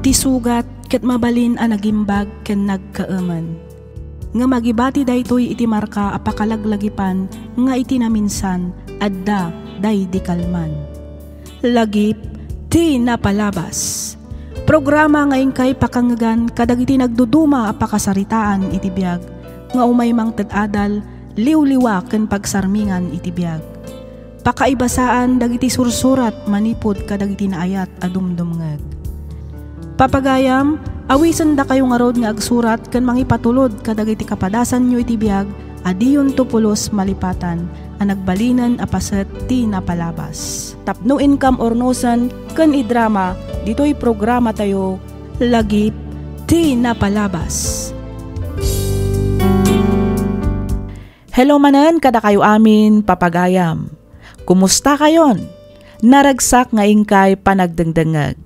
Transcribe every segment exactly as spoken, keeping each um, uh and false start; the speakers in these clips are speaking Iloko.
Ti sugat ket mabalin a nagimbag ken nagkaemen. Ngem agibati daytoy iti marka a pakalaglagipan nga iti naminsan, adda daydi kalman. Lagip ti napalabas. Programa nga inkay pakangngegan kadagiti nagduduma a pakasaritaan iti biag nga umay mangted adal, liwliwa ken pagsarmingan iti biag. Pakaibasaan dagiti sursurat manipud kadagiti naayat a dumdumngeg. Papagayam, awisendakayo ngarud nga agsurat ken mangipatulod kadagiti kapadasanyo iti biag a diyonto pulos malipatan a nagbalinen a paset ti napalabas. Tapno inkam urnosen ken idrama ditoy programatayo, Lagip ti Napalabas. Hello manen kadakayo amin, papagayam. Kumustakayon? Naragsak nga inkay panagdengdengngeg.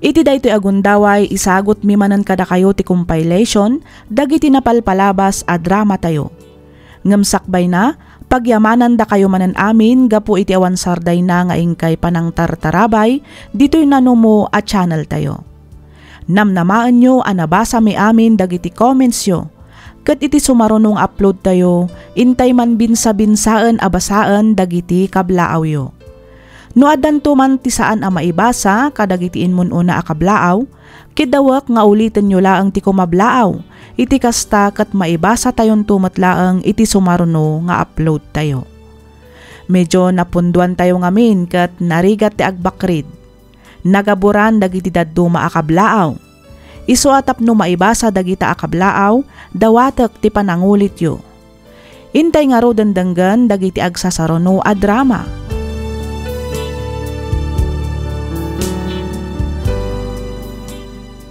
Iti daytoy a gundaway, isagutmi manen kadakayo ti compilation dagiti napalpalabas a dramatayo. Ngem sakbayna, pagyamanandakayo manen amin gapu iti awan sardayna nga inkay panangtartarabay ditoy nanumo a channeltayo. Namnamaenyo a nabasami amin dagiti commentsyo, ket iti sumaruno nga uploadtayo, intay manbinsabinsaen a basaen dagiti kablaawyo. No addanto man ti saan a maibasa kadagiti immun-una a kablaaw, kiddawek nga ulitenyo laeng ti kumablaaw, iti kasta ket maibasatayonto met laeng iti sumaruno nga uploadtayo. Medio napunduantayo ngamin ket narigat ti agbakrid. Nagaburan dagiti dadduma a kablaaw. Isu a tapno maibasa dagita a kablaaw, dawatek ti panangulityo. Intay ngaruden denggen dagiti agsasaruno a drama.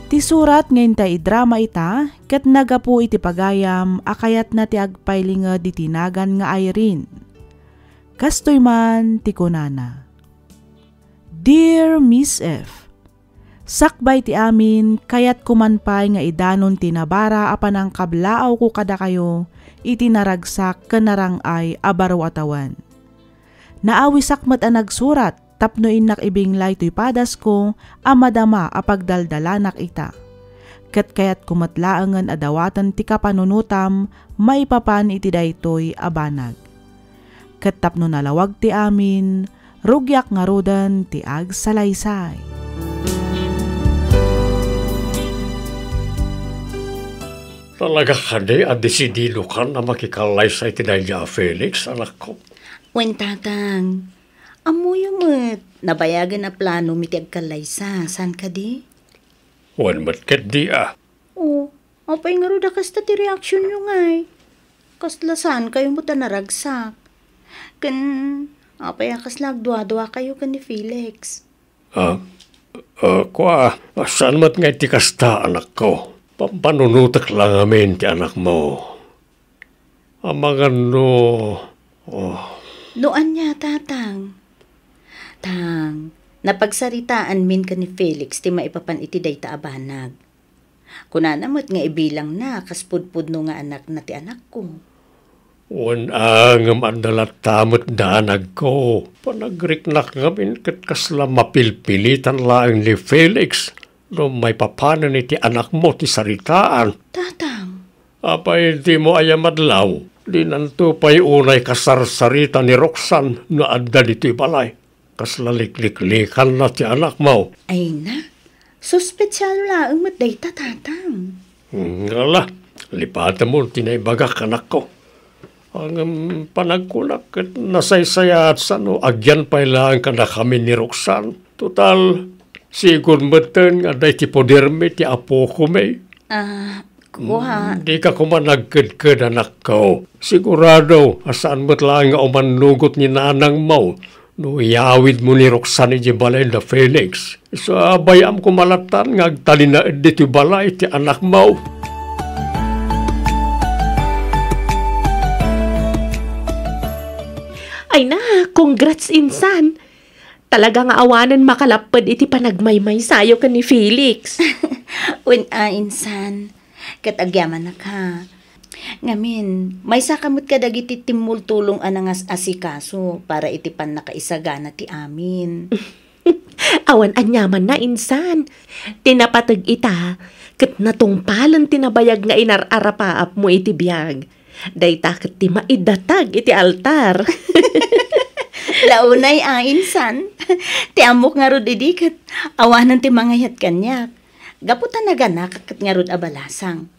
Ti surat nga intay idrama ita ket naggapu iti pagayam a kayatna ti agpailinged iti nagan nga Irene. Kastoy man ti kunana, Dear Miss F, sakbay ti amin, kayatko man pay nga idanon ti nabara a panangkablaawko kadakayo iti naragsak ken narang-ay a baro a tawen. Naawisak met a nagsurat tapno innak ibinglay toy padasko a madama a pagdaldalanak ita. Ket kayatko met laengen a dawaten ti kapanunotam maipapan iti daytoy a banag. Ket tapno nalawag ti amin, rugiak ngaruden ti agsalaysay. Talaga kadi a desididokan a makikallaysa iti daydi a Felix, anakko? Wen, Tatang. Ammoyo met, nabayagen a planomi ti agkallaysa, saan kadi? Wen met ketdi a. O, apay ngarud a kasta ti reaksionyo ngay? Kasla saankayo met a naragsak? Ken apay a kasla agduaduakayo ken ni Felix? Ah, ah, kua, saan met ngay ti kasta, anakko. Pampanunotek la ngamin ti anakmo. Amangan no, oh. No ania, Tatang? Tang, napagsaritaanmin ken ni Felix ti maipapan iti dayta a banag. Kunana met nga ibilangna kas pudpudno nga anakna ti anakko. Wen a, ngem adda latta met danagko. Panagriknak ngamin ket kasla mapilpilitan laeng ni Felix no maipapanen iti anakmo ti saritaan. Tatang. Apay dimo ayamadlaw? Dinanto pay unay kasarsarita ni Roxanne no adda ditoy balay. Kasla likliklikanna ti anakmo. Ay na, suspetsyo laeng met dayta, Tatang. Hmm, ala, lipatemon ti naibagak, anakko. Ngem panagkunak ket nasaysayaat sano agyan pay laeng kadakami ni Roxanne. Total, sigud metten nga adda iti podermi ti apokomi. Ah, kua. Mm, dika koma nagkedked, anakko. Sigurado a saan met laeng nga umannugot ni nanangmo no iyawidmo ni Roxanne idiay balay da Felix. Isu a bay-am koma lattan nga agtalinaed ditoy balay ti anakmo. Ay na, congrats, insan. Talaga nga awanen makalapped iti panagmaymaysayo ken ni Felix. Wen a, insan. Ket agyamanak, ha. Ngamin, maysaka met kadagiti timmultulong a nangas-asikaso para iti pannakaisagana ti amin. Awan aniamanna, insan. Ti napateg ita, ket natungpalen ti nabayag nga inar-arapaapmo iti biag. Dayta ket ti maidatag iti altar. Launay a, insan. Ti ammok ngarud idi ket awanen ti mangayat kaniak. Gapu ta naganakak ket ngarud a balasang.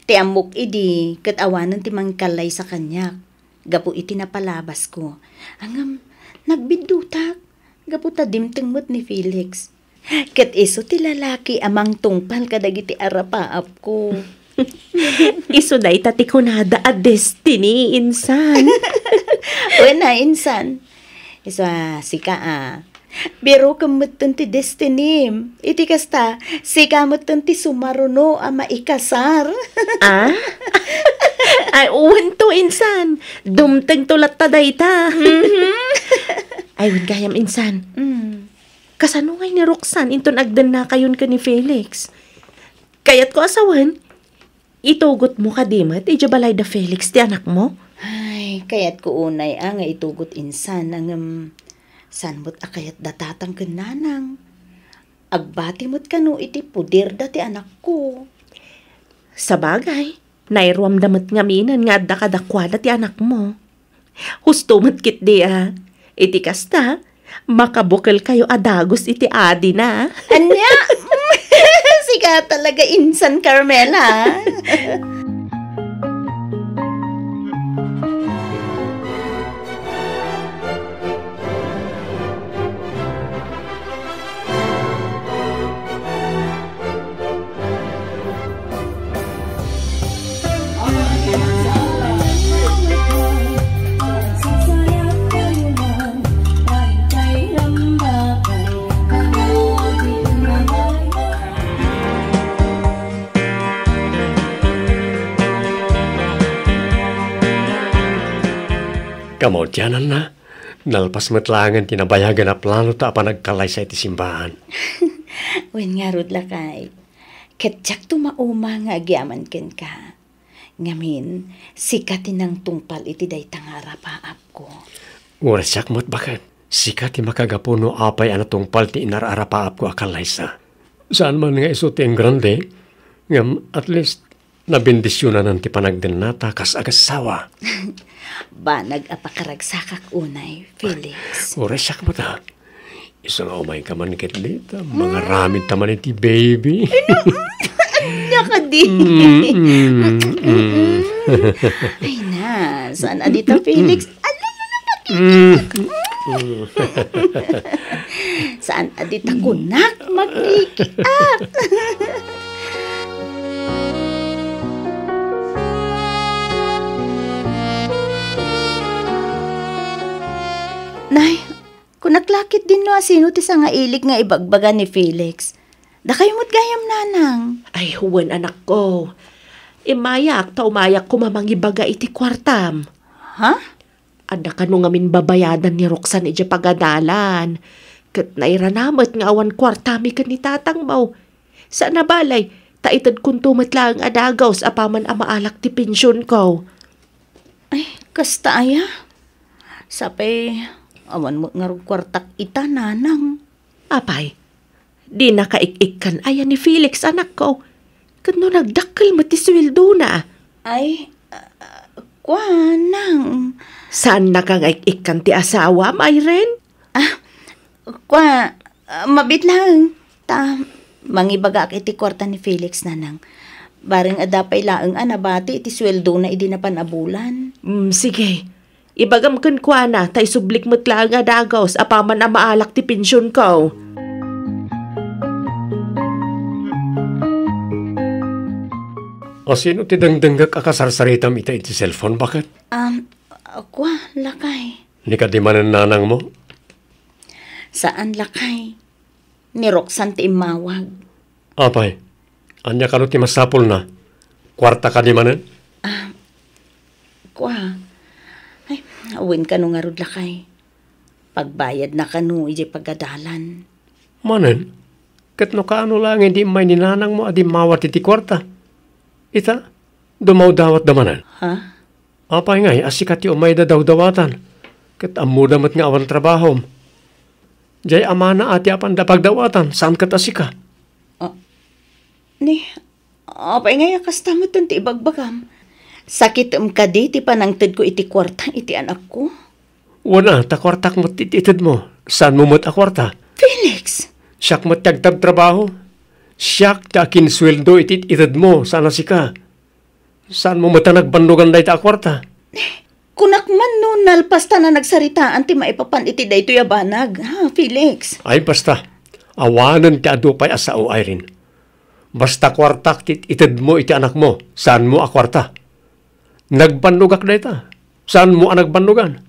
Ti ammok idi ket awanen ti mangkallaysa kaniak gapu iti napalabasko. Ngem nagbiddutak gapu ta dimteng met ni Felix. Ket isu ti lalaki a mangtungpal kadagiti arapaapko. Isu dayta ti kunada a destiny, insan. Wen a, insan. Isu a, sika a. Birokem metten ti destinym. Iti kasta, sika metten ti sumaruno a maikasar. Ah? Ay, wen to, insan. Dumteng to latta dayta. Mhm. Ay, wen gayam, insan. Mm. Kasano ngay ni Roxanne inton agdennakayon ken ni Felix? Kayatko a sawen, itugotmo kadi met idiay balay da Felix ti anakmo? Ay, kayatko unay a nga itugot insan, ngem saan met a kayat da tatang ken nanang? Agbati met kano iti poderda ti anakko. Sabagay, nairuamda met ngaminen nga adda kadakuada ti anakmo. Husto met ketdi a. Iti kasta, makabukelkayo a dagus iti adina. Ania? Sika talaga insan, Carmela. Kamaudiananna, nalpas met laengen ti nabayagen a plano ta a panagkallaysa iti simbaan. Wen ngarud, lakay. Ket diakto mauma nga agyaman kenka. Ngamin, sika ti nangtungpal iti dayta nga arapaapko. Uray siak met baket. Sika ti makagapu no apay a natungpal ti inar-arapaapko a kallaysa. Saan man nga isu ti engrande, ngem at least, nabendisionanan ti panagdennata kas agassawa. Banag a pakaragsakak unay, Felix. Uray siak met a. Isu nga umayka man ket dita, mangaramid ta man iti baby. Ania kadi? Mm, mm, mm. Ay na, saan a dita, Felix? Ala, ala, ala, ala. Mm. Saan a dita kunak, maglikiak. Nay, kunak la ketdin no asino ti sangailik nga ibagbaga ni Felix. Dakayo met gayam, nanang. Ay, wen, anakko. Immayak ta umayak koma mangibaga iti kuartam. Ha? Adda kano ngamin babayadan ni Roxanne idiay pagadalan. Ket nairana met nga awan kuartami ken ni tatangmo. Saan a balay, ta itedkonto met laeng a dagus apaman a maalak ti pensionko. Ay, kasta aya? Sapay, awan met ngarud kuartak ita, nanang. Apay, di nakaik-ikkan aya ni Felix, anakko? Ket no nagdakkel met ti suweldona? Ay, ah, kua, nang. Saannaka nga ik-ikkan ti asawam, Irene? Ah, kua, ah, mabiit laeng. Ta, mangibagaak iti kuarta ni Felix, nanang. Bareng adda pay laeng a nabati iti suweldona idi napan a bulan. Mm, sige. Ibagam kenkuana, ta isublik met laeng a dagus apaman a maalak ti pensionko. A, sino ti dengdenggak a kasarsaritam ita iti cellphone, baket? Um, kua, lakay. Ni kadi manen nanangmo? Saan, lakay. Ni Roxanne ti immawag. Apay, ania kano ti masapulna? Kuarta kadi manen? Ah, kua. Ay, wen kano ngarud, lakay. Pagbayadna kano idiay pagadalan. Manen? Ket no kaano laeng idi immay ni nanangmo a dimmawat iti kuarta? Ita, dumawdawatda manen. Ha? Apay ngay a sika ti umayda dawdawatan, ket ammoda met nga awan trabahom. Diay amana a ti apanda pagdawatan, saan ket a sika. Ah, ni, apay ngay a kasta met ti ibagbagam? Sakitem kadi ti panangtedko iti kuarta iti anakko? Wen a, ta kuartak met ti itedmo. Saanmo met a kuarta? Felix! Siak met ti agtabtrabaho. Siak ti akinsueldo iti itedmo, saan a sika. Saanmo met a nagbannogan dayta a kuarta? Kunak man no nalpasta a nagsaritaan ti maipapan iti daytoy a banag, ha, Felix? Ay, basta. Awanen ti adu pay a sao, Irene. Basta kuartak ti itedmo iti anakmo, saanmo a kuarta. Nagbannogak dayta. Saanmo a nagbannogan.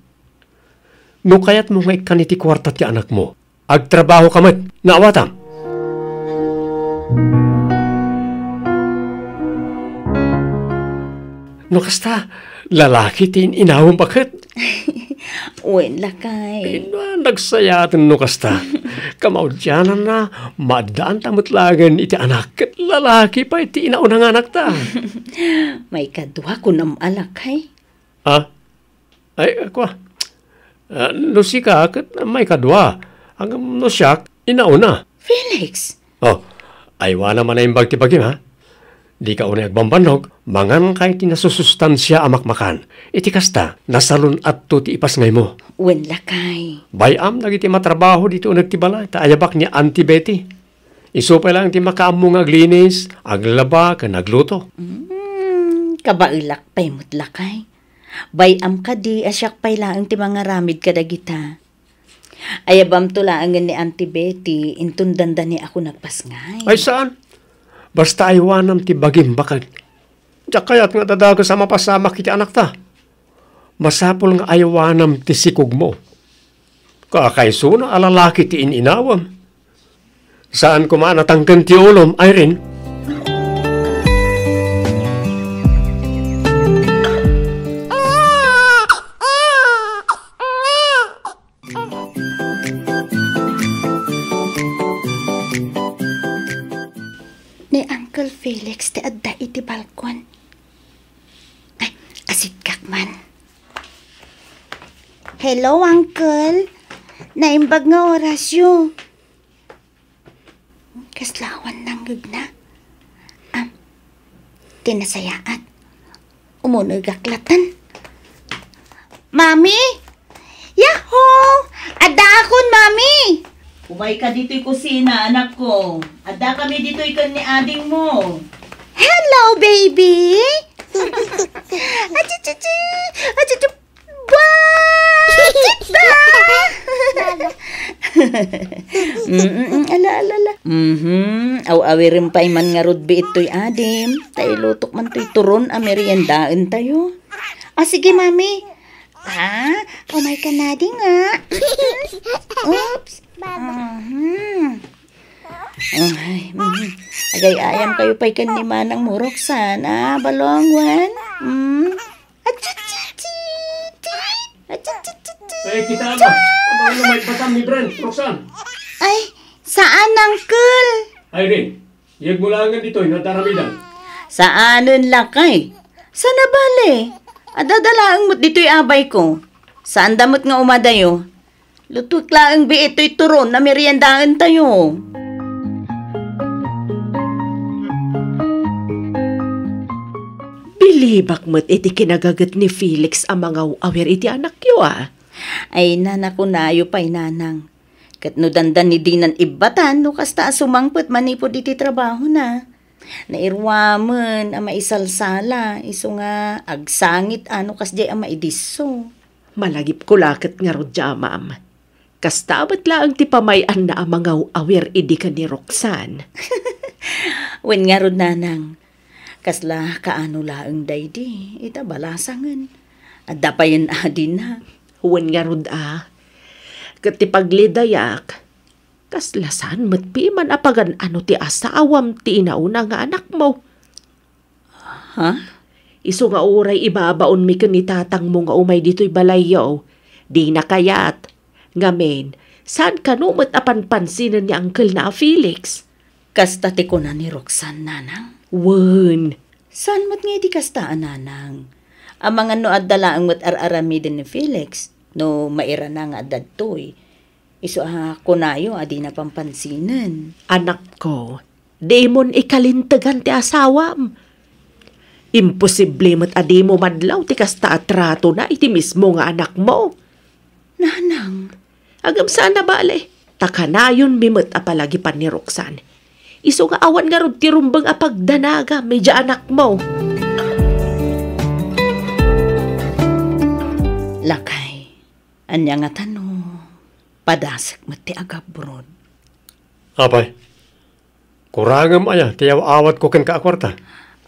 No kayatmo nga ikkan iti kuarta ti anakmo, agtrabaho ka met. Naawatam? No kasta, lalaki ti in-inawem, baket? Wen, lakay. Ina, nagsayaaten no kasta. Kamaudiananna, maaddaan ta met laengen iti anak, ket lalaki pay ti inauna nga anakta. Maikadua kunam a lakay. Ah? Ay, kua. Ah, no sika, ket maikadua. Ngem no siak, inauna. Felix! Oh, aywanam a naimbag ti bagim, ha? Dika unay agbambannog, manganka iti nasusustansia a makmakan. Iti kasta, nasalun-atto ti ipasngaymo. Wen, lakay. Bay-am dagiti matrabaho ditoy uneg ti balay, ta ayabak ni Auntie Betty. Isu pay laeng ti makaammo nga aglinis, aglaba, ken agluto. Mm, kabaelak pay met, lakay. Bay-am kadi a siak pay laeng ti mangaramid kadagita. Ayabamto laengen ni Auntie Betty, inton dandani a kunam a nagpasngay. Ay, saan? Basta aywanam ti bagim, baket. Diak kayat nga dadages a mapasamak iti anakta. Masapul nga aywanam ti sikogmo. Kakaisuna a lalaki ti in-inawem. Saan koma a natangken ti ulom, Irene? Ni Uncle Felix ti adda iti balkon. Ay, asikkak man. Hello, Uncle. Naimbag nga orasyo. Kasla awan nangngegna. Am, ti nasayaat. Umunegak latta. Mami! Yahoo! Addaakon, Mami! Umayka ditoy kusina, anakko. Addakami ditoy ken ni adingmo. Hello, baby! Achichichi! Achichi! Ba! Tita! Mm, mm, mm, ala, ala, ala. Mhm. Aw-awirem pay man ngarud biit toy adim. Ta ilutok man toy turon a meriendaentayo. Ah, sige, Mami. Ah, umayka nadi nga. Oops. Mhm. Ay, mhm. Agay-ayamkayo pay ken ni manangmo, Roxanne. Ah, balong, wen? Mm. Achichichi! Achichichi! Eh, kita na. Abang na may batam ni Brent, Roxanne. Ay, saan, Uncle? Irene, iyegmo laengen ditoy, nadaramidan. Saanen, lakay. Saan a bale? Adda laeng met ditoy abayko. Saanda met nga umadayo. Lutuek laeng biit toy turon a meriendaentayo. Bilibak met iti kinagaget ni Felix a mangaw-awir iti anakyo, a. Ay, nanakunayo pay, nanang. Ket no dandani dinan ibbatan, no kasta a sumangpet manipud iti trabahona. Nairuamen a maisalsala, isu nga agsangit a no kasdiay a maidisso. Malagipko la ket ngarud, Amam. Kasta met laeng ti pamay-anna a mangaw-awir idi ken ni Roxanne. Wen ngarud, nanang, kasla kaano laeng daydi, ita balasangen. Adda payen adina. Wen ngarud a. Ket ti paglidayak, kasla saan met piman a pagan-ano ti asawam ti inauna nga anakmo. Ha? Isu nga uray ibabaonmi ken ni tatangmo nga umay ditoy balayyo, dina kayat. Ngamin, saan kano met a panpansinen ni Uncle na a Felix? Kasta ti kuna ni Roxanne, nanang? Wen. Saan met nga iti kasta a nanang? Amangan no adda laeng met ar-aramiden ni Felix, no mairana nga adda ditoy. Isu a kunayo a dina pampansinen. Anakko, dimon ikalintegan ti asawam. Imposible met a dimo madlaw ti kasta a tratona iti mismo nga anakmo. Nanang. Agam saan a bale, ta kanayonmi met a palagipan ni Roxanne. Isu nga awan ngarud ti rumbeng a pagdanagam idiay anakmo. Lakay, ania ngata no padasek met ti agabroad? Apay, kurangem aya ti aw-awatko kenka a kuarta?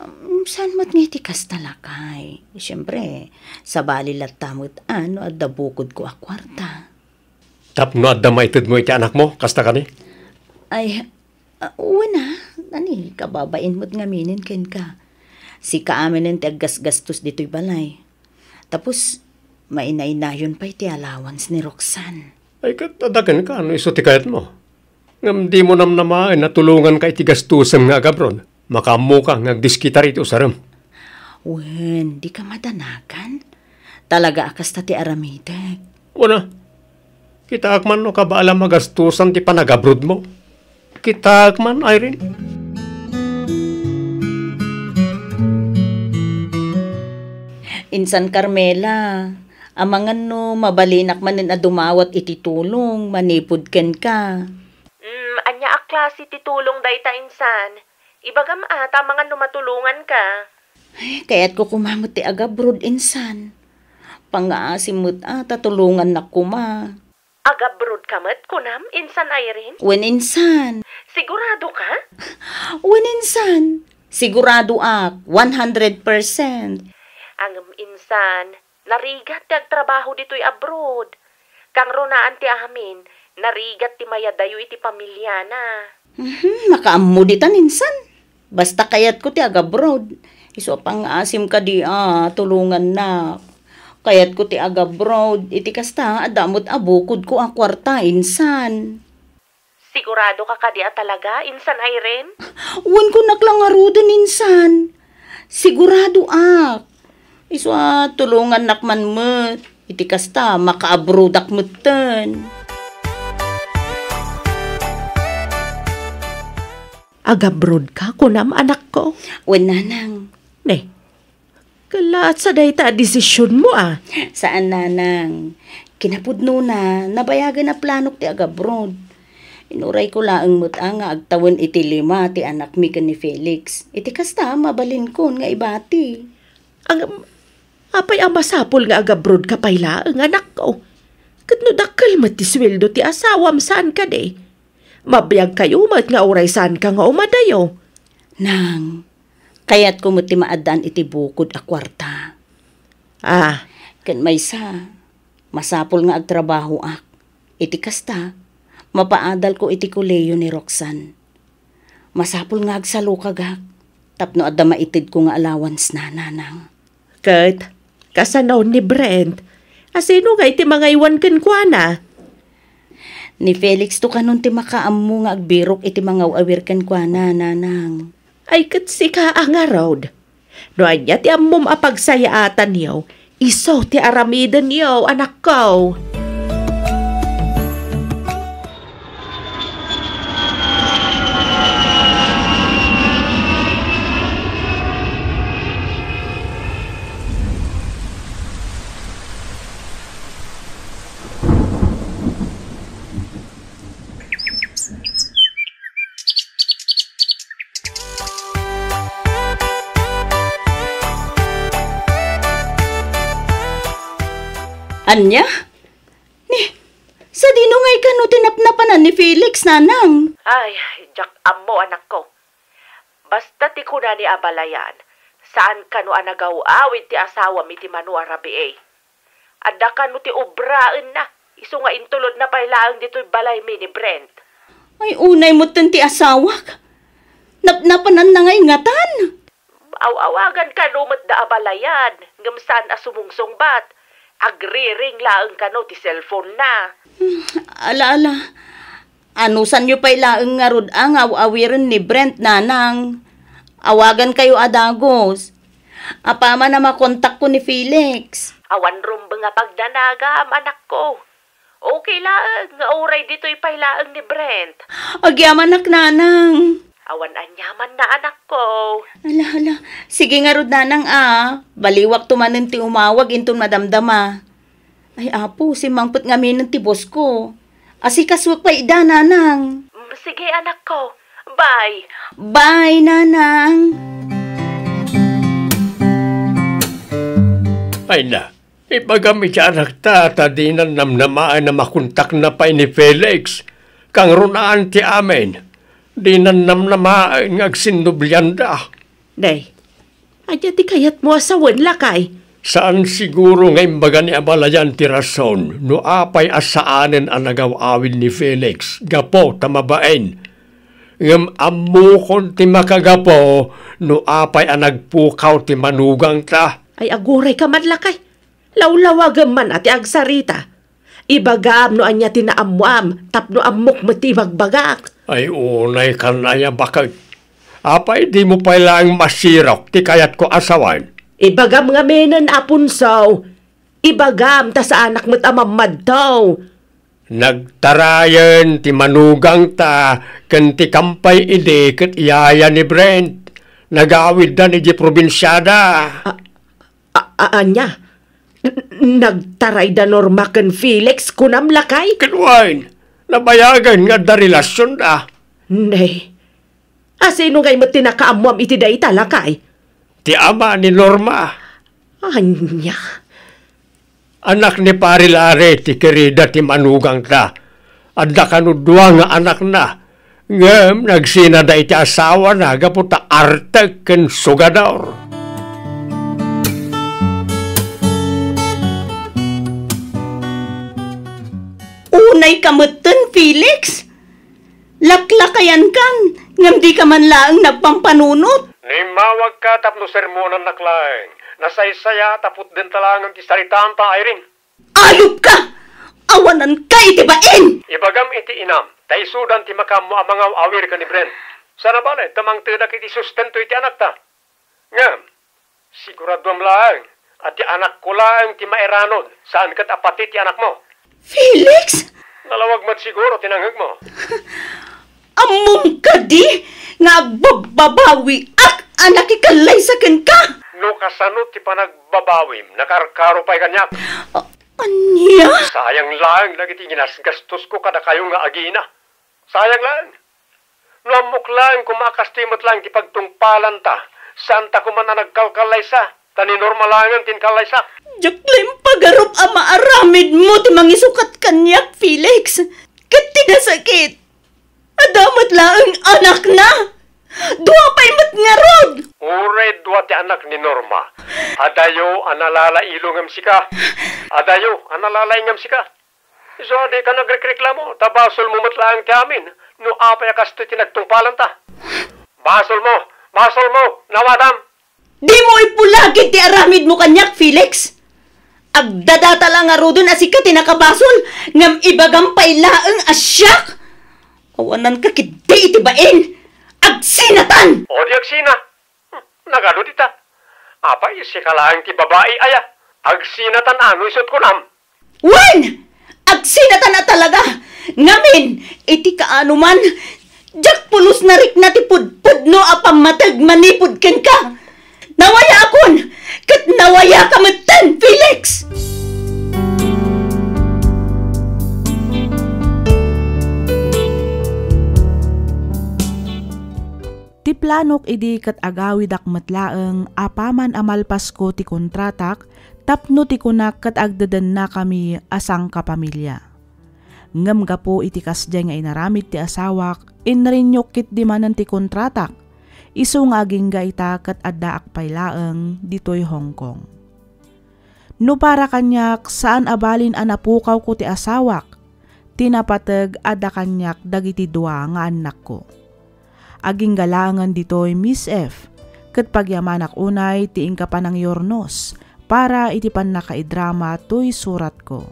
Um, saan met nga iti kasta, lakay? Siempre, sabali latta met a no adda bukodko a kuarta. Tapno adda maitedmo iti anakmo, kasta kani? Ay, ah, wen a, nani, kababain met ngaminen kenka. Sika aminen ti aggasgastos ditoy balay. Tapos, mainainayon pay ti allowance ni Roxanne. Ay, ket adda kenka no isu ti kayatmo. Ngem dimo namnamaen a tulonganka iti gastosem nga agabroad. Makaammoka nga agdiskita iti usarem. Wen, dika madanagan. Talaga a kasta ti aramidek. Wen a, kitaak man no kabaelam a gastosan ti panagabroadmo. Kitaak man, Irene. Insan Carmela, amangan no mabalinak manen a dumawat iti tulong manipud kenka. Mm, ania a klase ti tulong dayta, insan? Ibagam a, ta amangan no matulonganka. Ay, kayatko koma met ti agabroad, insan. Pangngaasim met a, ta tulongannak koma. Agabroad ka met, kunam, insan Irene? Wen, insan. Sigurado ka? Wen, insan. Sigurado ak, one hundred percent. Ngem, insan, narigat ti agtrabaho ditoy abroad. Kangrunaan ti amin, narigat ti mayadayo iti pamiliana. Mhm, makaammo ditan, insan. Basta kayatko ti agabroad. Isu a pangngaasim kadi a tulongannak. Kayatko ti agabroad. Iti kasta, adda met a bukodko a kuarta, insan. Sigurado ka kadi a talaga, insan Irene? Wen, kunak la ngaruden, insan. Sigurado ak. Isu a tulongannak man met. Iti kasta, makaabroadak metten. Agabroad ka, kunam, anakko? Wen, nanang. Ne, kalaatsa dayta a desisionmo, a? Saan, nanang. Kinapudnona, nabayagen a planok ti agabroad. Inurayko laeng met a nga agtawen iti lima ti anakmi ken ni Felix. Iti kasta, mabalinkon nga ibati. Ang, apay a masapul nga agabroad ka pay laeng, anakko? Ket no dakkel met ti sueldo ti asawam, saan kadi? Mabiagkayo met nga uray saanka nga umadayo. Nang, kayatko met ti maaddaan iti bukod a kuarta. Ah. Ken maysa, masapul nga agtrabahoak. Iti kasta, mapaadalko iti kolehiyo ni Roxanne. Masapul nga agsalukagak tapno adda maitedko nga allowance-na, nanang. Ket, kasano ni Brent? A, sino ngay ti mangaywan kenkuana? Ni Felix to kanon ti makaammo nga agbirok iti mangaw-awir kenkuana, nanang. Ay, ket sika a ngarud. No ania ti ammom a pagsayaatanyo, isu ti aramidenyo, anakko. Ania? Ni, sadino ngay kano ti napnapanan ni Felix, nanang? Ay, diak ammo, anakko. Basta ti kuna ni abalayan, saan kano a nagaw-awid ti asawam iti mano a rabii. Adda kano ti obraenna, isu nga intulodna pay laeng ditoy balaymi ni Brent. Ay, unay metten ti asawak. Napnapananna ngay ngatan. Aw-awagan kano met da abalayan, ngem saan a sumungsungbat. Agriring laeng kano ti cellphone-na. Hmm, ala, ala. Anusanyo pay laeng ngarud a nga aw-awiren ni Brent, nanang. Awagankayo a dagus. Apaman a makontakko ni Felix. Awan rumbeng a pagdanagam, anakko. Okay laeng nga uray ditoy pay laeng ni Brent. Agyamanak, nanang. Awan aniamanna, anakko. Ala, ala. Sige ngarud, nanang, a. Baliwakto manen ti umawag inton madamdama. Ay, Apo, simmangpet ngaminen ti bosko. Asikasuek pay ida, nanang. Mm, sige, anakko. Bye. Bye, nanang. Ay na, ibagam iti anakta ta dinan namnamaen a makontakna pay ni Felix. Kangrunaan ti amin. Dinan namnamaen nga agsinnublianda. Nay, ania ti kayatmo a sawen, lakay? Saan siguro nga imbaga ni Abalayan ti rason no apay a saanen a nagaw-awid ni Felix gapu ta mabain. Ngem ammokon ti makagapu no apay a nagpukaw ti manugangta. Ay, agurayka man, lakay. Lawlawagem man a ti agsarita. Ibagam no ania ti naammoam tapno ammok met ti ibagbagak. Ay, unay kan aya baket. Apay dimo pay laeng masirok ti kayatko a sawen? Ibagam ngaminen, Aponso. Ibagam ta saanak met a mammadto. Nagtarayen ti manugangta ken ti kampay idi ket yaya ni Brent. Nagawiddan idiay probinsiada. A-, a-, ania? N-, nagtaray da Norma ken Felix, kunam, lakay? Ket wen, nabayagen nga adda relasionda. Nay, asino ngay met ti nakaammoam iti dayta, lakay? Ti ama ni Norma. Ania? Anak ni Pari Larry ti kirida ti manugangta. Adda kano dua nga anakna, ngem nagsinada iti asawana gapu ta artek ken sugador. Unayka metten, Felix? Laklakayankan, ngem dika man laeng nagpampanunot. Immawagka tapno sermonannak laeng. Nasaysayaat a putdenta laengen ti saritaanta, Irene. Ayupka! Awananka iti bain! Ibagam iti inam, ta isudan ti makaammo a mangaw-awir ken ni Brent. Saan a bale ta mangtedak iti sustento iti anakta. Ngem, siguraduam laeng a ti anakko laeng ti mairanod, saan ket a pati ti anakmo. Felix! Nalawag met siguro ti nangngegmo. Ammom kadi nga agbabbabawiak a nakikallaysa kenka? No kasano ti panagbabawim, nakarkaro pay kaniak. A-, ania? Sayang laeng dagiti ginasgastosko kadakayo nga agina. Sayang laeng. No ammok laeng koma a kastoy met laeng ti pagtungpalanta, saanta koman a nagkalkallaysa, ta ni Norma laengen ti inkallaysak. Diak la impagarup a maaramidmo ti mangisukat kaniak, Felix. Ket ti nasakit, adda met laeng anakna. Dua pay met ngarud. Uray dua ti anak ni Norma, adayo a nalalailo ngem sika. Adayo a nalalaing ngem sika. Isu a dika nagrekreklamo, ta basolmo met laeng ti amin no apay a kastoy ti nagtungpalanta. Basolmo! Basolmo! Nawadam! Dimo ipulagid ti aramidmo kaniak, Felix. Agdadata la ngaruden a sika ti nakabasol, ngem ibagam pay laeng a siak. Awananka ketdi iti bain. Agsinatan! O di agsina. Nagadu dita? Apay, sika laeng ti babai aya? Agsinatan a no isut' kunam? Wen! Agsinatan a talaga! Ngamin, iti kaanoman, diak pulos narikna ti pudpudno a pammateg manipud kenka. Nawayaakon, ket nawayaka metten, Felix! Ti planok idi ket agawidak met laeng apaman a malpasko ti kontratak tapno ti kunak ket agdedennakami a sangkapamilia. Ngem gapu iti kasdiay nga inaramid ti asawak, inrinyok ketdi manen ti kontratak, isu nga agingga ita ket addaak pay laeng ditoy Hong Kong. No para kaniak, saan a balin a napukawko ti asawak, ti napateg adda kaniak dagiti dua nga annakko. Agingga laengen ditoy Miss F, ket pagyamanak unay ti inka panangiurnos para iti pannakaidrama toy suratko.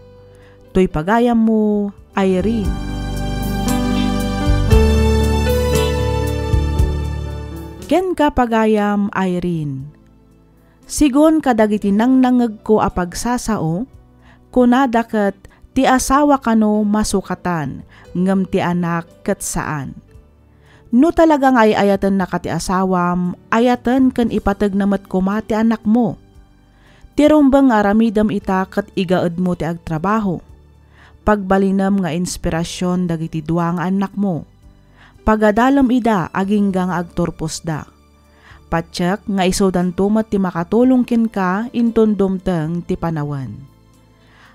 Toy pagayammo, Irene. Kenka, pagayam Irene. Sigun kadagiti nangnangngegko a pagsasao, kunada ket ti asawa kano masukatan, ngem ti anak ket saan. No talaga nga ay-ayatennaka ti asawam, ayaten ken ipategna met koma ti anakmo. Ti rumbeng nga aramidem ita ket igaedmo ti agtrabaho. Pagbalinem nga inspirasyon dagiti dua nga annakmo. Pagadalem ida agingga nga agturposda. Patiek nga isudanto met ti makatulong kenka inton dumteng ti panawen.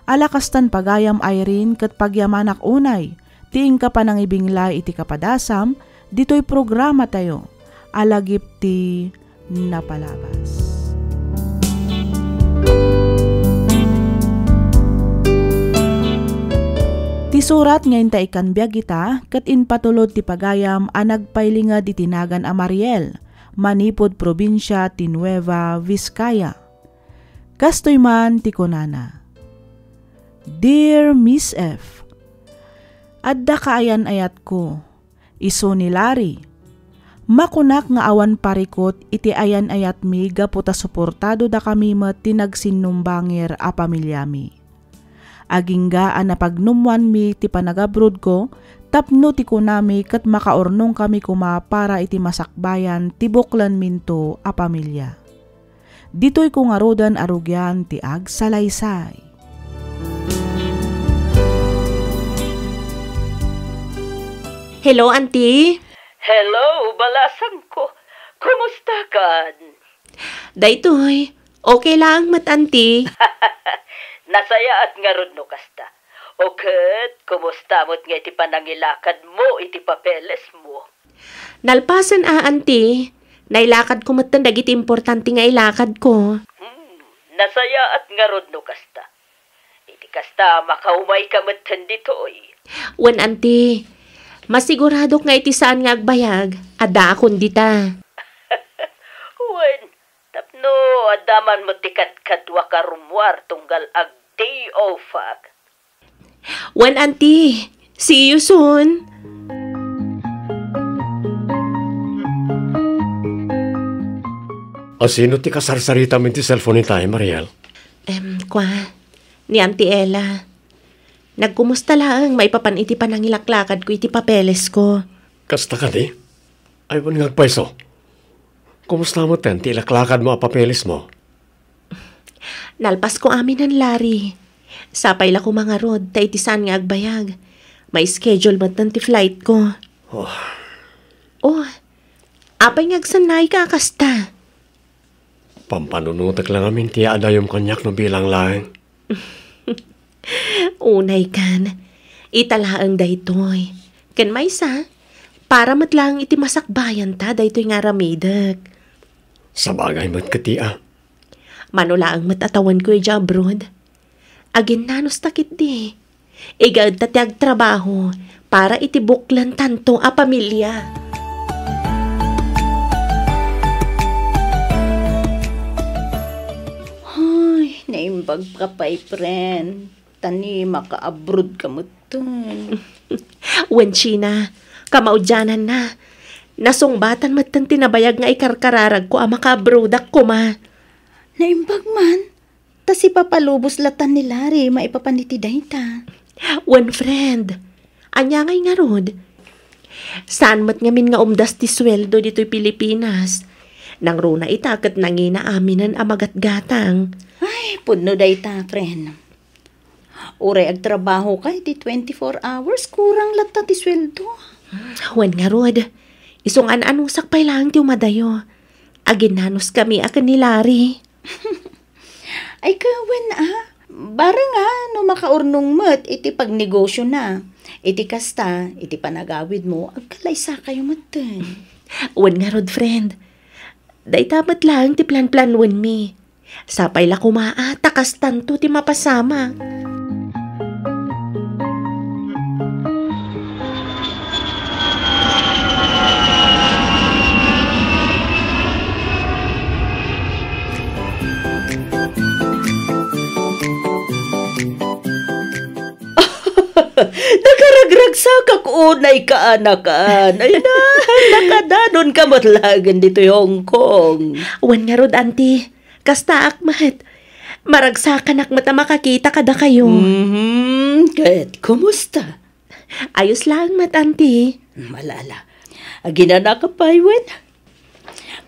Ala kastan pagayam Irene ket pagyamanak unay ti inka panangibinglay iti kapadasam ditoy programatayo a lagip ti napalabas. Ti surat nga inta ikkan biag ita ket impatulod ti pagayam a nagpailinged iti nagan a Mariel, manipud probinsia ti Nueva Vizcaya. Kastoy man ti kunana, "Dear Miss F, adda kaayan-ayatko, isu ni Larry. Makunak nga awan parikut iti ayan-ayatmi gapu ta suportadodakami met ti nagsinnumbangir a pamilyami. Agingga a napagnummoanmi ti panagabrodko tapno ti kunami ket makaurnongkami koma para iti masakbayan ti buklenminto a pamilia. Ditoyko ngaruden a rugian ti agsalaysay." Hello, Auntie. Hello, balasangko. Kumustakan? Daytoy, okay laeng met, Auntie. Nasayaat ngarud no kasta. O ket, kumusta met nga iti panangilakadmo iti papelesmo? Nalpasen a, Auntie. Nailakadko metten dagiti importante nga ilakadko. Hmm, nasayaat ngarud no kasta. Iti kasta, makaumayka metten ditoy. Wen, Auntie, masiguradok nga iti saan nga agbayag, addaakon dita. Wen, tapno adda man met ti kadkaduak a rummuar tunggal ag-day off-ak. Wen, Auntie, see you soon. A sino ti kasarsaritam iti cellphone itay, Mariel? Em, kua, ni Auntie Ella. Nagkumusta laeng maipapan iti panangilaklakadko iti papelesko. Kasta kadi? Ay, wen nga agpayso. Kumusta metten ti ilaklakadmo a papelesmo? Nalpasko aminen, Larry. Sapay la koma ngarud, ta iti saan nga agbayag, ma-schedule metten ti flightko. Oh. Oh, apay nga agsannayka a kasta? Pampanunotek la ngamin ti yaadayom kaniak no bilang laeng. Unaykan, ita laeng daytoy. Ken maysa, para met laeng iti masakbayanta daytoy nga aramidek. Sabagay met keti a. Mano laeng met a tawenko idiay abroad. Aginnanosta ketdi. Igaedta ti agtrabaho para iti buklentanto a pamilia. Ay, naimbag ka pay, friend. Ta ni maka-abroad ka metten. Wen, Sheena, kamaudiananna, nasungbatan metten ti nabayag nga ikarkararagko a maka-abroadak koma. Naimbag man, ta sipapalubos latan ni Larry maipapan iti dayta. Wen, friend, ania ngay ngarud? Saan met ngamin nga umdas ti sueldo ditoy Pilipinas. Nangruna ita ket nangina aminen a magatgatang. Ay, pudno dayta, friend. Uray agtrabahoka iti twenty-four hours, kurang latta ti sueldo. Wen ngarud, isu nga an-anusak pay laeng ti umadayo. Aginnanuskami a ken ni Larry. Ay, kawen a, bareng a no makaurnong met iti pagnegosiona. Iti kasta, iti panagawidmo, agkalaysakayo metten. Wen ngarud, friend. Dayta met laeng ti planplanwenmi. Sapay la koma a ta kastanto ti mapasamak. Nakaragragsakak unay kaanakan. Ay na, nakadanonka met laeng ditoy Hong Kong. Wen ngarud, Auntie. Kastaak met. Maragsakanak met a makakita kadakayo. Mhm. Ket kumusta? Ayos laeng met, Auntie. Malala. Aginanaka pay wen?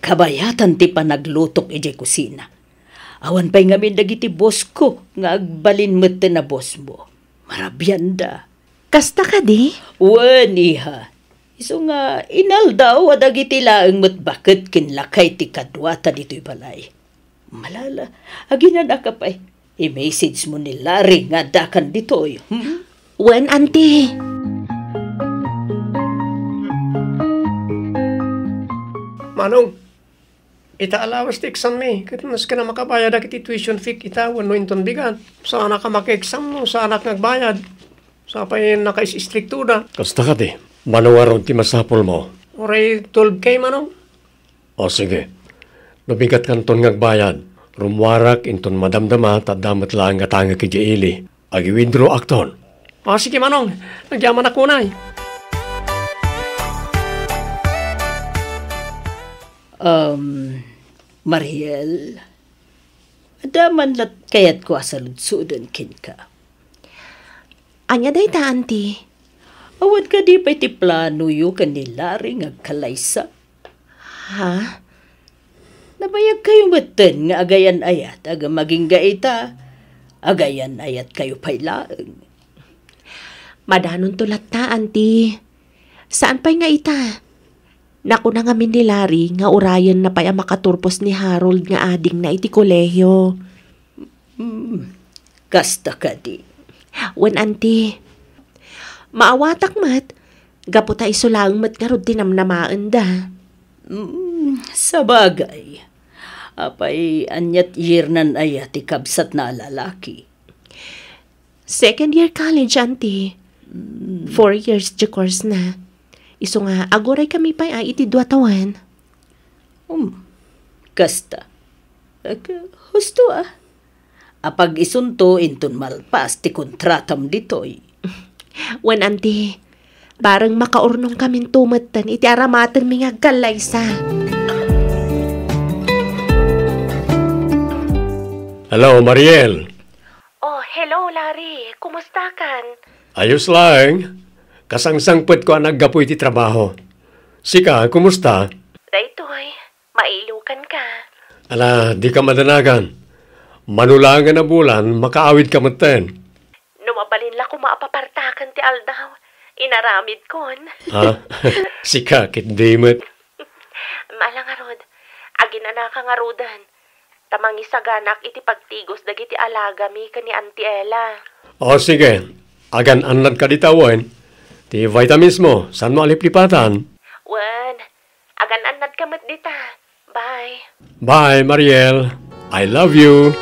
Kabayatan ti panaglutok idiay kusina. Awan pay ngamin dagiti boss ko nga agbalin met ti na boss mo. Marabianda. Kasta kadi? Wen, iha. Isu nga inaldaw a dagiti laeng met baket ken lakay ti kaduata ditoy balay. Malala, aginanaka pay. I-message mo ni Larry nga addakan ditoy. Hmm? Wen, Auntie. Manong, ita allowance ti exam mi, ket maski na makabayad dagiti tuition fee ita wenno inton bigat, saanak a maki-exam no saanak nga agbayad. Sapay naka-istrikto da. Kasta kadi, mano ngarud ti masapul mo? Uray twelve K, Manong. O sige. No bigat kanton nga agbayad, rummuarak inton madamdama ta adda met laeng nga tangek idiay ili. Agi-withdraw akton. O sige, Manong. Agyamanak unay. Um, Mariel, adda man lat kayatko a saludsoden kenka. Ania dayta, Auntie? Awan kadi pay ti planoyo ken ni Larry nga agkalaysa? Ha? Nabayag kayo metten nga agayan-ayat, agmagingga ita, agayan-ayat kayo pay laeng. Madanonto latta, Auntie. Saan pay nga ita? Nakuna ngamin ni Larry nga urayenna pay a makaturpos ni Harold nga adingna iti kolehio. Hmm, kasta kadi. Wen, Auntie. Maawatak met, gapu ta isu laeng met ngarud ti namnamaenda. Hmm, sabagay. Apay, aniat yearnan aya ti kabsatna a lalaki? Second year college, Auntie. Hmm. Four years ti course na. Isu nga, aguray kami pay a iti dua tawen. Um, kasta. Ag-, husto, ah. Apag-isunto inton malpas ti kontratam ditoy. Wen, Auntie, bareng makaurnong kaminto metten iti aramatenmi nga agkallaysa. Hello, Mariel. Oh, hello, Larry. Kumusta kan? Ayos laeng. Kasangsangpetko a naggapu iti trabaho. Sika, kumusta? Daytoy, mailiwkan ka. Ala, dika madanagan. Mano laengen a bulan, makaawidka metten. No mabalin la koma a papartaken ti aldaw, inaramidkon. Ha? Sika, ket di met. Ala ngarud, aginanaka ngaruden. Ta mangisaganak iti pagtigos dagiti alagami ken ni Auntie Ella. O sige, agan-annadka dita wen. Ti vitamins mo, saanmo a liplipatan? Wen, agan-annadka met dita. Bye. Bye, Mariel. I love you.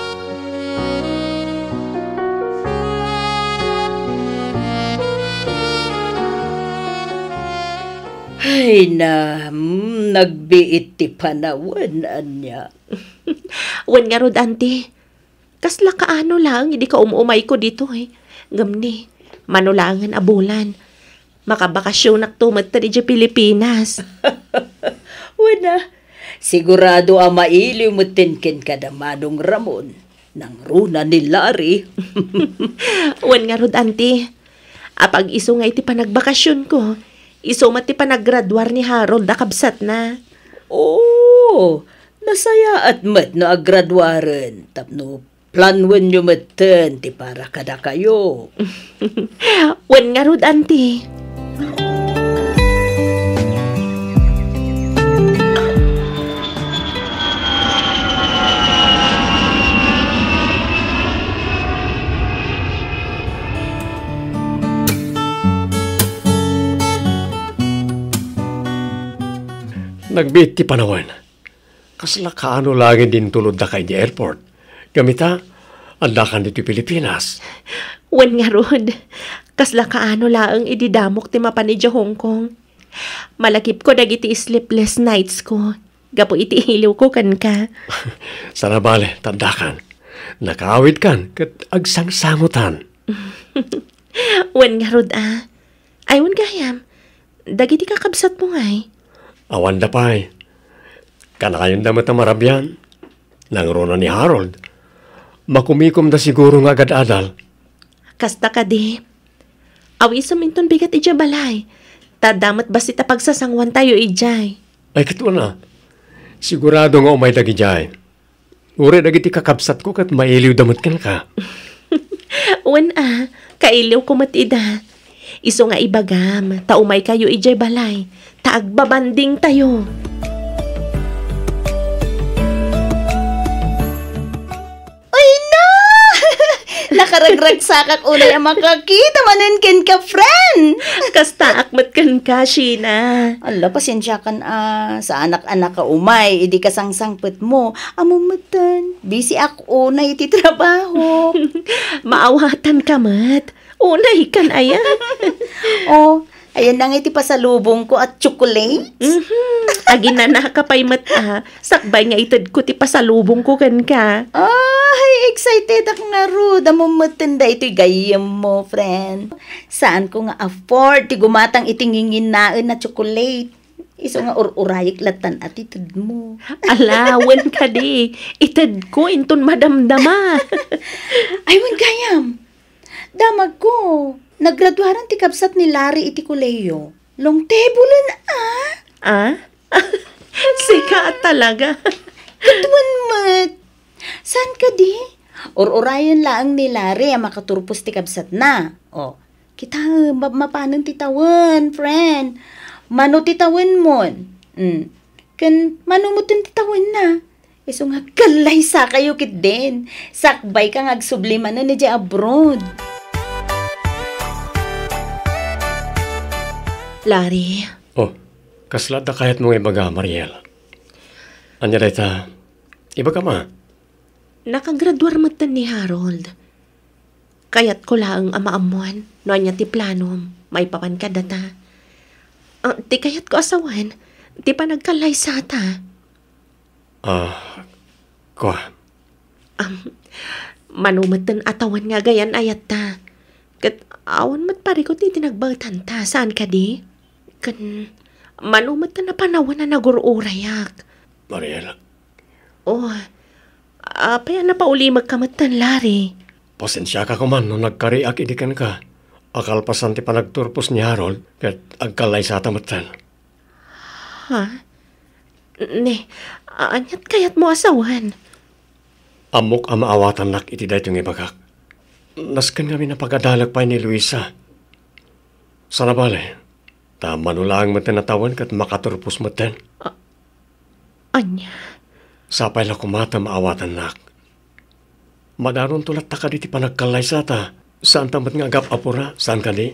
Ay na, mm, nagbiit ti panawen, ania. Wen ngarud, Auntie, kasla kaano laeng idi kaum-umayko ditoy. Ngem ni, mano laengen a bulan, makabakasionakto metten idiay Pilipinas. Wen a, sigurado a mailiw metten kenka da Manong Ramon. Nangruna ni Larry. Wen ngarud, Auntie. Apag-isu nga iti panagbakasionko, isu met ti panaggraduar ni Harold a kabsatna. Oo, nasayaat met no aggraduaren tapno planwenyo metten ti para kadakayo. Wen ngarud, Auntie. Nagbiit ti panawen. Kasla kaano laeng idi intulodda ka idiay airport. Ngem ita, addakan ditoy Pilipinas. Wen ngarud, kasla kaano laeng idi damok ti mapan idiay Hong Kong. Malagipko dagiti sleepless nights ko, gapu iti iliwko kenka. Saan a bale, ta addakan. Nakaawidkan, ket agsangsangotan. Wen ngarud a. Ay, wen gayam. Dagiti kakabsatmo ngay? Awanda pay. Kanayonda met a marabian. Nangruna ni Harold. Makumikomda siguro nga agad-adal. Kasta kadi, awisem inton bigat idiay balay. Ta adda met bassit a pagsasangoantayo idiay. Ay, ket wen a. Sigurado nga umay dagidiay. Uray dagiti kakabsatko ket mailiwda met kenka. Wen a, kailiwko met ida. Isu nga ibagam, ta umaykayo idiay balay, ta agbabandingtayo. Uy, no! Nakaragragsakak unay a makakita manen kenka, friend! Kastaak met kenka, Sheena. Ala, pasensiakan a saanak a nakaumay idi kasangsangpetmo. Ammom metten, busy ak unay iti trabaho. Maawatanka met. Unaykan aya. Oh, ayan na nga iti pasalubongko a chocolate. Mhm. Aginanaka pay met a, sakbay nga itedko ti pasalubongko kenka. Ay, excited ak ngarud. Ammom metten daytoy gayyemmo, friend. Saanko nga afford ti gumatang iti nginginaen a chocolate. Isu nga ur-urayek lattan a ti tedmo. Ala, wen kadi, itedko inton madamdama. Ay, wen gayam. Damagko, naggraduaran ti kabsat ni Larry iti kolehiyo. Long table-en, a? Ah? Sika talaga. Ket wen met. Saan kadi? Ur-urayen laeng ni Larry a makaturpos ti kabsatna. O, kitaem, mapmapanen ti tawen, friend. Mano ti tawenmon? Mm. Ken mano metten ti tawenna? Isu nga agkallaysakayo ketdin. Sakbayka nga agsubli manen idiay abroad. Larry. Oh, kasla adda kayatmo nga ibaga, Mariel? Ania dayta? Ibagam a. Nakagraduar metten ni Harold. Kayatko laeng a maammuan no ania ti planom maipapan kadata. Ah, ti kayatko a sawen, ti panagkallaysata. Ah, kua. Am, mano metten a tawen nga agayan-ayatta. Ket awan met parikut iti nagbaetanta, saan kadi? Ken mano metten a panawen a nagur-urayak. Mariel. Oh, apay a napaulimekka metten, Larry? Pasensiaka koman no nagkariak idi kenka. A kalpasan ti panagturpos ni Harold, ket agkallaysata metten. Ha? Ne, aniat kayatmo a sawen? Ammok a maawatannak iti daytoy nga ibagak. Nasken ngamin a pagadalek pay ni Luisa. Sana bale, ta mano laeng metten a tawen ket makaturpos metten. A-, ania? Sapay la koma ta maawatannak. Madaronto latta kadi ti panagkallaysata. Saanta met nga agap-apura, saan kadi?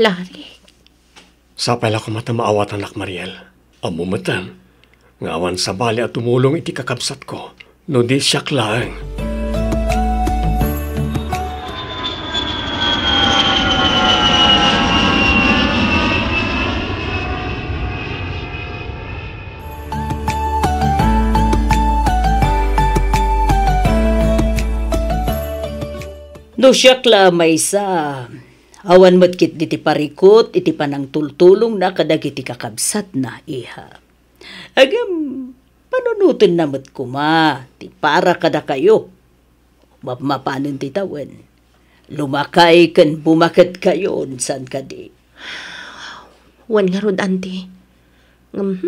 Larry. Sapay la koma ta maawatannak, Mariel. Ammo metten nga awan sabali a tumulong iti kakabsatko no di siak laeng. No siak la a maysa, awan met ketdi ti parikut iti panangtultulongna kadagiti kakabsatna, iha. Ngem, panunotenna met koma ti para kadakayo. Mapmapanen ti tawen, lumakay ken bumaketkayon, saan kadi? Wen ngarud, Auntie. Ngem,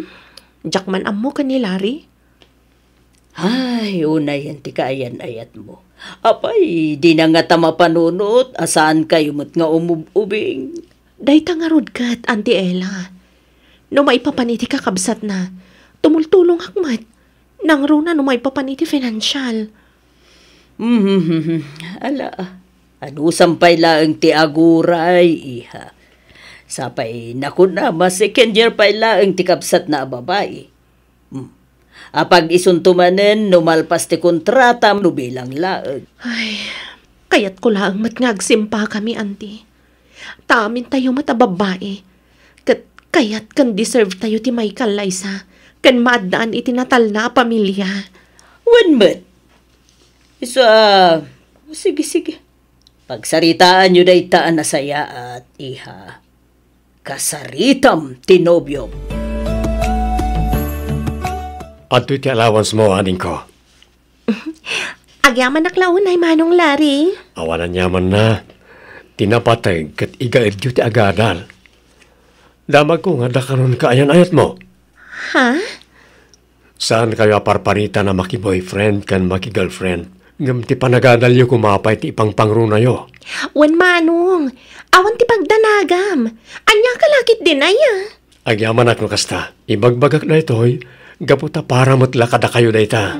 diak man ammo ken ni Larry. Ay, unayen ti kaayan-ayatmo. Apay, dina ngata mapanunot a saankayo met nga umub-ubing? Dayta ngarud ket, Auntie Ella. No maipapan iti kakabsatna, tumultulongak met. Nangruna no maipapan iti financial. Mhm, ala, anusam pay laeng ti aguray, iha. Sapay, nakuna, mas second year pay laeng ti kabsatna a babai. Hmm. Apag-isunto manen no malpas ti kontrata no bilang laeng. Ay, kayatko laeng met nga agsimpakami, Auntie. Ta amintayo met a babbai. Ket kayat ken deserve tayo ti maikallaysa ken maaddaan iti natalna a pamilia. Wen met. Isu a, sige, sige. Pagsaritaanyo dayta a nasayaat, iha. Kasaritam ti nobiom. Adtoy ti allowance mo, adingko. Agyamanak la unay, Manong Larry. Awan aniamanna. Ti napateg ket igaedyo ti agadal. Damagko nga adda kanon kaayan-ayatmo. Ha? Saankayo a parparitan a maki-boyfriend ken maki-girlfriend, ngem ti panagadalyo koma pay ti ipangpangrunayo. Wen, Manong, awan ti pagdanagam. Ania ka lakit din aya? Agyamanak no kasta. Ibagbagak daytoy, gapu ta para met la kadakayo dayta.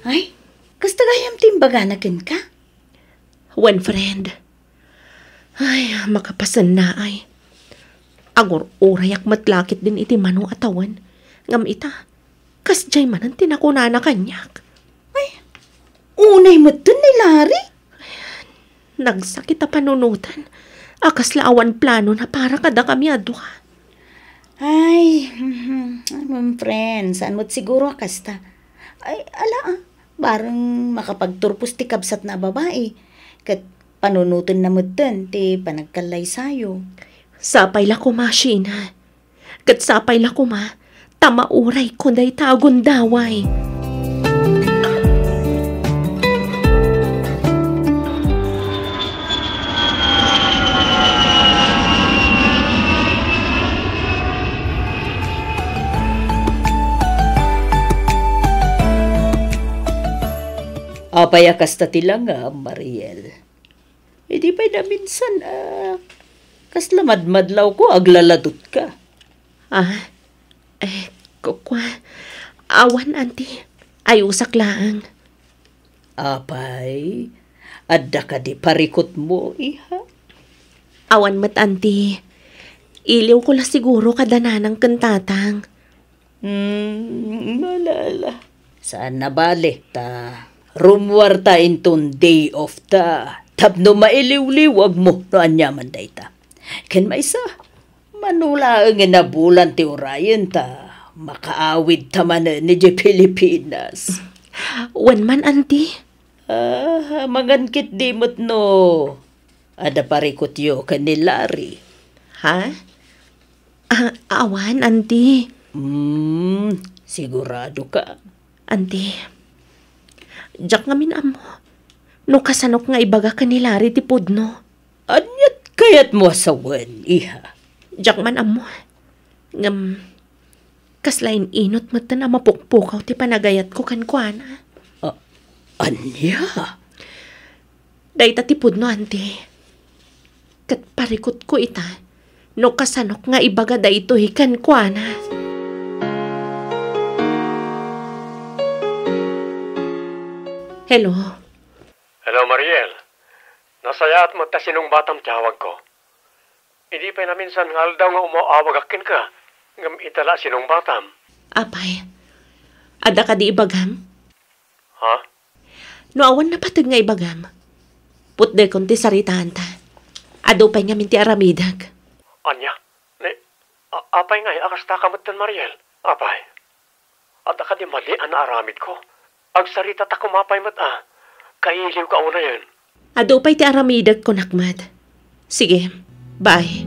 Ay, kasta gayam ti imbagana kenka? Wen, friend. Ay, makapasennaay. Agur-urayak met lakit din iti mano a tawen. Ngem ita, kasdiay manen ti nakunana kaniak. Ay, unay metten ni Larry? Nagsakit a panunoten a kasla awan plano na para kadakami a dua. Ay, mhm, friend, saan met siguro a kasta? Ay, ala, ah. Bareng makapagturpos ti kabsatna a babai, ket panunotenna metten ti panagkallaysayo. Sapay la koma, Sheena. Ket sapay la koma ta maurayko dayta a gundaway. Apay a kasta ti langam, Mariel? Idi pay naminsan a kasla madmadlawko, aglaladutka. Ah, eh, ku-, kua, awan, Auntie. Ayusak laeng. Apay, adda kadi parikutmo, iha? Awan met, Auntie. Iliwko la siguro kada nanang ken tatang. Hmm, ala, ala. Saan a bale, ta rummuarta inton day off ta tapno mailiwliwagmo no aniaman dayta. Ken maysa, mano laengen a bulan ti urayen ta makaawidta manen idiay Pilipinas. Wen man, Auntie. Ah, mangan ketdi met no adda parikutyo ken ni Larry. Ha? Ah, awan, Auntie. Hmm, sigurado ka? Auntie, diak ngamin ammo no kasanok nga ibaga ken ni Larry ti pudno. Aniat kayatmo a sawen, iha? Diak man ammo. Ngem, kasla in-inut metten a mapukpukaw ti panagayatko kenkuana. A-, ania? Dayta ti pudno, Auntie. Ket parikutko ita no kasanok nga ibaga daytoy kenkuana. Hello? Hello, Mariel. Nasayaat met ta sinungbatam ti awagko. Idi pay naminsan nga aldaw nga umaw-awagak kenka, ngem ita la a sinungbatam. Apay, adda kadi ibagam? Ha? No awan napateg nga ibagam, putdekon ti saritaanta. Adu pay ngamin ti aramidek. Ania? Ni, a-, apay ngay a kasta ka metten, Mariel? Apay? Adda kadi madi a naaramidko? Agsarita ta koma pay met a. Kailiw ka unayen. Adu pay ti aramidek, kunak met. Sige, bye.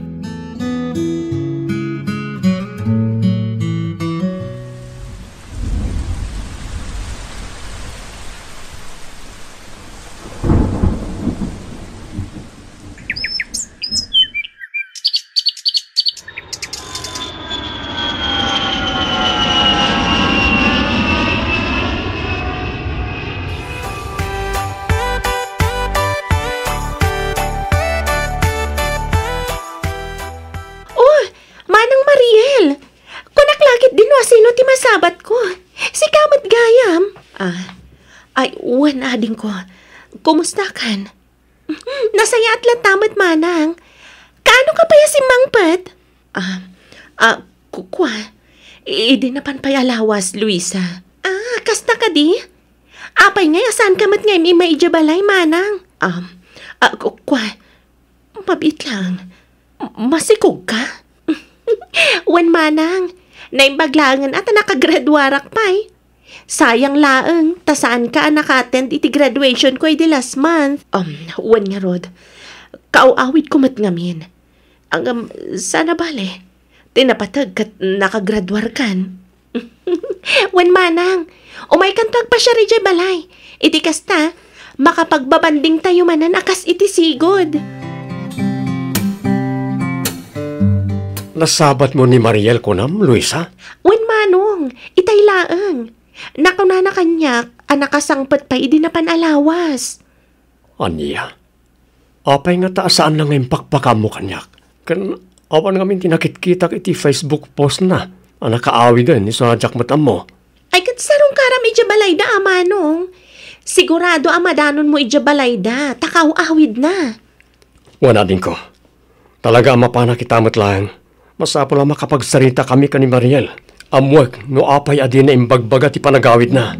Oh, Manang Mariel! Kunak lakit din no asino ti masabatko. Sika met gayam. Ah, ay, wen, adingko. Kumusta kan? Nasayaat latta met, manang. Kaano ka pay a simmangpet? Ah, ah, ku-, kua. Idi napan pay a lawas, Luisa. Ah, kasta kadi? Apay ngay a saanka met nga im-immay idiay balay, manang? Um, ah, ku-, kua, mabiit laeng. M-, masikogka? Wen, manang. Naimbag laengen a ta nakagraduarak pay. Sayang laeng, ta saanka a naka-attend iti graduation ko idi last month. Um, wen ngarud, kaaw-awidko met ngamin. Ngem, saan a bale, ti napateg ket nakagraduarkan. Wen, manang, umaykanto agpasiar idiay balay. Iti kasta, makapagbabandingtayo manen a kas iti sigud. Nasabatmo ni Mariel kunam, Luisa? Wen, manong, itay laeng. Nakunana kaniak a nakasangpet pay idi napan a lawas. Ania? Apay ngata a saanna nga impakpakaammo kaniak? Ken awan ngamin ti nakitkitak iti Facebook postna a nakaawiden isu a diak met ammo. Ay, ket sarungkaram idiay balayda a manong. Sigurado a madanonmo idiay balayda, ta kaaw-awidna. Wen, adingko. Talaga a mapanak ita met laeng. Masapul a makapagsaritakami ken ni Mariel. Ammoek no apay a dina imbagbaga ti panagawidna.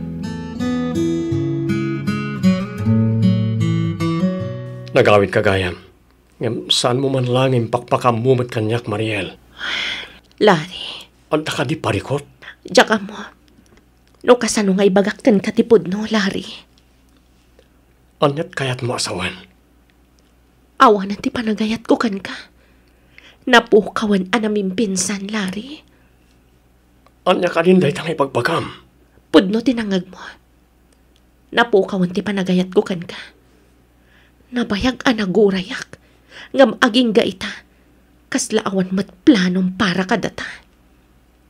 Nagawidka gayam. Ngem saanmo man laeng impakpakaammo met kaniak, Mariel. Larry. Anta kadi parikut? Diak ammo no kasano nga ibagak kenka ti pudno, Larry. Aniat kayatmo a sawen? Awanen ti panagayatko kenka. Napukawen a namimpinsan, Larry. Ania kadin dayta nga ibagbagam? Pudno ti nangngegmo. Napukawen ti panagayatko kenka. Nabayag a nagurayak, ngem agingga ita, kasla awan met planom para kadata.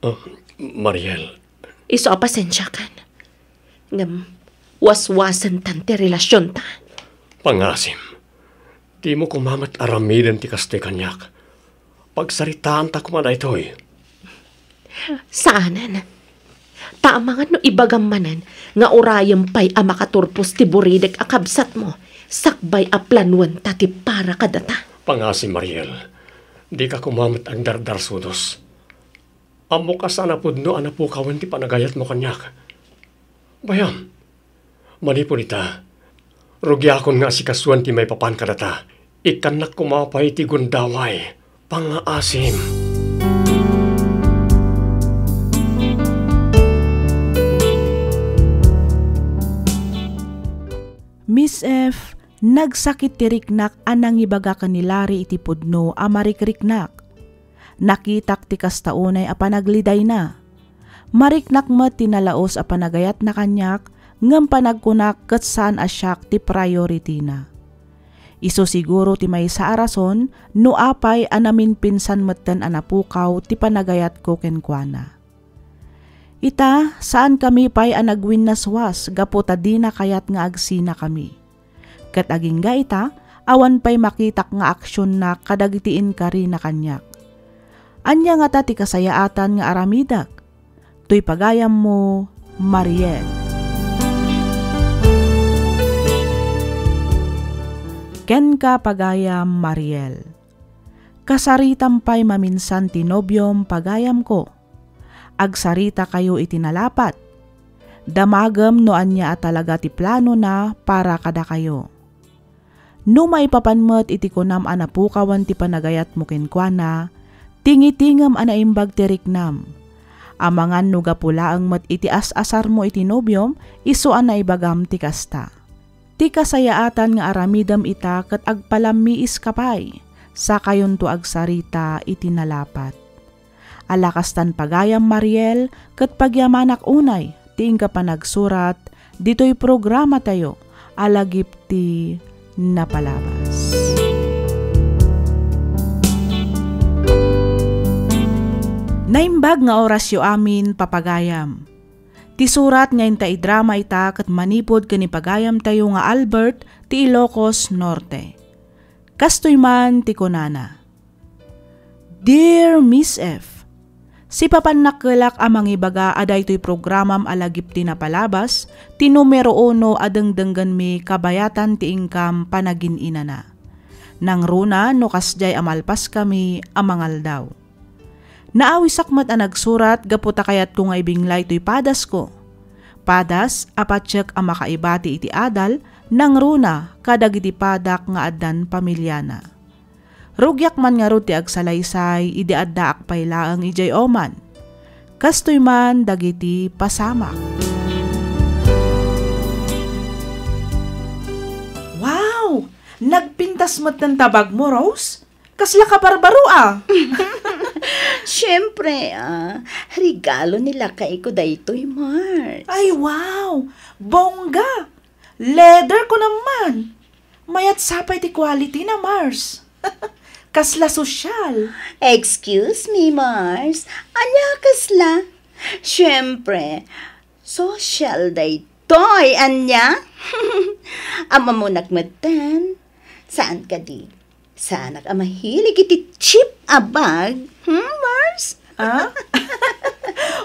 Ah, Mariel. Isu a pasensiakan. Ngem, waswasentan ti relasionta. Pangasim, dimo koma met aramiden ti kastoy kaniak. Pagsaritaanta koma daytoy. Saanen. Ta amangan no ibagam manen nga urayem pay a makaturpos ti buridek a kabsatmo sakbay a planuenta ti para kadata. Pangasim, Mariel, dika koma met agdardarsudos. Ammok a saan a pudno a napukawen ti panagayatmo kaniak. Bayam, manipud ita, rugiakon nga asikasuan ti maipapan kadata. Ikkannak koma pay ti gundaway, pangngaasim. Miss F, nagsakit ti riknak a nangibaga ken ni Larry iti pudno a marikriknak. Nakitak ti kasta unay a panaglidayna. Mariknak met ti nalaus a panagayatna kaniak, ngem panagkunak ket saan a siak ti priority-na. Isu siguro ti maysa a rason no apay a namimpinsan metten a napukaw ti panagayatko kenkuana. Ita, saankami pay a nagwinnaswas gapu ta dina kayat nga agsinakami. Ket agingga ita, awan pay makitak nga aksionna kadagiti inkarina kaniak. Ania ngata ti kasayaatan nga aramidek? Toy pagayammo, Mariel. Kenka, pagayam Mariel. Kasaritam pay maminsan ti nobiom, pagayamko. Agsaritakayo iti nalapat. Damagem no ania a talaga ti planona para kadakayo. No maipapan met iti kunam a napukawan ti panagayatmo kenkuana, tingitingem a naimbag ti riknam. Amangan no gapu laeng met iti as-asarmo iti nobiom, isu a naibagam ti kasta. Ti kasayaatan nga aramidem ita ket agpalammiiska pay, sakayonto agsarita iti nalapat. Ala kastan pagayam, Mariel, ket pagyamanak unay ti inka panagsurat ditoy programatayo a Lagip ti Napalabas. Naimbag nga orasyo amin, papagayam. Ti surat nga inta idrama ita ket manipud ken ni pagayamtayo nga Albert ti Ilocos Norte. Kastoy man ti kunana, Dear Miss F, sipapannakkelak a mangibaga a daytoy programam a Lagip ti Napalabas ti numero uno a dengdenggenmi kabayatan ti inkam panagin-inana. Nangruna no kasdiay a malpaskami a mangaldaw. Naawisak met a nagsurat gapu ta kayatko nga ibinglay toy padasko. Padas a patiek a makaibati iti adal, nangruna kadagiti padak nga addan pamiliana. Rugiak man ngarud ti agsalaysay idi addaak pay laeng idiay Oman. Kastoy man dagiti pasamak. Wow! Nagpintas metten ta bagmo, Rose? Kasla kabarbaro a! Siyempre, ah, regalo ni lakayko daytoy, Mars. Ay, wow! Bongga! Leather ko naman! Mayat sa pay ti quality na, Mars. Kasla sosyal. Excuse me, Mars. Ania kasla? Siyempre, sosyal daytoy, ania? Ammonak metten. Saan kadi? Saanak a mahilig iti cheap a bag. Hmm, Mars? Ah?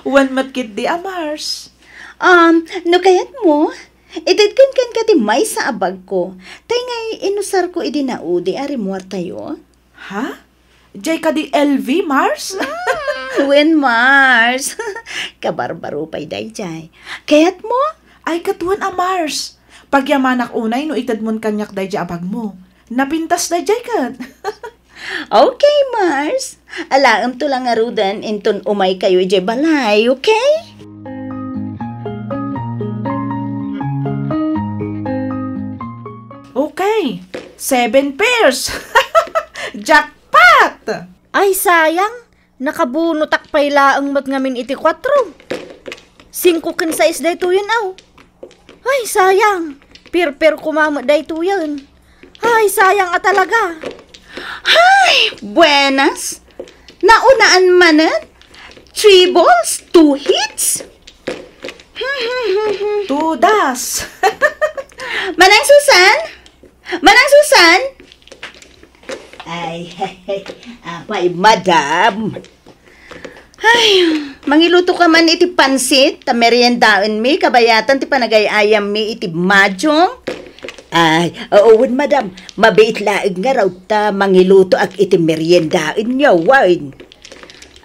Wen met ketdi a Mars. Um, no kayatmo, itedken kenka ti maysa a bagko. Tay ngay inusarko idi naudi a rimuartayo. Ha? Jay kadi L V, Mars? Hmm, wen, Mars. Kabarbaro pay dayjay. Kayatmo? Ay, ket wen a, Mars. Pagyamanak unay no itedmon kaniak dayjay a bagmo. Napintas dayjay ket. Okay, Mars. Alaemto la ngaruden inton umaykayo idiay balay, okay? Okay. Seven pairs. Jackpot! Ay, sayang. Nakabunotak pay laeng met ngamin iti kuatro. Singko ken sais daytoyen, aw. Ay, sayang. Pair-pair koma met daytoyen. Ay, sayang a talaga. Ay, buenas. Naunaan manen. Three balls, two hits. Tudas. Manang Susan? Manang Susan? Ay, apay, madam. Ay, mangiluto ka man iti pansit, ta meriendaenmi, kabayatan ti panagay-ayammi iti Mahjong. Ay, oo, wen, madam, mabiit laeng ngarud ta mangilutoak iti meriendaenyo, wen.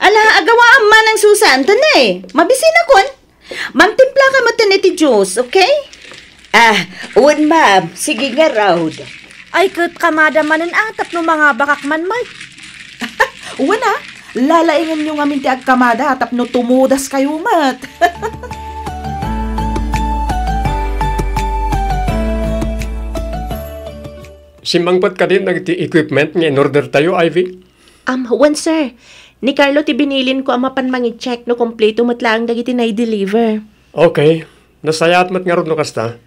Ala, agawam, Manang Susan, ta ne, mabisinakon. Mangtimpla ka metten iti juice, okay? Ah, wen, ma'am. Sige ngarud. Ay, ket kamada manen a, tapno mangabakak man met. Wen a, lalaingenyo ngamin ti agkamada tapno tumudaskayo met. Simmangpet kadi dagiti equipment nga in-order tayo, Ivy? Um, wen, sir. Ni Carlo ti binilinko a mapan mangi-check no kompleto met laeng dagiti nai-deliver. Okay. Nasayaat met ngarud no kasta.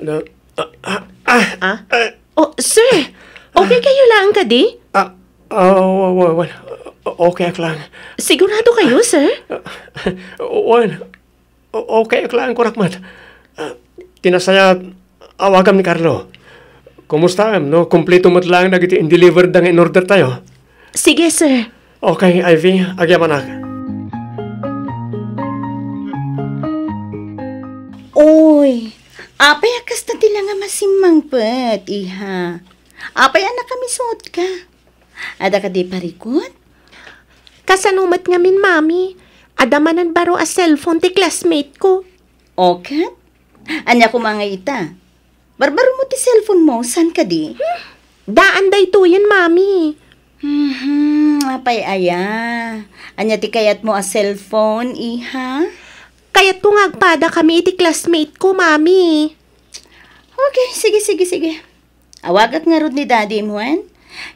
Na, ah, ah, ah, Ah? ah. Oh, sir! Okay kayo laeng kadi? Ah, ah, wa-, wa-, wa-, okay ak lang. Sigurado kayo, sir? Ah, wen, O-, okay, ak laeng, kunak met. Ah, ti nasayaat, awagam ni Carlo. Kumustaem no kompleto met laeng dagiti in-deliver da nga in-order tayo? Sige, sir. Okay, Ivy, agyamanak. Uy, apay a kasta ti la nga masimmangpet, iha? Apay a nakamisut ka? Adda kadi parikut? Kasano met ngamin, Mami? Adda manen baro a cellphone ti classmate ko. O ket? Ania koma nga ita? Barbaro mo ti cellphone mo, saan kadi? Hmm, daan daytoyen, Mami. Mhm, apay aya? Ania ti kayat mo a cellphone, iha? Kayatko nga agpada kami iti classmate ko, Mami. Okay, sige, sige, sige. Awagak ngarud ni Daddy mo, wen?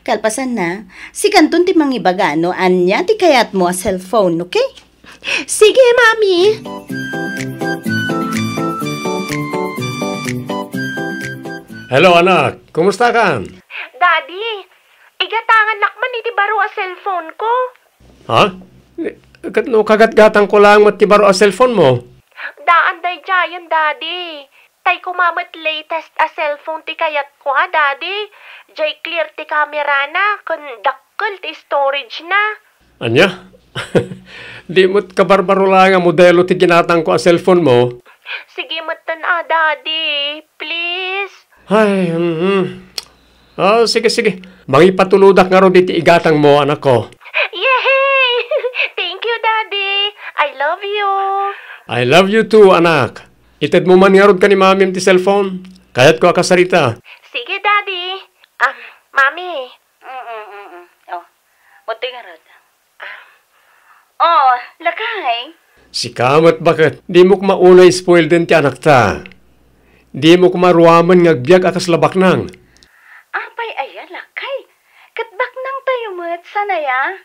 Kalpasanna, sikanton ti mangibaga no ania ti kayatmo a cellphone, okay? Sige, Mami. Hello, anak. Kumusta ka? Daddy, igatangannak man iti baro a cellphone ko. Ha? Ket no kagatgatangko laeng met ti baro a cellphone mo? Daan daydiayen, Daddy. Tay koma met latest a cellphone ti kayatko a, Daddy. Jay clear ti camera na, ken dakkel ti storage na. Ania? Di met kabarbaro laeng a modelo ti ginatangko a cellphone mo? Sige metten a, Daddy. Please. Ay, mm. Ah, sige, sige. Mangipatulodak ngarud iti igatangmo, anakko. Yehey! I love you too, anak. Itedmo man ngarud ken ni Mamim ti cellphone. Kayatko a kasarita. Sige, Daddy. Ah, Mami. Mm-mm-mm. Oh, muti ngarud. Ah. Oh, lakay. Sika met baket, dimo koma unay spoilden ti anakta. Dimo koma ruamen nga agbiag a kasla baknang. Apay aya, lakay? Ket baknangtayo met, saan aya?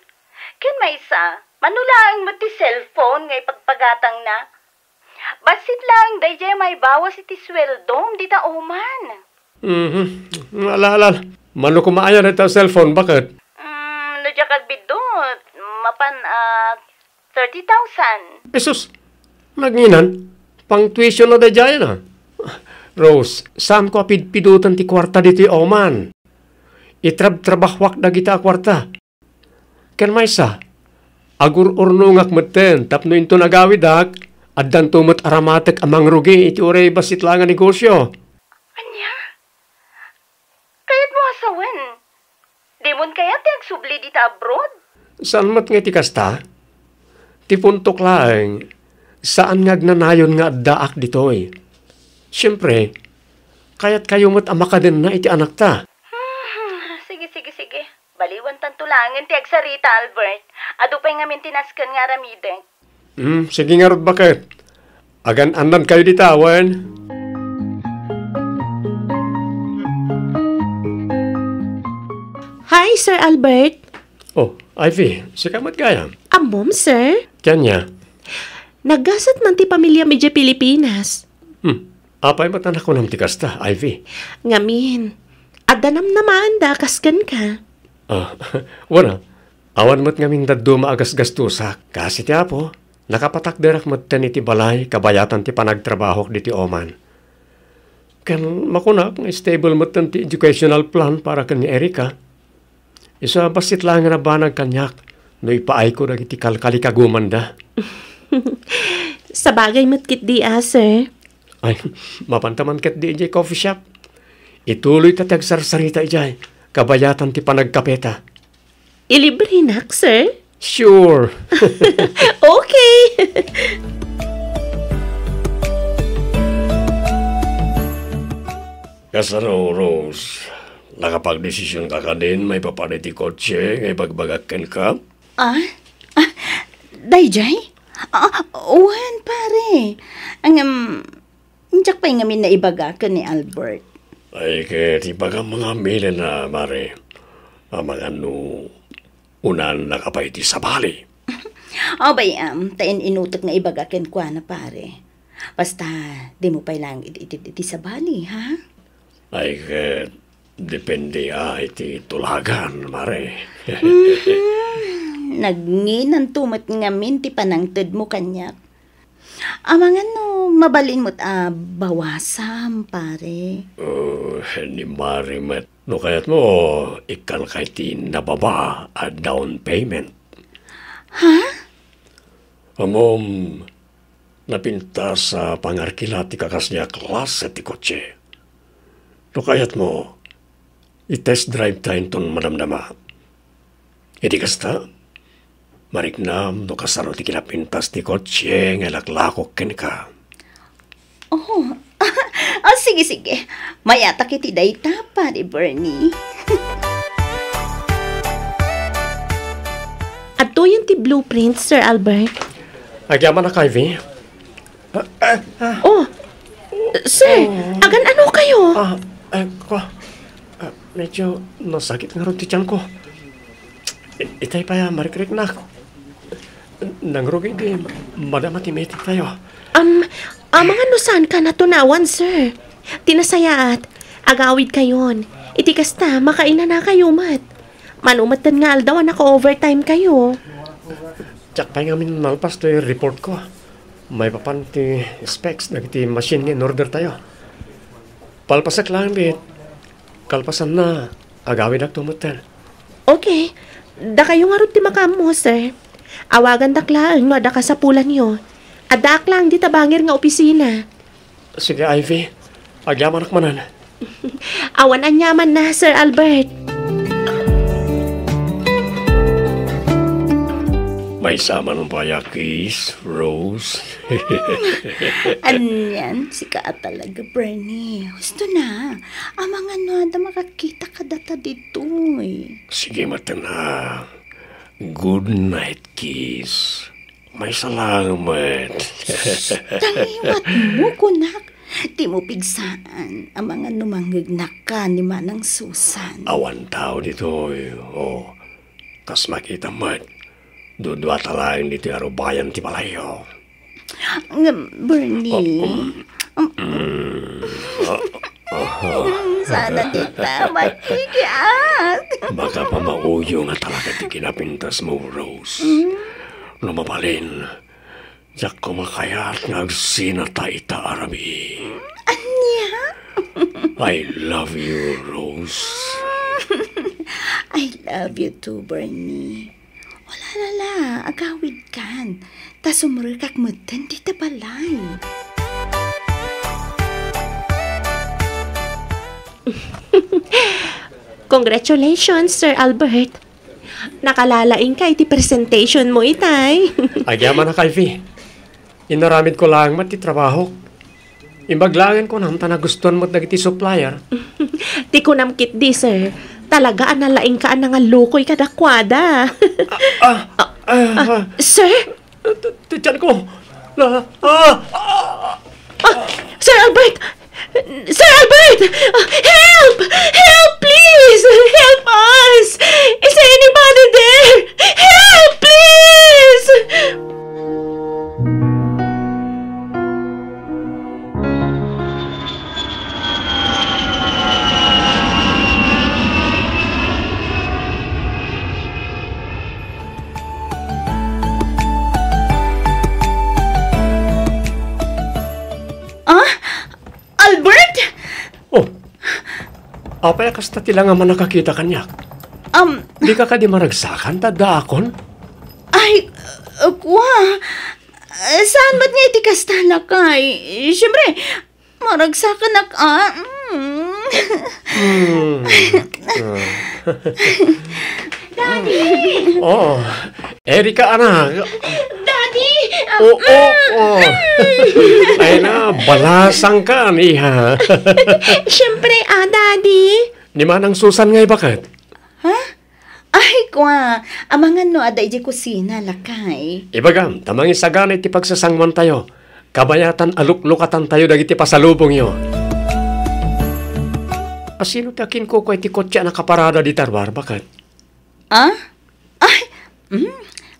Ken maysa, mano laeng met ti cellphone nga ipagpagatangna? Bassit laeng daydiay maibawas iti sueldom dita Oman. Mhm. Ala, ala, ala. Mano koma aya dayta cellphone, baket? Mm, no diak agbiddut, mapan, ah, thirty thousand. Jesus, nagnginan? Pang-tuition na daydiay na. Rose, saanko a pidpidotan ti kuarta ditoy Oman. Itrabtrabahoak dagita a kuarta. Ken maysa, agur-urnongak metten tapno inton agawidak, addanto met aramatek a mangrugi iti uray bassit laeng a negosyo. Ania? Kayatmo a sawen? Dimon kayat ti agsubli dita abroad? Saan met nga iti kasta? Ti puntok laeng, saan nga agnanayon nga addaak ditoy. Siempre, kayatkayo met a makadenna iti anakta. Hmm, sige, sige, sige. Baliwantanto laengen ti agsarita, Albert. Adu pay ngamin ti nasken nga aramidek. Hmm, sige ngarud, baket. Agan-annadkayo dita, wen? Hi, Sir Albert. Oh, Ivy, sika met gayam? Ammom, sir? Ken ania? Naggasat man ti pamiliam idiay Pilipinas. Hmm, apay met a nakunam ti kasta, Ivy? Ngamin, adda namnamaanda kas kenka. Ah, wen a, awan met ngamin dadduma a gasgastosak. Kas iti Apo, nakapatakderak metten iti balay kabayatan ti panagtrabahok ditoy Oman. Ken makunak nga stable metten ti educational plan para ken ni Erica. Isu a bassit laengen a banag kaniak no ipaayko dagiti kalkalikagumanda. Sabagay met ketdi a, sir. Ay, mapanta man ketdi idiay coffee shop. Ituloyta ti agsarsarita idiay kabayatan ti panagkapeta. Ilibrenak, sir? Sure. Okay. Kasano, Rose? Nakapagdesisionka kadin maipapan iti kotse nga ibagbagak kenka? Ah? Ah, daydiay? Ah, wen, pare. Ngem, diak pay ngamin naibaga ken ni Albert. Ay, ket ibagam ngamin a, mare. Amangan no unanna ka pay iti sabali. Abay, am, ta in-inutek nga ibaga kenkuana, pare. Basta, dimo pay laeng iti, iti, iti sabali, ha? Ay, ket depende a iti tulagan, mare. Mhm. Nagnginanto met ngamin ti panangtedmo kaniak. Amangan no mabalin met a bawasam, pare. Oh, ni mare met. No kayatmo, ikkanka iti nababa a down payment. Ha? Ammom, napintas a pangarkila ti kakas ni a klase ti kotse. No kayatmo, i-test drive ta inton madamdama. Iti kasta, mariknam no kasano ti kinapintas ti kotse nga ilaklakok kenka. Oh, ah, sige, sige. Mayatak iti dayta, Padi Bernie. Adtoyen ti blueprint, Sir Albert. Agyamanak, Ivy. Ah, ah, ah. Oh, sir, oh. Agan-ano kayo? Ah, eh, ko, ah, medyo nasakit ngarud ti tiyan ko. I-, itay pay a marikriknak. Nangrugi di madama ti meeting tayo. Am, amangan no saan ka natunawan, sir. Ti nasayaat, agawid kayon. Iti kasta, makainana kayo met. Mano metten nga aldaw a naka-overtime kayo. Diak pay ngamin nalpas toy report ko. Maipapan ti specs dagiti machine nga in-order tayo. Palpasek laeng, bit. Kalpasanna, agawidakto metten. Okay. Dakayo ngarud ti makaammo, sir. Awagandak laeng no adda kasapulanyo. Addaak laeng dita bangir nga opisina. Sige, Ivy. Agyamanak manen. Awan aniamanna, Sir Albert. Maysa man pay a kiss, Rose. Anian, sika a talaga, Bernie. Husto na. Amangan no adda makakita kadata ditoy. Sige, maten a. Good night kiss. Maysa laeng met. Tangiwat mo, kunak. Di mo pigsaan, amangan no mangngegnak ka ni Manang Susan. Awan tao ditoy. Oh, kas makita met, dudua ta laeng ditoy a rubayan ti balayyo. Ngem, Bernie, um, mm, ah, ah. Sana dita makikiat. Baka pamauyo nga talaga ti kinapintas mo, Rose. Mm. No mabalin, diak koma kayat nga agsinata ita a rabii. Ania? I love you, Rose. I love you too, Bernie. Wala, lala, agawidkan. Ta sumrekak metten dita balay. Congratulations, Sir Albert. Nakalalaingka iti presentation mo itay. Agyamanak, Ivy. Inaramidko laeng met ti trabahok. Imbag laengen kunam ta nagustuan met dagiti supplier. Ti kunam ketdi, sir, talaga a nalaingka a nangallukoy kadakuada. Ah, ah, ah, ah. Sir? Ti-, ti-, tiyan ko. La-, ah, ah. Ah, Sir Albert! Sir Albert! Ah, help! Help, please! Help us! Is there anybody there? Help, please! Ah? Albert? Oh. Apay a kasta ti langaman a nakakita kaniak? Um, Dika kadi maragsakan ta addaakon? Ay, uh, kua. Uh, saan met nga iti kasta, lakay? Siyempre, maragsakanak, ah. Mm. Hmm. Ah. Daddy! Oh, Erika, anak. Daddy! Oo, oo. Ay na, balasang ka, iha. Siyempre, ah, Daddy. Ni Manang Susan nga ibaket? Ha? Ay, kua, amangan no adda idiay kusina, lakay. Ibagam, ta mangisagana iti pagsasanguantayo, kabayatan a luklukatantayo dagiti pasalubongyo. Asino ti akinkukua iti kotse a nakaparada dita ruar, baket? Ah? Ay, mm,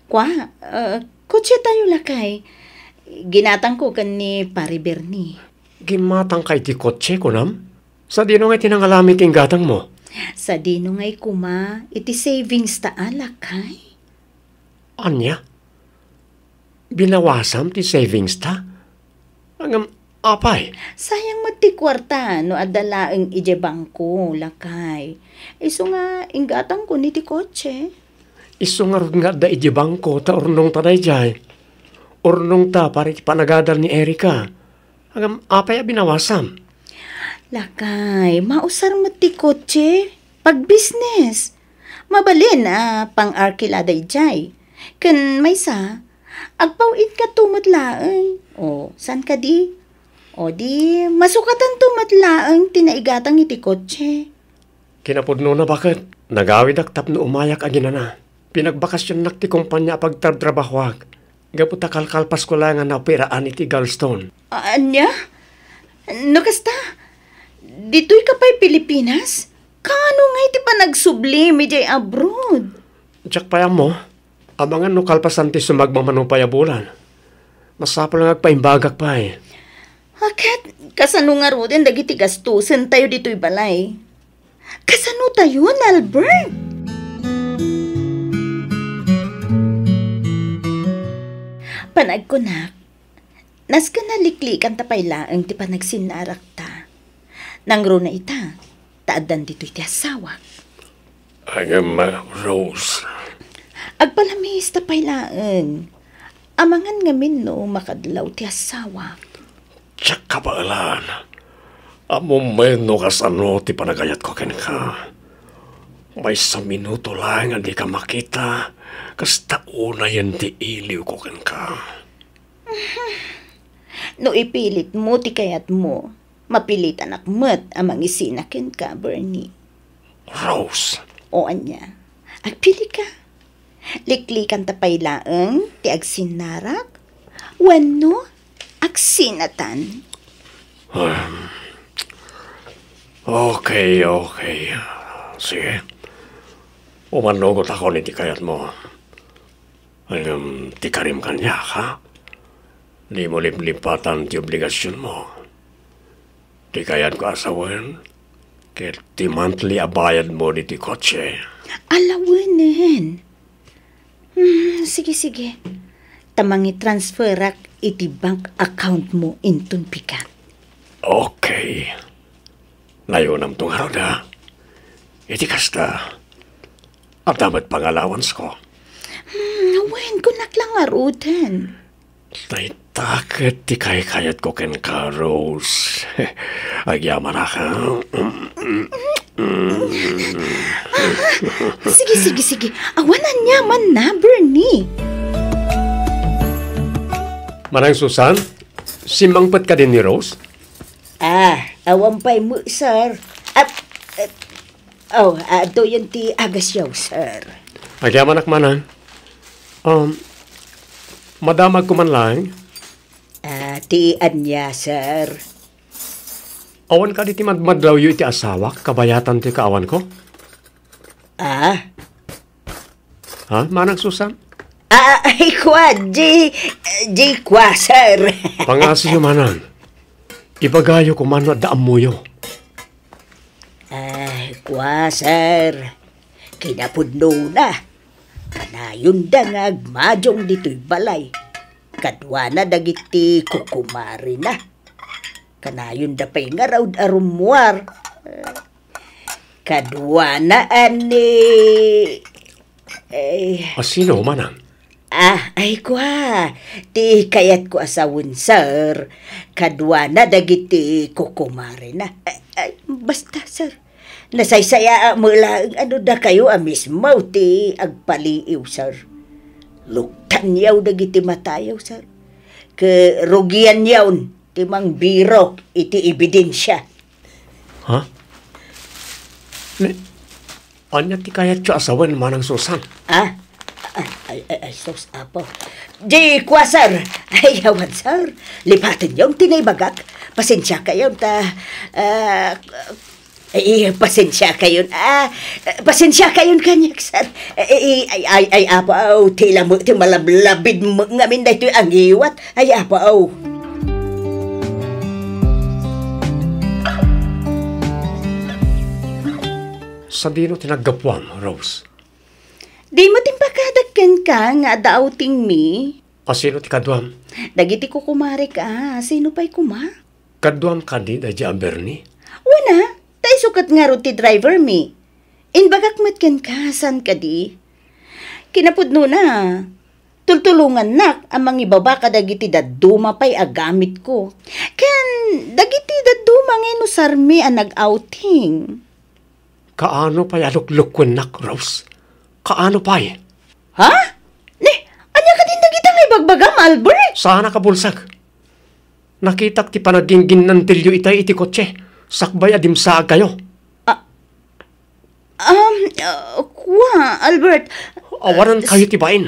kua, uh, kotse tayo, lakay. Ginatangko ken ni Pare Bernie. Gimatangka iti kotse, kunam? Sadino nga iti nangalami ti inggatangmo? Sadino nga ikuma iti savings ta, a, lakay? Ania? Binawasam ti savings ta? Ngem apay? Sayang met ti kuarta no adda laeng idiay bangko, lakay. Isu nga inggatangko ni ti kotse. Isu ngarud nga adda idiay bangko ta urnongta daydiay. Urnongta para iti panagadal ni Erika. Ngem apay a binawasam? Lakay, mausar met ti kotse. Pagbisnes. Mabalin a pang-arkila daydiay. Ken maysa, agpaw-inkatto met laeng. O, saan kadi? O di, masukatanto met laeng ti naigatang iti kotse. Kinapudnona, baket, nagawidak tapno umayak aginana. Pinagbakasionnak ti kompania a pagtartrabahoak gapu ta kalkalpasko laeng a naoperaan iti gallstone. A-, ania? No kasta, ditoyka pay Pilipinas? Kaano ngay ti panagsublim idiay abroad? Diak pay ammo. Amangan no kalpasan ti sumagmamano pay a bulan. Masapul nga agpaimbagak pay. Ket, kasano ngaruden dagiti gastusentayo ditoy balay? Kasano tayon, Albert? Panagkunak, nasken a liklikanta pay laeng ti panagsinnarakta. Nangruna ita, ta addan ditoy ti asawak. Ngem, Rose. Agpalamista pay laeng. Amangan ngamin no makadlaw ti asawak. Diak kabaelan. Ammom met no kasano ti panagayatko kenka. Maysa minuto laeng a dika makita, kasta unayen ti iliwko kenka. No ipilitmo ti kayatmo, mapilitanak met a mangisina kenka, Bernie. Rose! O ania, agpilika. Liklikanta pay laeng ti agsinnarak wenno agsinatan. Um, okay, okay. Sige. Umannugotakon iti kayatmo. Ngem ti karim kaniak, ha? Dimo liplipatan ti obligasionmo. Ti kayatko a sawen, ket ti monthly a bayadmo ditoy kotse. Alawenen. Hmm, sige, sige. Ta mangitransferak iti bank account mo inton pigat. Okay. Nayonamto ngarud, a. Iti kasta, adda met pangalawansko. Hmm, wen, kunak lang ngaruden. Dayta ket ti kaykayatko kenka, Rose. Agyamanak, a. Sige, sige, sige. Awan aniamanna, Bernie. Manang Susan, simmangpet kadi ni Rose? Ah, awan pay met, sir. At, at, oh, adtoyen ti agasyo, sir. Agyamanak, manang. Um, madamagko man laeng. Ah, ti ania, sir? Awan kadi ti madmadawyo iti asawak, kabayatan ti kaawanko? Ah? Ha, Manang Susan? Ah, ay, kua, di, di, kua, sir. Pangasiyo, Manang. Ibagayo koma no adda ammoyo. Ay, kua, sir. Kinapudnona, kanayonda nga agmadiong ditoy balay. Kaduana dagiti kukumarena. Kanayonda pay ngarud a rummuar. Kaduana a ni, eh. A sino, Manang? Ah, ay, kua. Ti kayatko a sawen, sir. Kaduana dagiti kukumarena. Ay, ay, basta, sir. Nasaysayaat met laeng a no dakayo a mismo ti agpaliiw, sir. Luktanyo dagiti matayo, sir. Ket rugianyon ti mangbirok iti ebidensia. Ha? Ni, ania ti kayatyo a sawen, Manang Susan? Ah? Ay, ay, ay, ay, sus, Apo. Di kua, sir. Ay, awan, sir. Lipatenyon ti naibagak. Pasensiakayon ta, ah, ay, pasensiakayon. Ah, pasensiakayon kaniak, sir. Ay, ay, ay, ay, Apo, aw, ti lamo, ti malablabid mo ngamin daytoy a ngiwat. Ay, Apo, aw. Sadino ti naggapuam, Rose? Dimo timpakadak kenka nga adda outing mi? A sino ti kaduam? Dagiti kukumarek a, sino pay koma? Kaduam kadi daydi a Bernie? Wen a, ta isu ket ngarud ti driver mi. Imbagak met kenka, saan kadi? Kinapudnona, tultulongannak a mangibaba kadagiti dadduma pay a gamitko. Ken dagiti dadduma nga inusarmi a nag-outing. Kaano pay a luklukuennak, Rose? Kaano pay? Ha? Ni, ania kadin dagita nga ibagbagam, Albert? Saanak a bulsek. Nakitak ti panagingginnantilyo itay iti kotse, sakbay a dimsaagkayo. Ah, um, ah, kua, Albert. Awanankayo ti bain.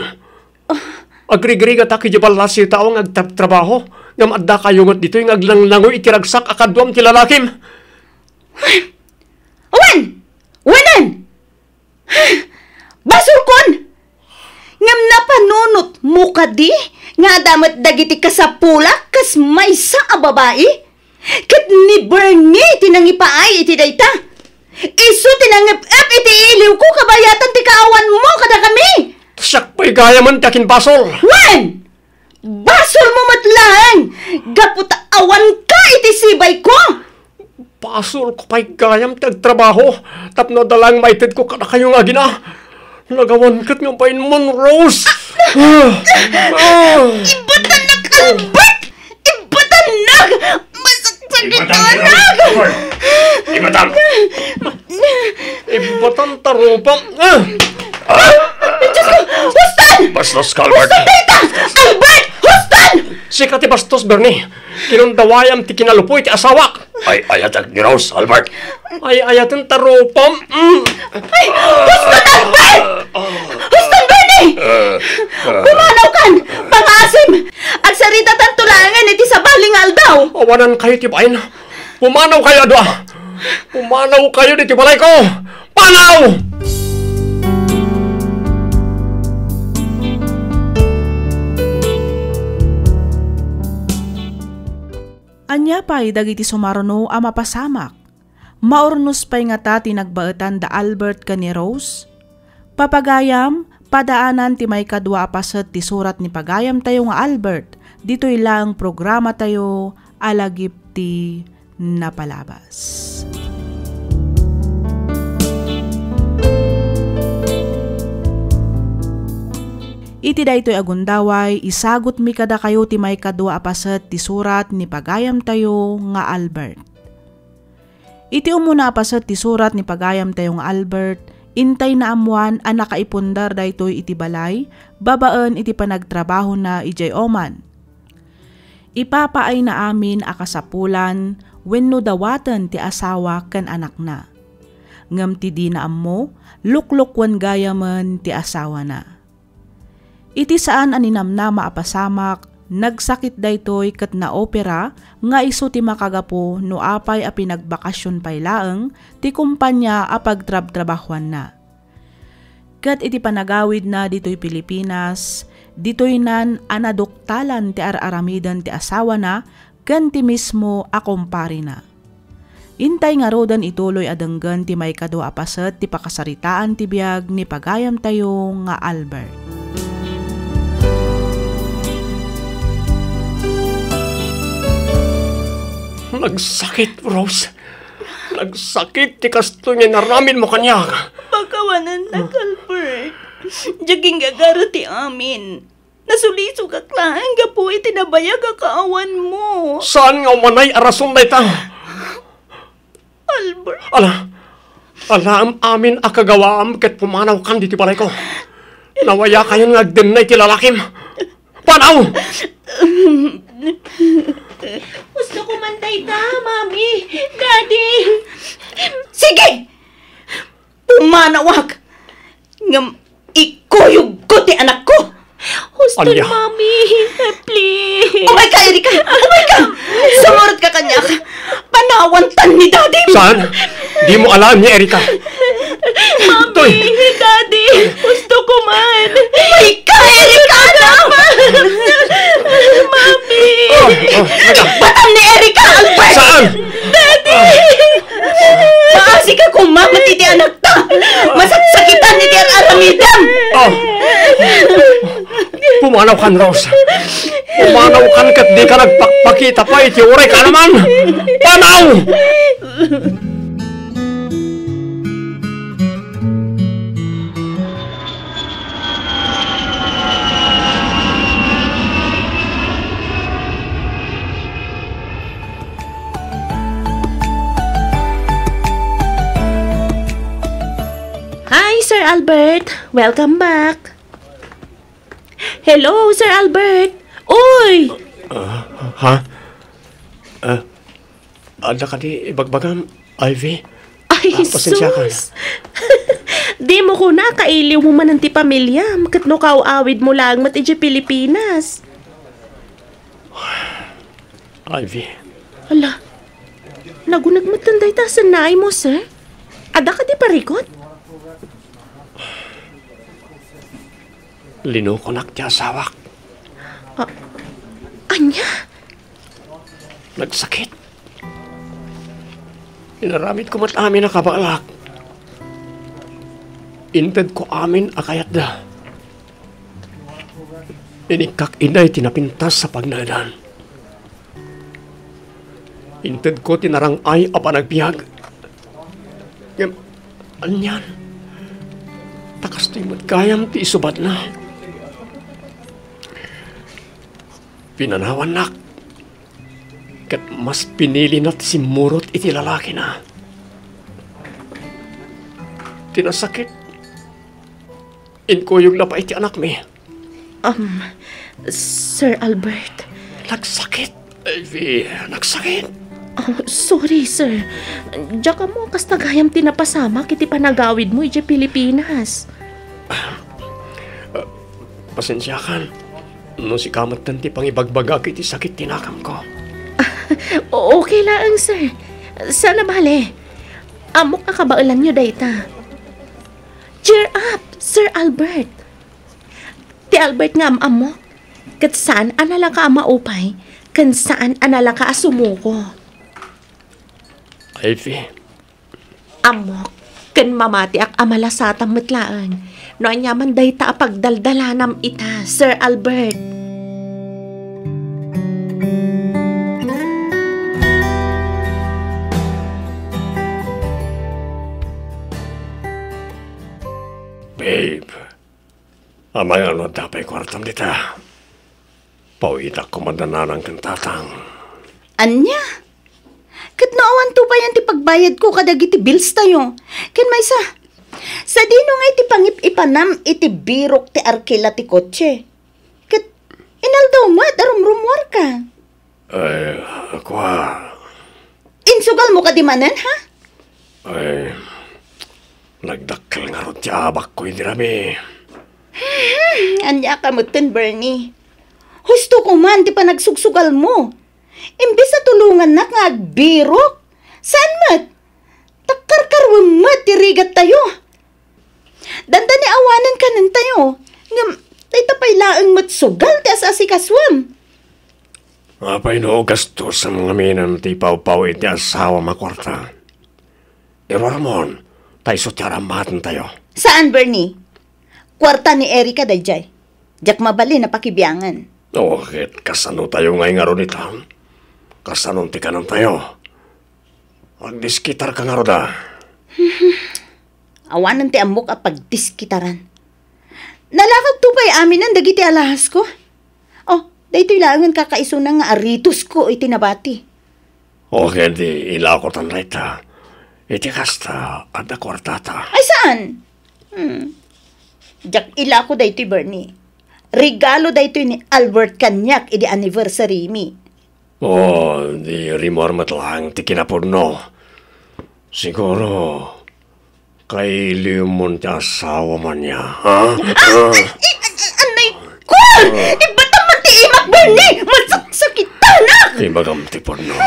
Agrigrigatak idiay ballasyo tao nga agtrabtrabaho, ngem addakayo met ditoy nga aglanglangoy iti ragsak a kaduam ti lalakim. Wen! Wenen! Basolkon! Ngem napanunotmo kadi nga adda met dagiti kasapulak kas maysa a babai? Ket ni Bernie ti nangipaay iti dayta. Isu ti nangep-ep iti iliwko kabayatan ti kaawanmo kadakami. Siak pay gayamen ti akinbasol. Wen! Basolmo met laeng gapu ta awanka iti sibayko. Basolko pay gayam ti agtrabaho tapno adda laeng maitedko kadakayo nga agina. Nagawan ket nga bainmon, Rose. Ah! Ah! Ibatanak, Albert! Ibatanak! Masakit! Sakit, Ibatam, anak! Albert! Ibatam! Ibatam ta rupam! Ah! Diyos ko! Huston! Bastos ka, Albert! Huston dayta! Albert! Huston! Sika ti bastos, Bernie. Kinundawayam ti kinalupoy ti asawak. Ay-ayatek ni Rose, Albert. Ay-ayaten ta rupam. Mm. Ay, huston, Albert! Huston, Bernie! Eh, eh. Pumanawkan! Pangaasim! Agsaritatanto laengen iti sabali nga aldaw! Awanankayo ti bain. Pumanawkayo a dua. Pumanawkayo ditoy balayko. Panaw! Ania pay dagiti sumaruno a mapasamak? Maurnos pay ngata ti nagbaetan da Albert ken ni Rose? Papagayam, padaanan ti maikadua a paset ti surat ni pagayamtayo nga Albert, ditoy laeng programatayo a Lagip ti Napalabas. Iti daytoy a gundaway, isagutmi kadakayo ti maikadua a paset ti surat ni pagayamtayo nga Albert. Iti umuna a paset ti surat ni pagayamtayo nga Albert, intay naammoan a nakaipundar daytoy iti balay babaen iti panagtrabahona idiay Oman. Ipapaayna amin a kasapulan wenno dawaten ti asawa ken anakna. Ngem ti dina ammo, luklokuan gayamen ti asawana. Iti saan a ninamnama a pasamak, nagsakit daytoy ket naopera nga isu ti makagapu no apay a pinagbakasion pay laeng ti kompania a pagtrabtrabahoanna. Ket iti panagawidna ditoy Pilipinas, ditoynan a naduktalan ti ar-aramiden ti asawana ken ti mismo a komparena. Intay ngaruden ituloy a denggen ti maikadua a paset ti pakasaritaan ti biag ni pagayamtayo nga Albert. Nagsakit, Rose. Nagsakit ti kastoy nga inaramidmo kaniak. Pakawanennak, Albert. Diak inggagara ti amin. Nasulisogak laeng gapu iti nabayag a kaawanmo. Saan nga umanay a rason dayta? Albert. Ala, alaem amin a kagawaam ket pumanawkan ditoy balayko. Nawayakayon nga agdennay ti lalakim. Panaw! Gusto ko man dayta, Mami, Daddy. Sige! Pumanawak! Ngem ikuyogko ti anakko! Huston, Ania? Mami, please. Umay ka, Erika! Umay ka! Sumurot ka kaniak! Panawantan ni Daddy! Saan? Dimo alaen ni Erika. Mami, Toy! Daddy, gusto ko man. Umay ka, Erika! Mami! Oh, oh, teka. Batam ni Erika, Albert! Saan? Daddy! Maasi ka kumamat iti anakta! Masaksakitan iti ar-aramidem! Oh. Pumanawkan, Rose. Pumanawkan ket dika nagpakpakita pay iti uray kaanaman. Panaw! Hi, Sir Albert. Welcome back. Hello, Sir Albert. Uy! Ah, ha? Ah, adda kadi ibagbagam, Ivy? Ay, ah, pasensya ka. Sus! Dimo kuna, kailiwmo manen ti pamiliam, ket no kaaw-awidmo laeng met idiay Pilipinas. Ivy. Ala, naguneg metten dayta a sennaaymo, sir? Adda kadi parikut? Linukonak ti asawak. Ah, ania? Nagsakit. Inaramidko met amin a kabaelak. Intedko amin a kayatda. Inikkak idiay ti napintas a pagnaedan. Intedko ti narang-ay a panagbiag. Ngem, anian? Ta kastoy met gayam ti isubatna. Pinanawannak, ket Mas pinilina ti simmurot iti lalakina. Ti nasakit, inkuyogna pay ti anakmi. Um, Sir Albert. Nagsakit, Ivy. Nagsakit. Oh, sorry, sir. Diak ammo a kasta gayam ti napasamak iti panagawidmo idiay Pilipinas. Ah, pasensiakan no sika metten ti pangibagbagak iti sakit ti nakamko. O-, okay laeng, sir. Saan a bale. Ammok a kabaelanyo dayta. Cheer up, Sir Albert. Ti Albert nga am-ammok, ket saan a nalaka a maupay, ken saan a nalaka a sumuko. Ivy. Ammok, ken mamatiak a malasatam met laeng no aniaman dayta a pagdaldalanam ita, Sir Albert. Babe, amay no adda pay kuartam dita, pawitak koma da nanang ken tatang. Ania? Ket no awan tupayan ti pagbayadko kadagiti bills tayo. Ken maysa, sadino nga iti pangip-ipanam iti birok ti arkila ti kotse? Ket inaldaw met a rumrumuarka. Ay, kua. Insugalmo kadi manen, ha? Ay, nagdakkel ngarud ti abakko idi rami. Hmm, ania ka metten, Bernie? Husto ko man ti panagsugsugalmo. Imbes a tulongannak nga agbirok, saan met? Takkarkarwem met ti rigat tayo. Dandani awanen kanen tayo, ngem dayta pay laeng met sugal ti as-asikasuem. Apay no gastuem ngaminen ti pawpaw iti asawam a kuarta? Iruarmon, ta isu ti arammaten tayo. Saan, Bernie? Kuarta ni Erica daydiay. Diak mabalin a pakibiangen. O, ket kasano tayo ngay ngarud ita? Kasano ti kanen tayo? Agdiskitarka ngarud a. Awanen ti ammok a pagdiskitaran. Nalakagto pay aminen dagiti alahasko. Oh, daytoy laengen kakaisuna nga aritosko iti nabati. O, ket di ilakotan dayta. Iti kasta, adda kuartata. Ay, saan? Hmm. Diak ilako daytoy, Bernie. Regalo daytoy ni Albert kaniak idi anniversary mi. Oh, di rimmuar met laeng ti kinapudno. Siguro, kailiwmon ti asawam ania, ha? Ah! Ah! Ay, ay, ay, anay ko! Ah! Ibatam man ti imak, Bernie! Masaksakitanak! Ibagam ti pudno.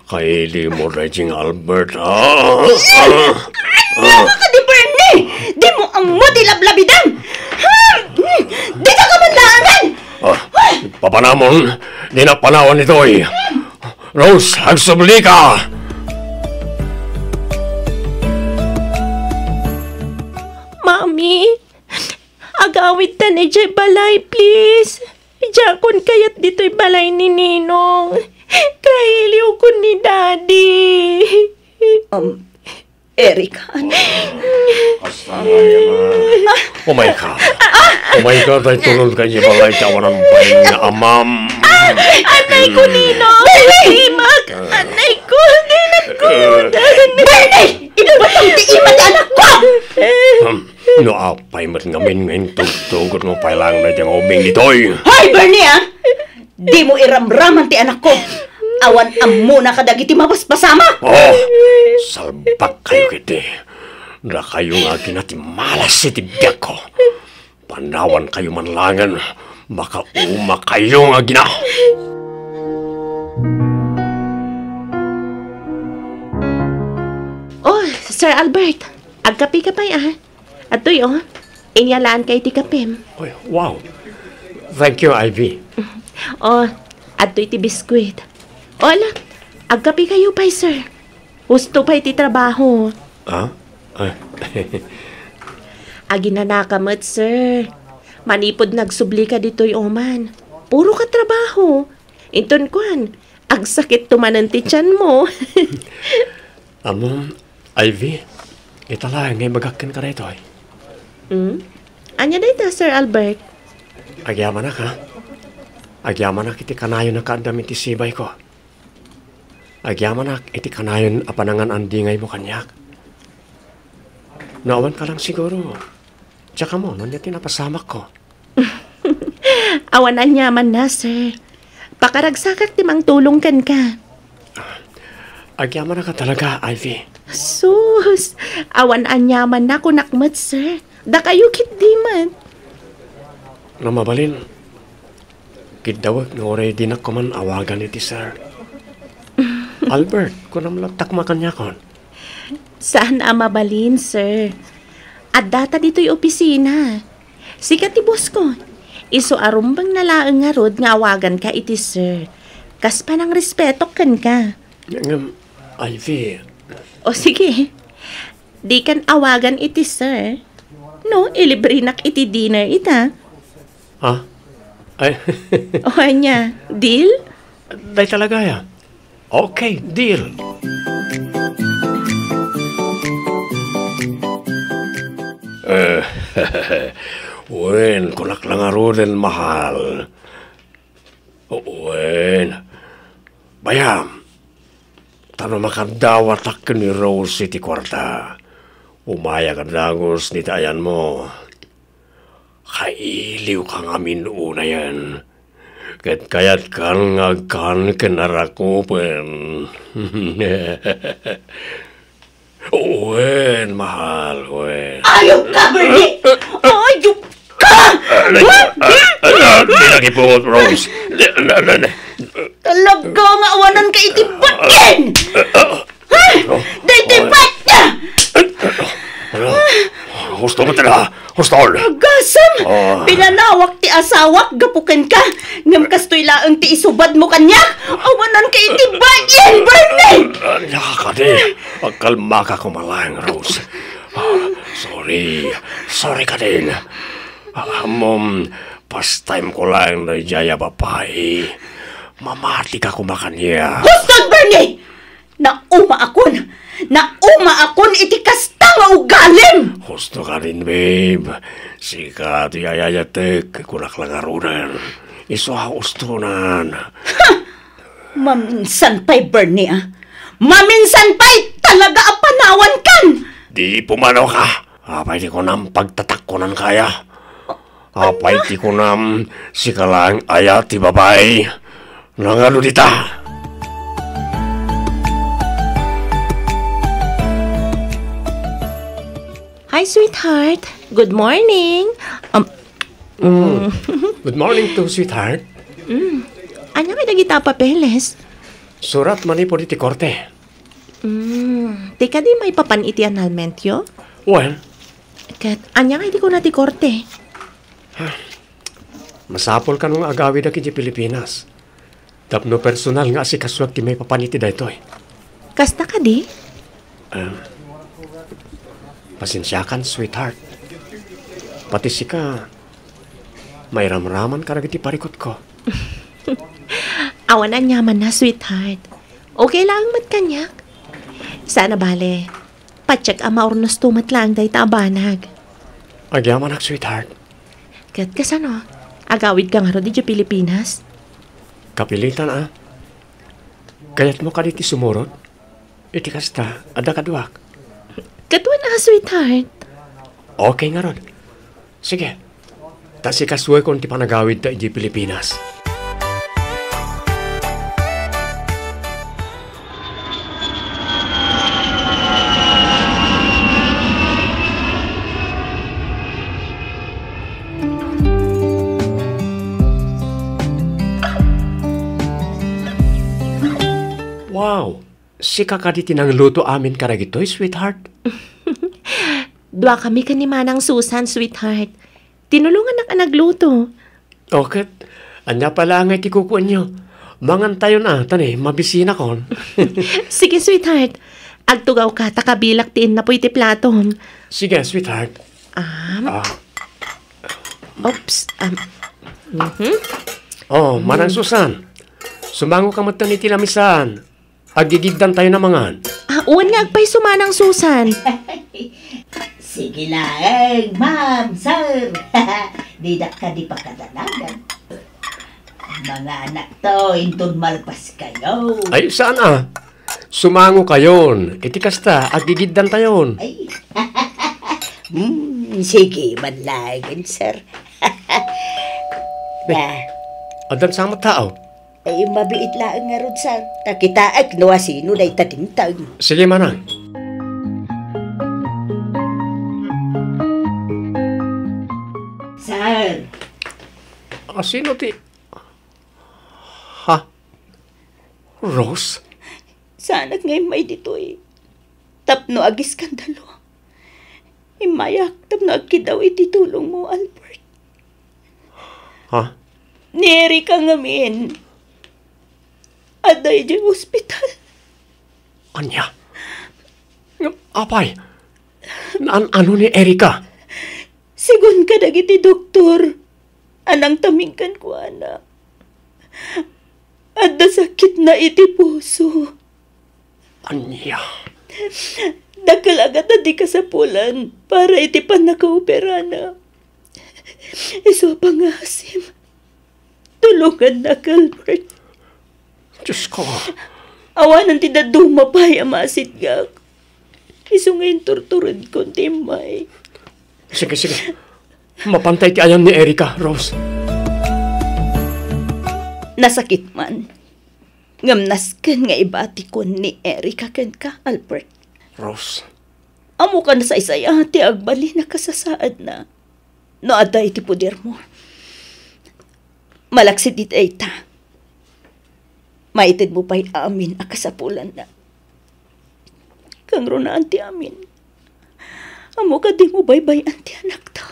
Kailiwmo daydi nga Albert, ha? Ah! Ay, ah! Ano ka di, Bernie? Dimo ammo ti lablabidam! Ha? Dika ka man laangan! Ah, papanamon, di napanawan itoy. Rose, agsublika! Mami, agawidtan idiay balay, please. Diakon kayat ditoy balay ni Ninong. Kailiwkon ni Daddy. Um, Eric, ano? Kasta nga yan, ah. Umayka. Umayka, tay tulon ka, di ba, tay tawanan pa yung amam. Anay ko, Nino! Imak! Anay ko! Di nagkudan! Bernie! Ibatam ti ima ti anak ko! Hmm, no apay met ngamin nga intugtugot mo pay lang na diyang ubing ditoy. Hoy, Bernie, ah! Dimo iramraman ti anakko. Awan ammona kadagiti mapaspasamak. Oh, salbak kayo kiti. Dakayo nga agina ti malas iti biagko. Panawan kayo man langen. Makauma kayo nga agina. Oh, Sir Albert, agkape ka pay, ah. Adtoy, oh. Inyalaanka iti kapem. Oy, wow. Thank you, Ivy. Oh, adtoy ti biskwit. Oh, ala, agkape kayo pay, sir. Husto pay ti trabaho. Ah? Ah. Aginanaka met, sir. Manipud nagsubli ka ditoy oman. Puro ka trabaho. Inton kuan, agsakit to manen ti tiyan mo. Ammom, Ivy, ita laeng nga ibagak kenka daytoy. Hmm? Ania dayta, Sir Albert? Agyamanak, ha? Agyamanak iti kanayon a kaaddam iti sibayko. Agyamanak iti kanayon a panangan-andingaymo kaniak. No awan ka lang siguro, diak ammo no ania ti napasamakko. Awan aniamanna, sir. Pakaragsakak ti mangtulong kenka. Agyamanak a talaga, Ivy. Sus! Awan aniamanna kunak met, sir. Dakayo ketdi met. No mabalin, kiddawek nga uray dinak koman awagan iti sir. Albert, kunam latta koma kaniakon. Saan a mabalin, sir. Addata ditoy opisina. Sika ti boss ko. Isu a rumbengna laeng ngarud nga awaganka iti sir. Kas panangrespetok kenka. Ngem, Ivy. O sige. Dikan awagan iti sir. No, ilibrenak iti dinner ita. Ha? Ay. O ania, deal? Dayta la gayam. Okay, deal. Eh, wen, kunak la ngaruden, mahal. Wen, bayam, ta no makaddawatak ken ni Rose iti kuarta, umayak a dagus dita ayanmo. Kailiwka ngamin unayen, ket kayatkan nga agkan ken arakupen. Wen, mahal, wen. Ayop ka, Bernie! Ayop ka! Ala, ala, ala, di lagi pungot, Rose. Di, na, na, na. Talaga nga awanan ka iti batin! Ha? Daytoy bat! Ano? Husto mo tala. Husto. Agasem! Ah. Pinanawak ti asawak gapu kenka. Ngem kastoy laeng ti isubadmo kaniak. Awanan ka iti batin, Bernie! Ania kadi? Agkalmaka koma laeng, Rose. Ah, sorry. Sorry kadin. Ah, um, pastime ko laeng daydiay a babai. Mamatika koma kaniak. Huston, Bernie! Naumaakon! Naumaakon iti kasta nga ugalim! Husto kadin, babe. Sika ti ayayatek, kunak la ngaruden. Isu a hustonan. Ha! Maminsan pay, Bernie, a. Maminsan pay talaga a panawankan! Di pumanaw ka. Apay ti kunam, pagtatakkonanka aya? Apay ti kunam, sika laeng aya ti babai? Nangano dita? Hi, sweetheart. Good morning. Um, mm. Good morning too, sweetheart. Mm. Ania kadi dagita a papeles? Surat manipud iti korte. Mm. Ti kadi maipapan iti annulmentyo? Wen. Ket ania nga idi kuna ti korte? Masapul kano nga agawidak idiay Pilipinas tapno personal nga asikasuak ti maipapan iti daytoy. Kasta kadi? Em, pasensiakan, sweetheart. Pati sika, mairamraman kadagiti parikutko. Awan aniamanna, sweetheart. Okay laeng met kaniak. Saan a bale, patiek a maurnosto met laeng dayta a banag. Agyamanak, sweetheart. Ket kasano? Agawidka ngarud idiay Pilipinas? Kapilitan a. Kayatmo kadi ti sumurot? Iti kasta, adda kaduak. Ket wen a, sweetheart. Okay ngarud. Sige. Ta sikasuekon ti panagawidta idiay Pilipinas. Wow! Sika kadi ti nangluto amin kadagitoy, sweetheart? Duakami ken ni Manang Susan, sweetheart. Tinulongannak a nagluto. O, ket ania pay laeng ti kukuenyo? Mangantayon a, ta ni, mabisinakon. Sige, sweetheart. Agtugawka ta kabilak ti innapuy ti platom. Sige, sweetheart. Am. Ah. Oops. Am. Mhm. Oh, Manang Susan. Sumangoka metten iti lamisan. Aggigiddantayon a mangan. Ah, wen nga agpayso, Manang Susan. Sige laeng, ma'am, sir. Didak kadi pakadanagan. Manganakto, inton malpaskayo. Ay, saan a? Sumangokayon. Iti kasta, aggigiddantayon. Ay. Hmm, sige man laengen, sir. Ba? Addan sa met tao? Ay, mabiit laeng ngarud, sir. Ta kitaek no asino dayta dimteng. Sige, manang. Sir. Asino ti, ha? Rose? Saanak nga immay ditoy tapno agiskandalo. Immayak tapno agkiddaw iti tulongmo, Albert. Ha? Ni Erica ngamin, adda idiay ospital. Ania? Ngem apay? Naan-ano ni Erica? Sigun kadagiti doktor, a nangtaming kenkuana, adda sakitna iti puso. Ania? Dakkel a gatadi kasapulan para iti pannakaoperana. Isu a pangngaasim, tulongannak, Albert. Diosko. Awanen ti dadduma pay a masitgak. Isu nga inturturedkon ti immay. Sige, sige. Mapantay ti ayan ni Erica, Rose. Nasakit man. Ngem nasken nga ibatikon ni Erica kenka, Albert. Rose. Ammok a nasaysaya ti agbalin a kasasaadna no adda iti podermo. Malaksid iti dayta, maitedmo pay amin a kasapulanna. Kangrunaan ti amin. Ammok a dimo baybay-an ti anakta.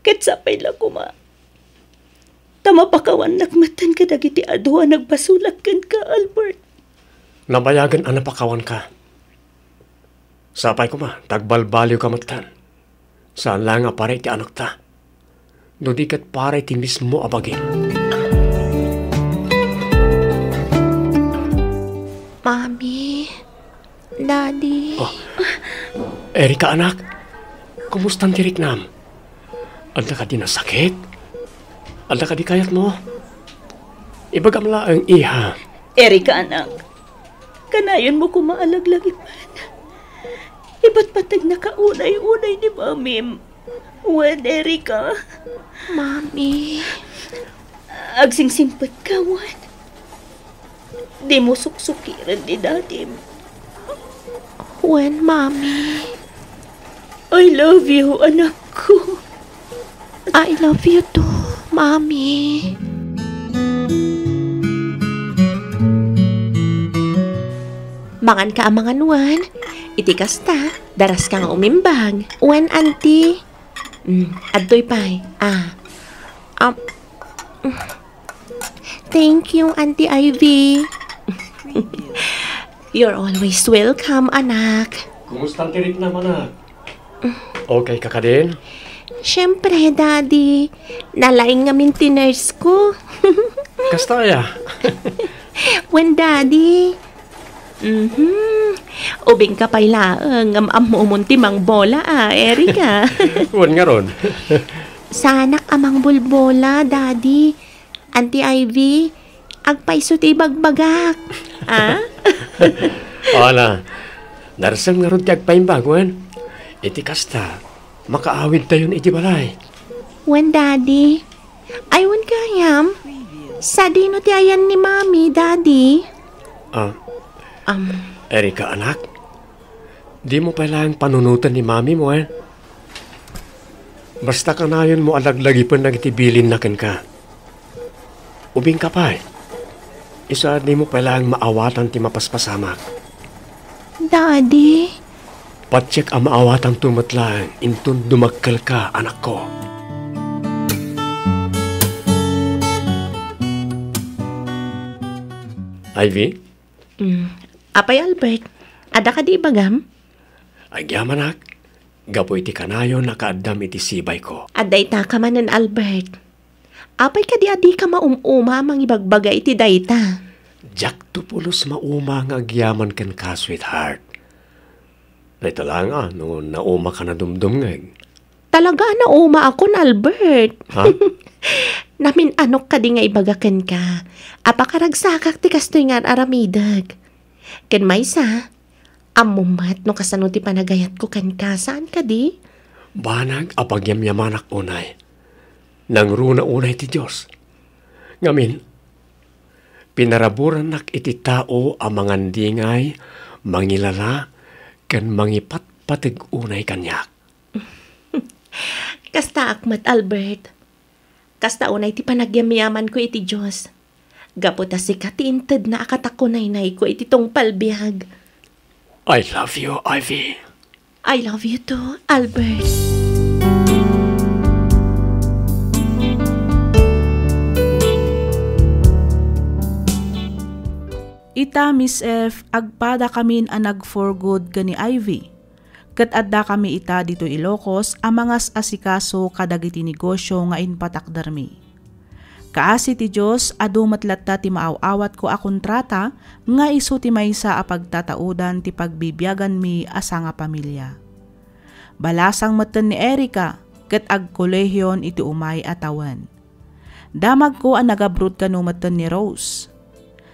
Ket sapay la koma ta mapakawannak metten kadagiti adu a nagbasolak kenka, Albert. Nabayagen a napakawanka. Sapay koma ta agbalbaliwka metten. Saan laeng a para iti anakta, no di ket para iti mismo a bagim. Mami, Daddy. Oh. Erica, anak, kumusta ti riknam? Adda kadi nasakit? Adda kadi kayatmo? Ibagam laeng, iha. Erica, anak, kanayonmo koma a laglagipen. Ipatpategnaka unay-unay ni Mamim. Wen, Erica. Mami. Agsingsingpetka, wen. Dimo suksukiren ni Dadim. Wen, Mami. I love you, anakko. I love you too, Mami. Manganka a mangan, wen. Iti kasta, daraska nga umimbag. Wen, Auntie. Mm, adtoy pay. Ah. Um, thank you, Auntie Ivy. You're always welcome, anak. Kumusta ti riknam, anak? Okay ka kadin? Siyempre, Daddy. Nalaing ngamin ti nurse ko. Kasta aya? Wen, Daddy. Mhm. Ubingka pay laeng, ngem ammomon ti mangbola, a, Erica. Wen ngarud. Saanak a mangbulbola, Daddy. Auntie Ivy, agpayso ti ibagbagak. A? Ala, darasem ngarud ti agpaimbag, wen? Iti kasta, makaawidtayon iti balay. Wen, Daddy. Ay, wen gayam. Sadino ti ayan ni Mami, Daddy? Ah. Um. Erica, anak, dimo pay laeng panunoten ni Mamim, wen? Basta kanayonmo a laglagipen dagiti bilinna kenka. Ubingka pay. Isu a dimo pay laeng maawatan ti mapaspasamak. Daddy. Patiek a maawatanto met laeng inton dumagkelka, anakko. Ivy? Mm. Apay, Albert, adda kadi ibagam? Agyamanak, gapu iti kanayon a kaaddam iti sibayko. Adda itaka manen, Albert. Apay kadi a dika maum-uma a mangibagbaga iti dayta? Diakto pulos mauma nga agyaman kenka, sweetheart. Dayta laeng a no naumaka a dumdumngeg. Talaga a naumaakon, Albert. Ha? Namin-anok kadi nga ibaga kenka a pakaragsakak ti kastoy nga ar-aramidek. Ken maysa, ammom met no kasano ti panagayatko kenka, saan kadi? Banag a pagyamyamanak unay. Nangruna unay ti Dios. Ngamin, pinaraburannak iti tao a mangandingay, mangilala, ken mangipatpateg unay kaniak. Kastaak met, Albert. Kasta unay ti panagyamyamanko iti Dios. Gapu ta sika ti intedna a katakunaynayko iti tungpal biag. I love you, Ivy. I love you too, Albert. Ita, Miss F, agpadakamin a nag-for good ken ni Ivy. Ket addakami ita ditoy Ilocos a mangas-asikaso kadagiti negosio nga impatakdermi. Kaasi ti Dios, adu met latta ti maaw-awatko a kontrata nga isu ti maysa a pagtataudan ti pagbibiaganmi a sangapamilia. Balasang metten ni Erica ket agkolehion iti umay a tawen. Damagko a nagabroad kano metten ni Rose.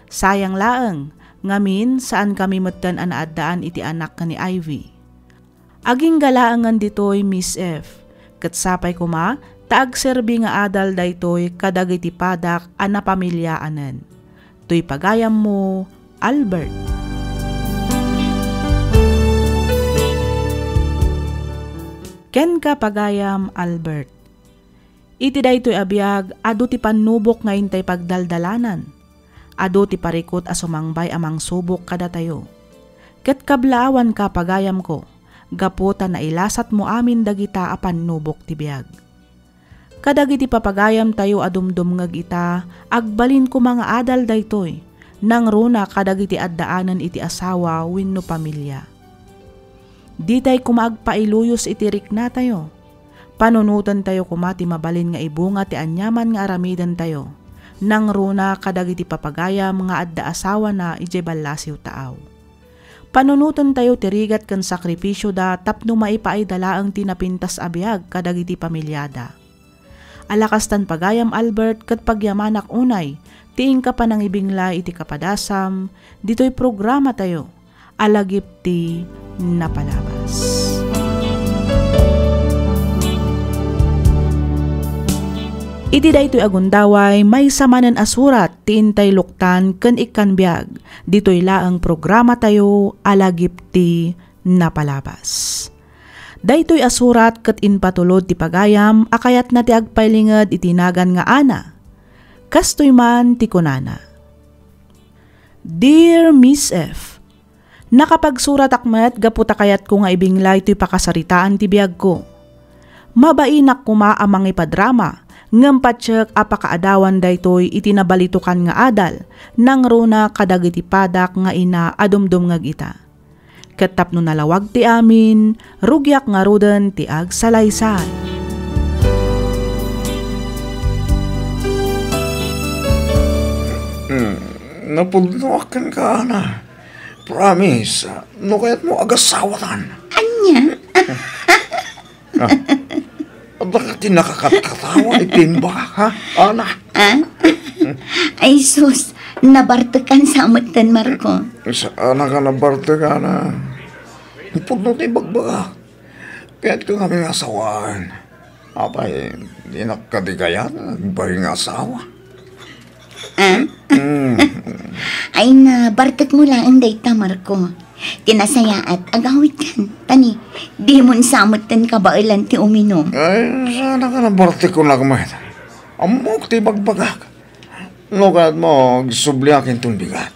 Sayang laeng, ngamin, saankami metten a naaddaan iti anak ken ni Ivy. Agingga laengen ditoy, Miss F, ket sapay koma ta agserbi nga adal daytoy kadagiti padak a napamiliaanen. Toy pagayammo, Albert. Kenka, pagayam Albert. Iti daytoy a biag, adu ti pannubok nga intay pagdaldalanan. Adu ti parikut a sumangbay a mangsubok kadatayo. Ket kablaawanka, pagayamko, gapu ta nailasatmo amin dagita a pannubok ti biag. Kadagiti papagayamtayo a dumdumngeg ita, agbalin koma nga adal daytoy, nangruna kadagiti addaanen iti asawa wenno pamilia. Ditay koma agpailuyos iti riknatayo. Panunotentayo koma ti mabalin nga ibunga ti aniaman nga aramidentayo, nangruna kadagiti papagayam nga adda asawana idiay ballasiw taaw. Panunotentayo ti rigat ken sakrifisioda tapno maipaayda laeng ti napintas a biag kadagiti pamiliada. Ala kastan, pagayam Albert, ket pagyamanak unay ti inka panangibinglay iti kapadasam ditoy programatayo a Lagip ti Napalabas. Iti daytoy a gundaway, maysa manen a surat ti intay luktan ken ikkan biag ditoy laeng programatayo a Lagip ti Napalabas. Daytoy a surat ket impatulod ti pagayam a kayatna ti agpailinged iti nagan nga Ana. Kastoy man ti kunana, Dear Miss F, nakapagsuratak met gapu ta kayatko nga ibinglay toy pakasaritaan ti biagko. Mabainak koma a mangipadrama, ngem patiek a pakaadawan daytoy iti nabalitokan nga adal, nangruna kadagiti padak nga ina a dumdumngeg ita. Ket tapno nalawag ti amin, rugiak ngaruden ti agsalaysay. Hmm, napudnoak kenka, Ana. Promise, no kayatmo, agasawatan. Ania? Ah, adda ka ti nakakatkatawa iti imbagak, ha? Ana? Ah? Ay sus, nabartekan sa metten, Marco. Saan a ka nabartekan, a? Pudno ti ibagbagak. Kayatko ngamin nga asawaen. Apay, dinak kadi kayat nga agbain nga asawa? Ah? Mm. Ay, nabartekmo laeng dayta, Marco. Ti nasayaat, agawidkan. Tani, dimon sa metten kabaelan ti uminum. Ay, saan a ka nabartek kunak met. Ammok ti ibagbagak. No kayatmo, agsubliak inton bigat.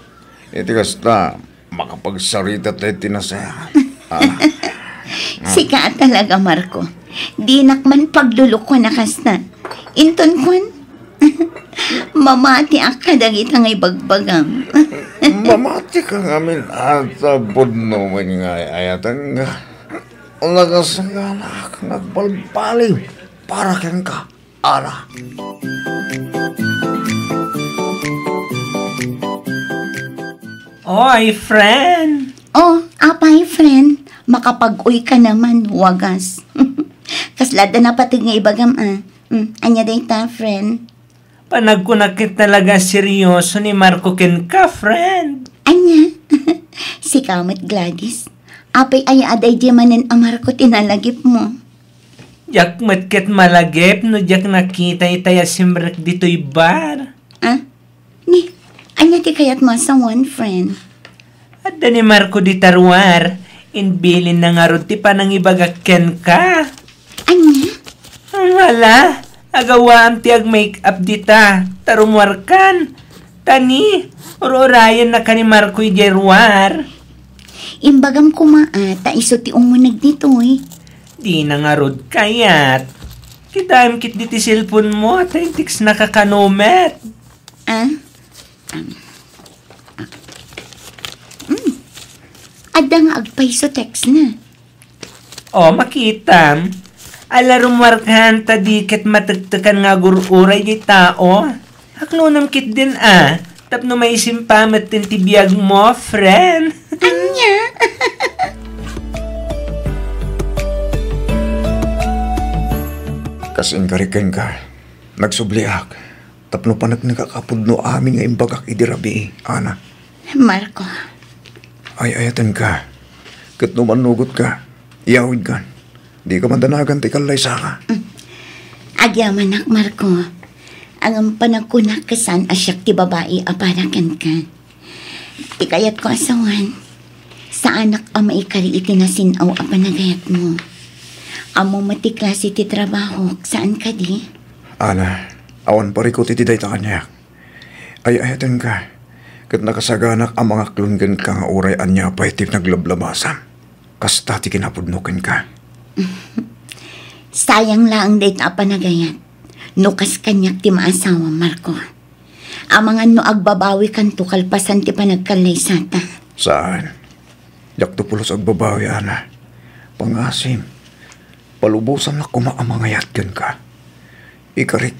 Iti kasta, makapagsarita tayo ti nasayaat. Ah. Sika a talaga, Marco. Dinak man paglulukuan a kasta. Inton kuan, mamatiak kadagita nga ibagbagam. Mamatika ngamin, a ta pudno met nga ay-ayatenka. Nakasaganaak nga agbalbaliw para kenka, Ana. Oy, friend! Oh, apay, friend? Makapag-uy ka naman, wagas. Kasla adda napateg nga ibagam, a. Hmm, ania dayta, friend? Panagkunak ket talaga serioso ni Marco kenka, friend. Ania? Sika met, Gladys. Apay aya a daydiay manen a Marco ti nalagipmo? Diak met ket malagip no diak nakita itay a simrek ditoy bar. Ah? Ni, ania ti kayatmo a sawen, friend? Adda ni Marco dita ruar. Imbilinna ngarud ti panangibagak kenka. Ania? Hala, agawaam ti ag-make-up dita, ta rummuarkan. Ta ni, ur-urayennaka ni Marco idiay ruar. Imbagam koma a, ta isu ti umuneg ditoy. Dina ngarud kayat. Kitaem ketdi ti cellphone mo, ta in-textnaka kano met. Ah? Um, ah. Hmm. Adda nga agpayso textna. O, makitam. Ala, rummuarkan ta di ket matektekan nga agur-uray di tao. Aklonem ketdin a, tapno maisimpa metten ti biagmo, friend. Ania? Kas inkarik kenka, nagsubliak. Tapno paneknekak a pudno amin nga imbagak idi rabii, Ana. Marco. Ay-ayatenka. Ket no mannugotka, iyawidkan. Dika madanagan ti kallaysaka. Mm. Agyamanak, Marco. Ngem panagkunak ket saan a siak ti babai a para kenka. Ti kayatko a sawen, saanak a maikari iti nasin-aw a panagayatmo. Ammom met ti klase ti trabahok, saan kadi? Ana, awan parikut iti dayta kaniak. Ay-ayatenka, ket nakasaganak a mangaklon kenka nga uray ania pay ti naglablabasam. Kasta ti kinapudno kenka. Sayang laeng dayta a panagayat, no kas kaniak ti maasawam, Marco. Amangan no agbabawikanto kalpasan ti panagkallaysata. Saan. Diakto pulos agbabawi, Ana. Pangasim. Palubosannak koma a mangayat kenka. Ikarik,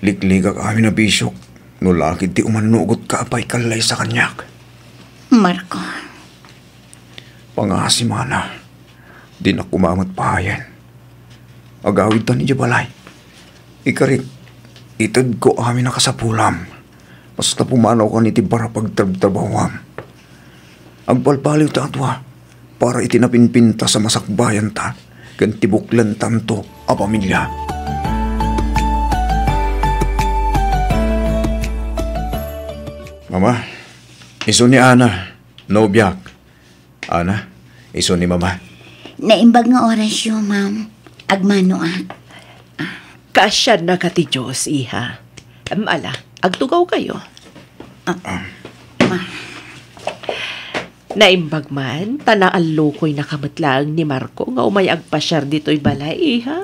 liklikak amin a bisiok, no lakid ti umannugotka a paikallaysa kaniak. Marco. Pangasim, Ana. Dinak koma met pahayen. Agawidtan idiay balay. Ikarik, itedko amin a kasapulam. Basta pumanawkan iti bar a pagtrabtrabahuam. Agbalbaliwta a dua para iti napinpintas a masakbayanta ken ti buklentanto a pamilia. Mama, isu ni Ana, nobiak. Ana, isu ni Mama. Naimbag nga orasyo, ma'am. Agmanoak. Kaasiannaka ti Dios, iha. Em, ala, agtugawkayo. Ah, ah. Naimbag man, ta naallukoynaka met laeng ni Marco nga umay agpasiar ditoy balay, iha.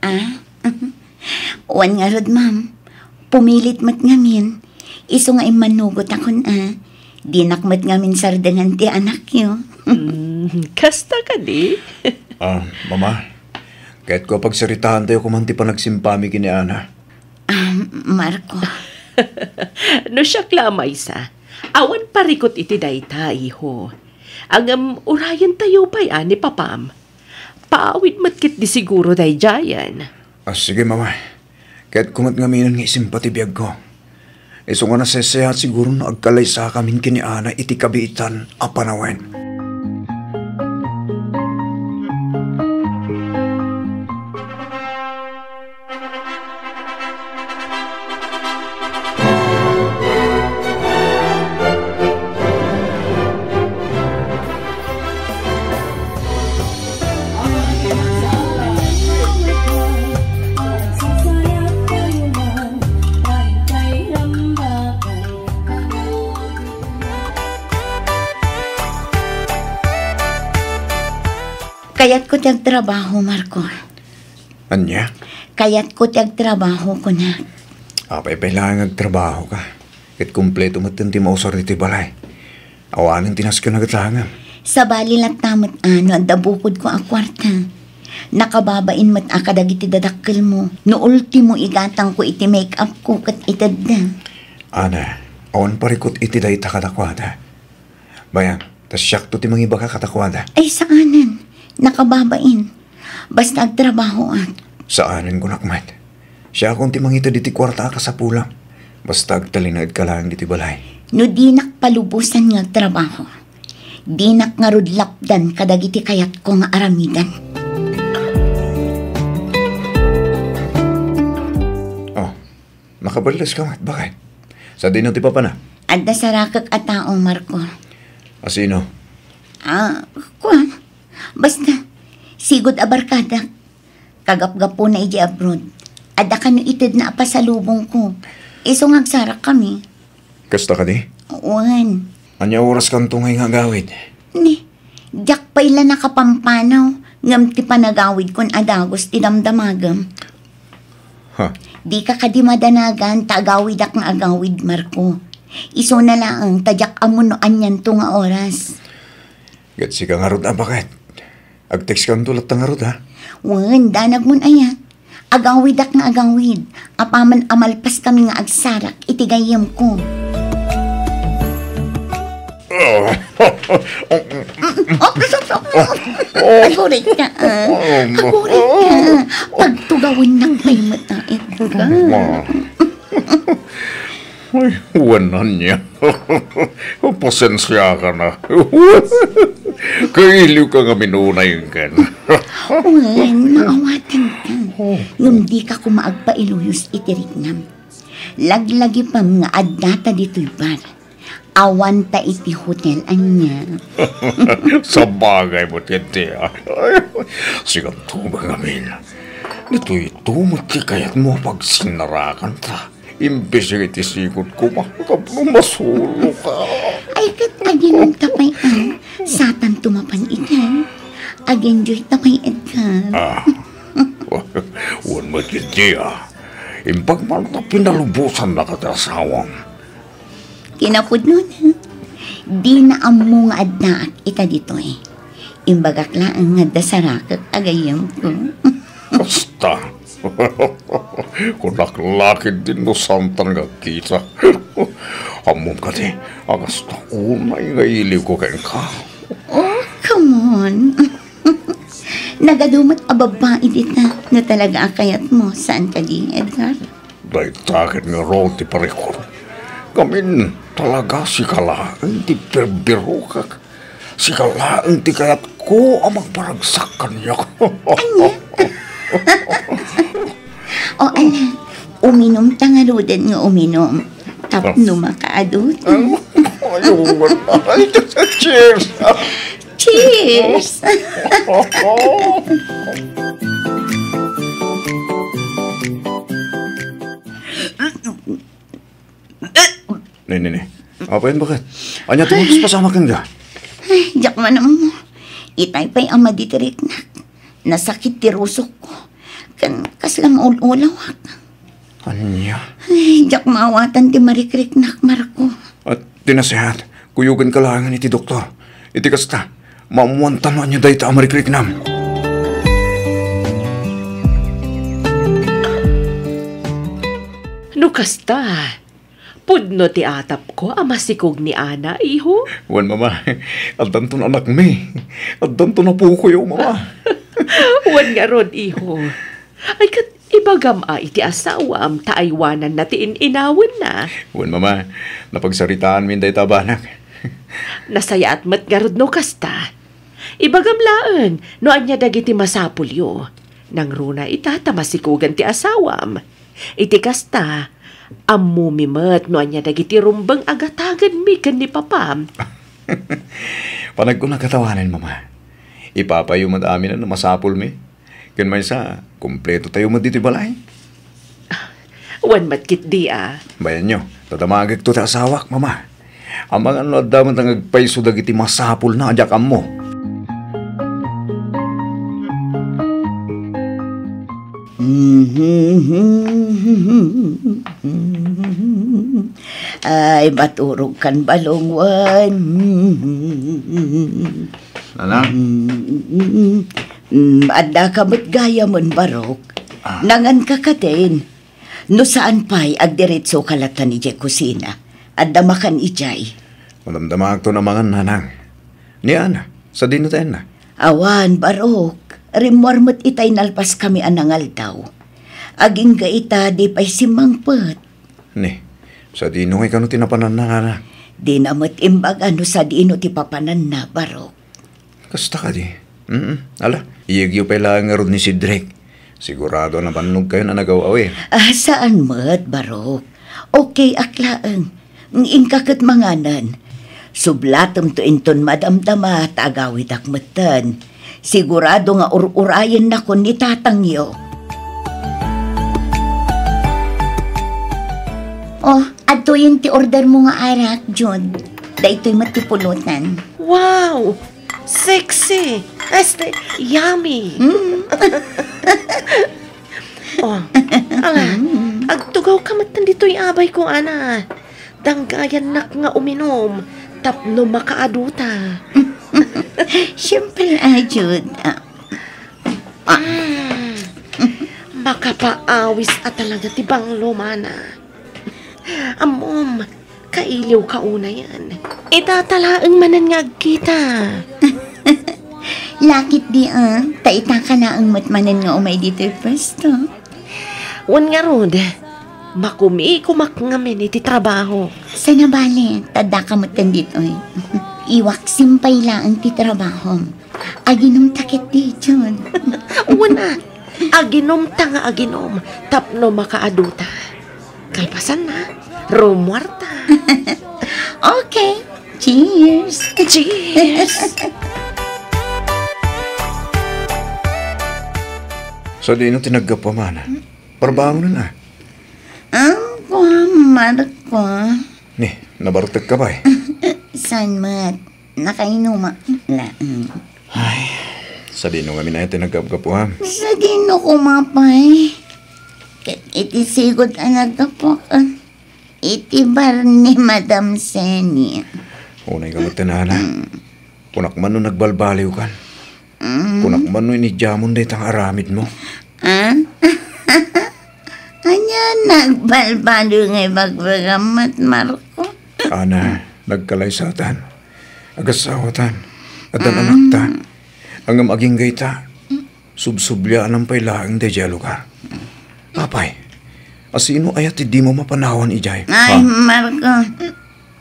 Ah? Wen ngarud, ma'am. Pumilit met ngamin. Isu nga immannugotakon a. Dinak met ngamin sardengan ti anakyo. Mm, kasta kadi? Ah, Mama, kayatko a pagsaritaantayo koma ti panagsimpami ken ni Ana. Ah, Marco. No siak la a maysa, awan parikut iti dayta, iho. Ngem urayentayo pay a ni papam. Paawid met ketdi siguro daydiayen. Ah, sige, Mama. Kayatko met ngaminen nga isimpa ti biagko. Isu nga naseseat siguro no agkalaysakamin ken ni Ana iti kabiitan a panawen. Kayatko ti agtrabaho, Marco. Ania? Kayatko ti agtrabaho, kunak. Apay pay laeng nga agtrabahoka? Ket kompleto metten ti mausar ditoy balay. Awanen ti nasken a gatangem. Sabali latta met a no adda bukodko a kuarta. Nakababain met a kadagiti dadakkelmo. No ultimo, igatangko iti make-upko ket itedda. Ana, awan parikut iti dayta kadakuada. Bayan, ta siakto ti mangibaga kadakuada. Ay, saanen. Nakababain. Basta agtrabahoak. Saanen, kunak met. Siakon ti mangited iti kuarta a kasapulam. Basta agtalinaedka laeng ditoy balay. No dinak palubosan nga agtrabaho, dinak ngarud lapdan kadagiti kayatko nga aramiden. Oh, nakaballeska met, baket? Sadino ti papana? Adda sarakek a tao, Marco. A sino? Ah, kuan. Basta, sigud a barkadak. Kagapgapuna idiay abroad, adda kano itedna a pasalubongko. Isu nga agsarakkami. Kasta kadi? Wen. Ania oraskanto ngay nga agawid? Ni, diak pay la nakapampanaw, ngem ti panagawidkon a dagus ti damdamagem. Ha? Dika kadi madanagan ta agawidak nga agawid, Marco. Isuna laeng ta diak ammo no anianto nga oras. Ket sika ngarud a baket. Agtextkanto latta ngarud, ha? Wen, danagmon aya. Agawidak nga agawid. Apaman a malpaskami nga agsarak iti gayyemko. Oh, agurit ka, ah. Agurit ka. Pagtugawennak pay met, ah, Edgar. Ay, wen ania. Pasensiaka na. Kailiwka ngamin unay ken. Wen, maawatanka. Ngem dika koma agpailuyos iti riknam. Laglagipem nga addata ditoy bar. Awanta iti hotel ania. Sabagay met ket, ah. Sikanto ngamin. Ditoyto met ti kayatmo a pagsinnarakanta. Imbes iti sikut koma tapno masuloka. Ay, ket aginom ta pay, ah. Satanto mapan itan. Ag-enjoy ta pay, Edgar. Ah, wen met ketdi, ah. Imbag man ta pinalubosannaka ti asawam. Kinapudnona, dina ammo nga addaak ita ditoy. Imbagak laeng nga adda sarakek a gayyemko. Kasta. Kunak la ketdi no saantan nga agkita. Ammom kadi a kasta unay nga iliwko kenka. Oh, come on. Nagadu met a babbai dita no talaga a kayatmo, saan kadi, Edgar? Dayta ket ngarud ti parikor. Ngamin, talaga sika laeng ti birbirokak. Sika laeng ti kayatko a magparagsak kaniak. Ania? O, ala, uminumta ngaruden nga uminum. Tapno makaadut. Ay, cheers! Cheers! Ne, ne, ne. Apayen, baket? Ania ti mapaspasamak kenka? Ay, diak man ammo. Itay pay a madi ti riknak. Nasakit ti rusokko. Ken kasla maul-ulawak. Ania? Ay, diak maawatan ti marikriknak, Marco. At ti naseat, kuyogenka laengen iti doktor. Iti kasta, maammoanta no ania dayta a marikriknam. No kasta, pudno ti atapko a masikog ni Ana, iho? Wen, mama, addanton anakmi. Addanton apokoyo, mama. Wen ngarud, iho. Ay, ket ibagam a iti asawam ta aywananna ti in-inawenna. Wen, mama, napagsaritaanmin dayta a banak. Nasayaat met ngarud no kasta. Ibagam laeng no ania dagiti masapulyo. Nangruna ita ta masikogan ti asawam. Iti kasta, ammomi met no ania dagiti rumbeng a gatagenmi ken ni papam. Panagkunak a tawanen, mama. Ipapayo met amin a masapulmi. Ken maysa, kumpleto tayo met ditoy balay. Wen met ketdi a. Bayanyo, dadamagekto ti asawak, mama. Amangan no adda met nga agpayso dagiti masapulna a diak ammo. Ay, maturog kan balong wen. Nanang? Mm, adda ka met gayamen, Barok. Ah. Nangan ka katen. No saan pay, agdiretso ka latta idiay kusina. Adda makan idiay. Madamdamaakto a mangan, Nanang. Ni Ana, sadino ti anna? Awan, Barok. Rimmuar met itay nalpaskami a nangaldaw. Agingga ita, di pay simmangpet. Ni, sadino ngay kano ti napananna, anak? Dina met imbaga no sadino ti papananna, Barok. Kasta kadi? Mm, ala, iyegyo pay laeng ngarud ni Cedric. Sigurado a nabannog kayon a nagaw-awir. Ah, saan met, Barok? Okay ak laeng. Inka ket manganen. Sublatemto inton madamdama ta agawidak metten. Sigurado nga ur-urayennakon ni tatangyo. Oh, adtoyen ti order mo nga arak, Jude. Daytoy met ti pulutan. Wow! Sexy! Este, yummy! Mm. Oh, ala, agtugawka met ditoy abay ko, ana. Danggayannak nga uminom tapno makaaduta. Siyempre, ah, Jude. Ah, ah. Mm. Makapaawis a talaga ti banglo, mana. Ammom, kailiwka unayen. Ita ta laeng manen nga agkita. Lakit di, ah, ta ita ka laeng met manen nga umay ditoy pwesto. Wen ngarud, makumikomak ngamin iti trabaho. Sana bale, ta addaka metten ditoy. Iwaksim pay laeng ti trabahom. Aginomta ketdi, Jude. Wen a, aginomta nga aginom tapno makaaduta. Kalpasanna, rumuarta. Okay. Cheers. Cheers. Sadino ti naggapu, mana? Parbangonen a. Ang kuha, Marco. Ni, nabartekka pay? Saan met? Nakainuma laeng. Ay, sadino ngamin aya ti naggapgapuam? Sadino koma pay? Ket iti sigud a naggapuak, ah, iti bar ni Madam Senia. Unay ka met, nana. Mm. Kunak man no nagbalbaliwkan. Mm. Kunak man no inidiamon dayta nga aramidmo. Ah? Ania nagbalbaliw nga ibagbagam met, Marco? Ana, nagkalaysatan. Agasawatan. Addan anakta. Ngem agingga ita, subsubliaanam pay laeng daydiay a lugar. Apay, asino aya ti dimo mapanawan idiay? Ay, ha? Marco,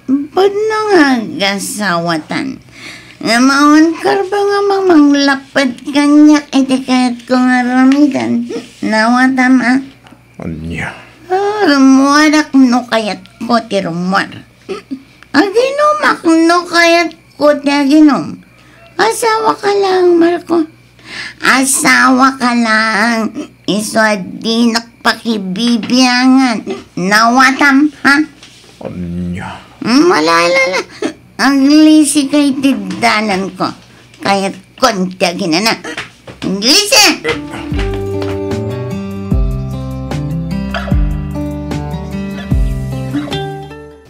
pudno nga agasawatan. Ngem awan karba nga mamanglapped kaniak iti kayatko nga aramiden. Nawatam, a? Ania? Ah, rummuarak no kayatko ti rummuar. Aginomak no kayatko ti aginom. Asawaka laeng, Marco. Asawaka laeng. Isu a dinak pakibibiangan. Nawatam, ha? Ania? Mm, ala, ala, ala. Aglisi ka iti dalanko. Kayatkon ti aginana. Aglisi!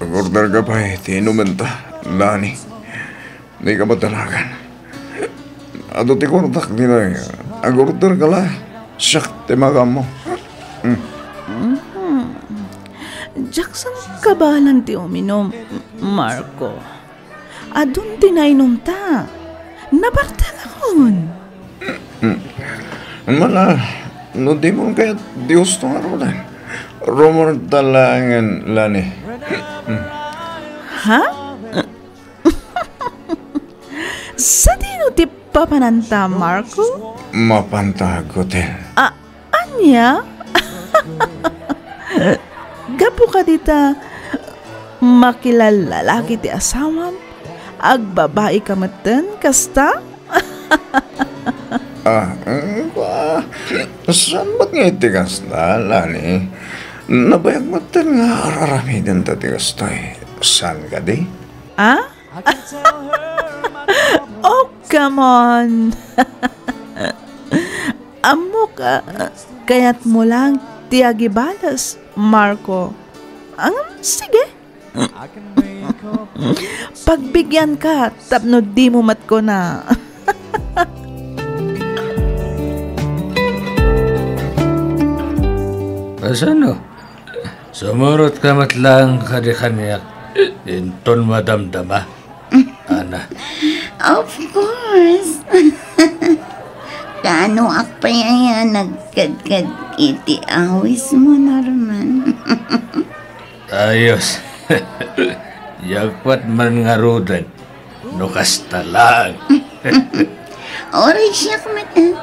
Ag-order ka pay ti inumenta, Lani. Dika madanagan. Adu ti kuartak ditoy. Ag-order ka la. Siak ti makaammo. Mm. Mhm. Diak sangkabaelan ti uminom, Marco. Adun ti nainumta. Nabartekakon. Mm. Mana, no dimon kayat ti gusto ngaruden, rummuarta laengen, Lani. Mm. Ha? Sadino ti papananta, Marco? Mapanta ag-hotel. A-, ania? Gapu kadi ta makilallalaki ti asawam, agbabaika metten kasta? Ah, mm, ah, saan met nga iti kasta, Lani? Nabayag metten nga ar-aramidenta ti kastoy. Saan kadi? Ah? Oh, come on! Ammok, ah, kayatmo lang ti agibales, Marco. Ang, sige. Pagbigyan ka tapno dimo met kuna. Kasano? Sumurot ka met lang kadi kaniak inton madamdama, Ana. Of course. Nagkanuak pay aya nagkadkad iti awismo, Norman? Ayos. Diak met man ngaruden no kasta laeng. Uray siak met, ah,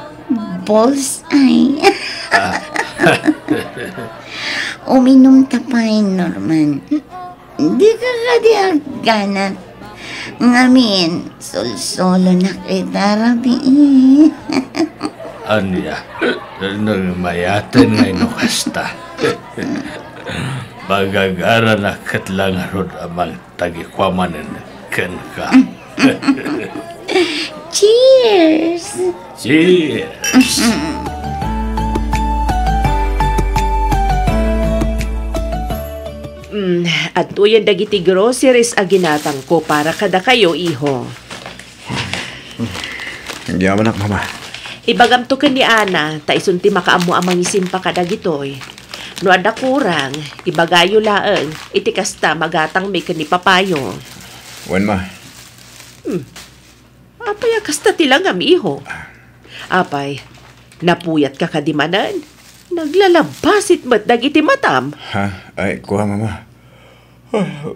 bullseye. Ah. Uminumta pay, Norman. Dika kadi agganat. Ngamin, sulsulonak ita rabii. Ania? Nagmayaten ngay no kasta. Pagagaranak ket la ngarud a mangtagikua manen kenka. Cheers! Cheers! Mm, adtoyen dagiti groceries a ginatangko para kadakayo, iho. Agyamanak, Mama. Ibagamto ken ni Ana, ta isun ti makaammo a mangisimpa kadagitoy. No adda kurang, ibagayo laeng, iti kasta, magatangmi ken ni Papayo. Wen, Ma. Hmm. Apay a kasta ti langam, iho? Apay, napuyatka kadi manen? Naglalabasit met dagiti matam. Ha? Ay, kua, Mama. Ah,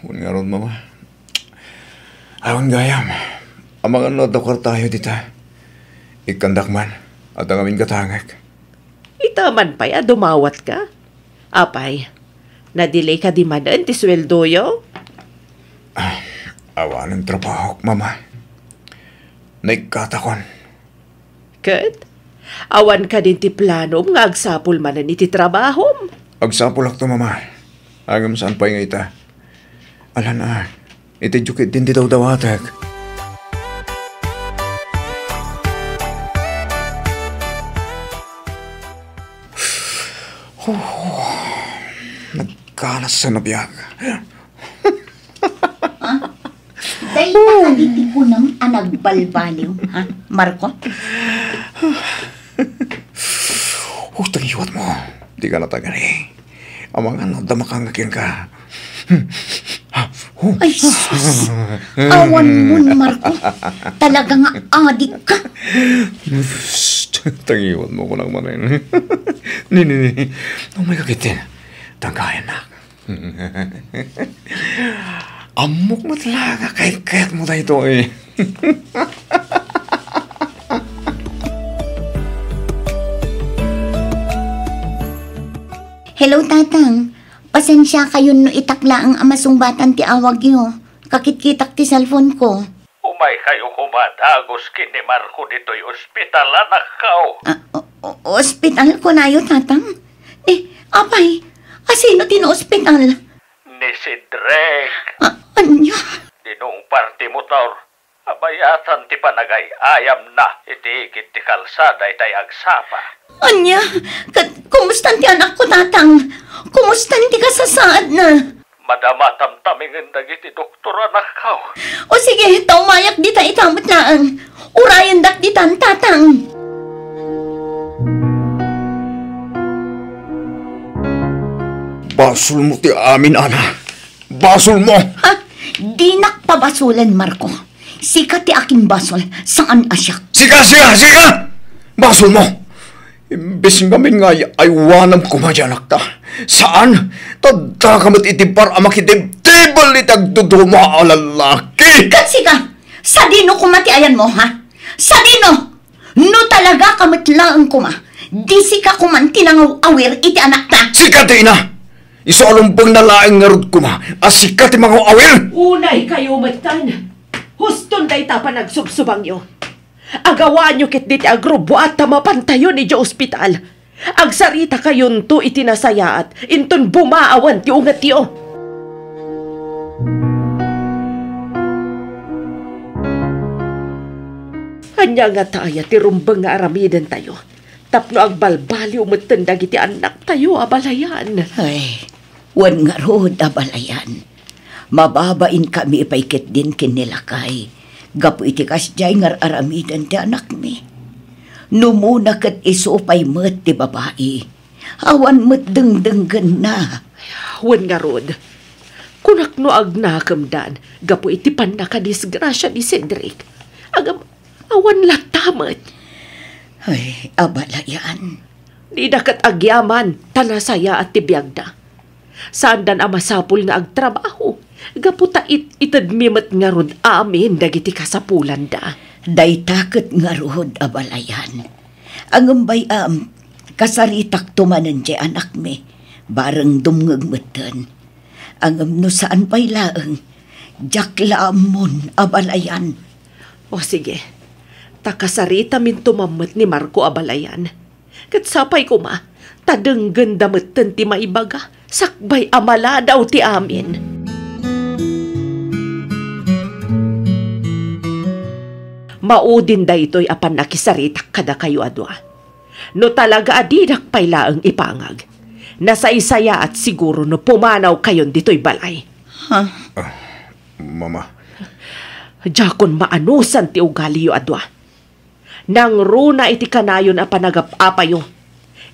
wen ngarud, Mama. Awan gayam. Amangan no adda kuartayo dita. Ikkandak man. Adda ngamin gatangek. Ita man pay a dumawatka? Apay, na-delay kadi manen ti sueldoyo? Ah, awanen trabahok, Mama. Naikkatakon. Ket, awan kadin ti planom nga agsapul manen iti trabahom? Agsapulakto, Mama. Ngem saan pay nga ita. Alan a, iti jukit din ti dawdawatek. Huh, nagkalas a nabiag. Ha? Dayta kadi ti kunam a nagbalbaliw, ha, Marco? Utang iwat mo. Di ka natagari. Amangan no adda makangngeg kenka. Ay, sus! Awan mo ni Marco. Talaga nga adik ka. Psst, tangiwan mo ko lang manen. Ni, ni, ni. Umay ka kitin. Tangkayan na. Ammok met la nga kayat-kayat mo daytoy. Hello, Tatang. Pasensia kayon no itak laeng a masungbatan ti awagyo. Kakitkitak ti cellphone ko. Umay kayo koma dagus ken ni Marco ditoy ospital, anakko. Ah, o-, o-, ospital kunayo, Tatang? Eh, apay, asino ti naospital? Ni Cedric. Ah, ania? Dinungpar ti motor. Abayatan ti panagay-ayamna iti igid ti kalsada itay agsapa. Ania? Ket kumusta ti anakko, Tatang? Kumusta ti kasasaadna? Madama tamtamingen dagiti doktor, anakko. O sige, ta umayak dita ita met laeng. Urayendak ditan, Tatang. Basolmo ti amin, Ana. Basolmo! Ha? Dinak pabasolen, Marco. Sika ti akinbasol, saan a siak. Sika, sika, sika! Basolmo! Imbes ngamin nga ay-, aywanam koma ti anakta. Saan? Ta addaka met iti bar a makitibtibel iti agduduma a lalaki. Ket sika, sadino koma ti ayanmo, ha? Sadino? No talaga ka met laeng koma, di sika koman ti nangaw-awir iti anakta. Sika ti ina! Isu a lumbengna laeng ngarud koma a sika ti mangaw-awir! Unay kayo metten. Huston dayta panagsubsubangyo. Agawaanyo ketdi ti agrubbuat ta mapantayon idiay ospital. Agsaritakayon to iti nasayaat, inton bumaawan ti ungetyo. Ania ngata aya ti rumbeng nga aramidentayo tapno agbalbaliw metten dagiti annaktayo a balayan? Ay, wen ngarud a balayan. Mababainkami pay ketdin ken ni lakay gapu iti kasdiay nga ar-aramiden ti anakmi. No umuna ket isu pay met ti babai, awan met dengdenggenna. Wen ngarud, kunak no agnakemdan gapu iti pannakadisgrasia ni Cedric. Agam-, awan latta met. Ay, abalayan. Dida ket agyaman, ta nasayaat ti biagda. Saandan a masapul nga agtrabaho, gapu ta it-itedmi met ngarud amin dagiti kasapulanda. Dayta ket ngarud, abalayan. Ngem bay-am, kasaritakto manen ti anakmi, bareng dumngeg metten. Ngem no saan pay laeng, diak la ammon, abalayan. O sige, ta kasaritaminto man met ni Marco, abalayan. Ket sapay koma, ta denggenda metten ti maibaga, sakbay a maladaw ti amin. Maudin daytoy a pannakisaritak kadakayo a dua. No talaga a didak pay laeng ipangag, nasaysayaat siguro no pumanawkayon ditoy balay. Ha? Ah, Mama. Diakon maanusan ti ugaliyo a dua. Nangruna iti kanayon a panagap-apayo.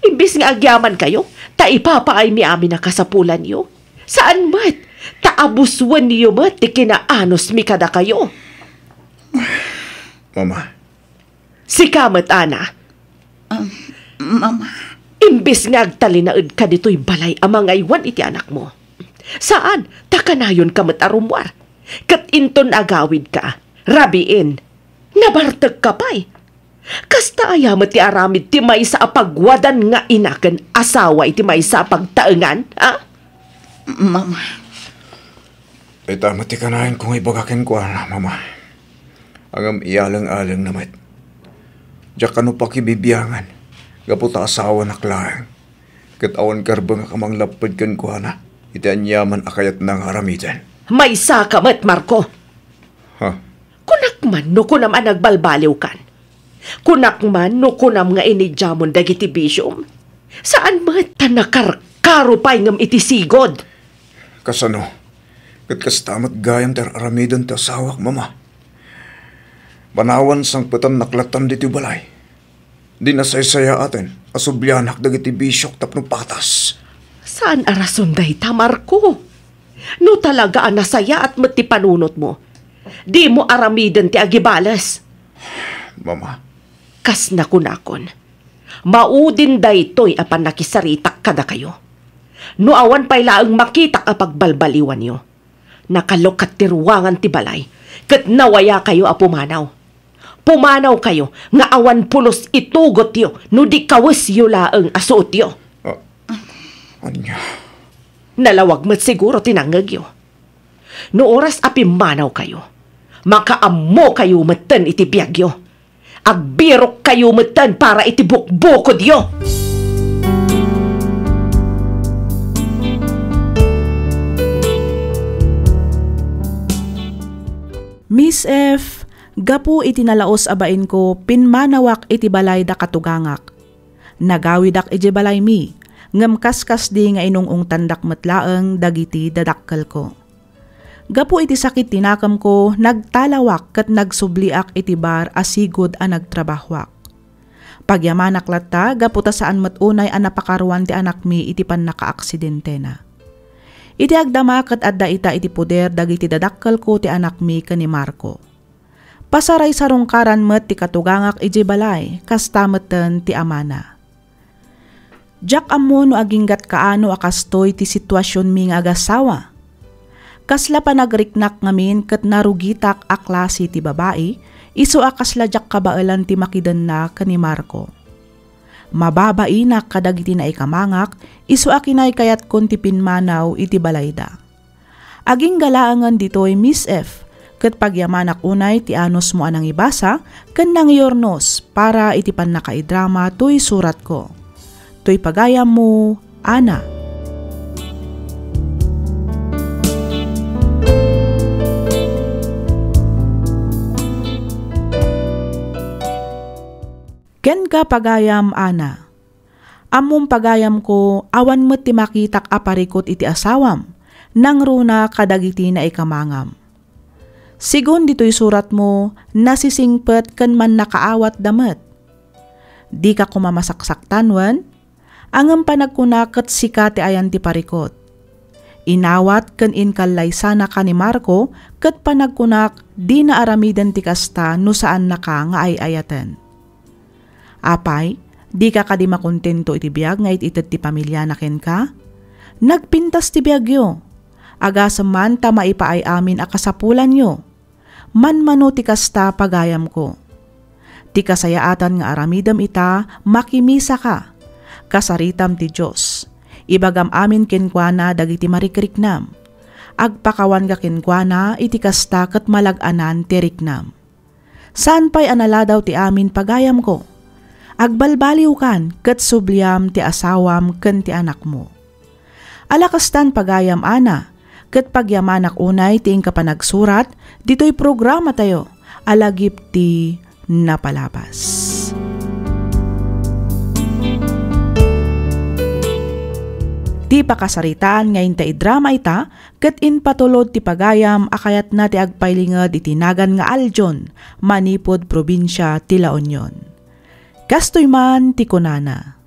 Imbes nga agyamankayo, ta ipapaaymi amin a kasapulanyo. Saan met, ta abusuenyo met ti kinaanusmi kadakayo. Mama. Sika met, Ana. Um, Mama. Imbes nga agtalinaedka ditoy balay a mangaywan iti anakmo. Saan, ta kanayonka met a rummuar. Ket inton agawidka, rabiin, nabartekka pay. Kasta aya met ti aramid ti maysa a pagwadan nga ina ken asawa iti maysa a pagtaengan, a? Mama. Ita met ti kanayonko nga ibaga kenkuana, Mama. Ngem iyaleng-alengna met. Diak kano pakibibiangan, gapu ta asawanak laeng. Ket awan karbengak a manglapped kenkuana iti aniaman a kayatna nga aramiden. Maysaka met, Marco! Ha? Kunak man no kunam a nagbalbaliwkan. Kunak man no kunam nga inidiamon dagiti bisiom. Saan met ta nakarkaro pay ngem iti sigud. Kasano? Ket kasta met gayam ti ar-aramiden ti asawak, Mama. Panawan sangpetannak lattan ditoy balay. Di nasaysayaaten a sublianak dagiti bisiok tapno patas. Saan a rason dayta, Marco. No talaga a nasayaat met ti panunotmo, dimo aramiden ti agibales. Mama. Kas nakunakon, maudin daytoy a pannakisaritak kadakayo. No awan pay laeng makitak a pagbalbaliwanyo, nakalukat ti ruangan ti balay, ket nawayakayo a pumanaw. Pumanawkayo nga awan pulos itugotyo no di kawesyo laeng a suotyo. Ah, ania? Nalawag met siguro ti nangngegyo. No oras a pimmanawkayo, makaammokayo metten iti biagyo. Agbirokkayo metten para iti bukbukodyo. Miss F, gapu iti nalaus a bainko, pimmanawak iti balay da katugangak. Nagawidak idiay balaymi, ngem kaskasdi nga inung-ungtandak met laeng dagiti dadakkelko. Gapu iti sakit ti nakemko, nagtalawak ket nagsubliak iti bar a sigud a nagtrabahoak. Pagyamanak latta gapu ta saan met unay a napakaruan ti anakmi iti pannakaaksidentena. Iti agdama ket adda ita iti poder dagiti dadakkelko ti anakmi ken ni Marco. Pasaraysarungkaran met ti katugangak idiay balay, kasta metten ti amana. Diak ammo no aginggat kaano a kastoy ti situasionmi nga agassawa. Kasla panagriknak ngamin ket narugitak a klase ti babai, isu a kasla diak kabaelan ti makidenna ken ni Marco. Mababainak kadagiti naikamangak, isu a kinaykayatko ti pimmanaw iti balayda. Agingga laengen ditoy, Miss F, ket pagyamanak unay ti anusmo a nangibasa ken nangiurnos para iti pannakaidrama toy suratko. Toy pagayammo, Ana. Kenka, pagayam, Ana. Ammom, pagayamko, awan met ti makitak a parikut iti asawam, nangruna kadagiti naikamangam. Sigun ditoy suratmo, nasisingpet ken mannakaawatda met. Dika koma masaksaktan wen? Ngem panagkuna ket sika ti ayan ti parikut. Inawat ken inkallaysanaka ni Marco ket panagkunak dina aramiden ti kasta no saannaka nga ay-ayaten. Apay, dika kadi makontento iti biag nga it-ited ti pamiliana kenka? Nagpintas ti biagyo. Agasem man ta maipaay amin a kasapulanyo. Manmano ti kasta, pagayamko. Ti kasayaatan nga aramidem ita, makimisaka. Kasaritam ti Dios. Ibagam amin kenkuana dagiti marikriknam. Agpakawanka kenkuana iti kasta ket malag-anan ti riknam. Saan pay a naladaw ti amin, pagayamko. Agbalbaliwkan ket subliam ti asawam ken ti anakmo. Ala kastan, pagayam Ana, ket pagyamanak unay ti inka panagsurat ditoy programatayo a Lagip ti Napalabas. Ti pakasaritaan nga inta idrama ita ket impatulod ti pagayam a kayatna ti agpailinged iti nagan nga Aljon, manipud probinsia ti La Union. Kastoy man ti kunana.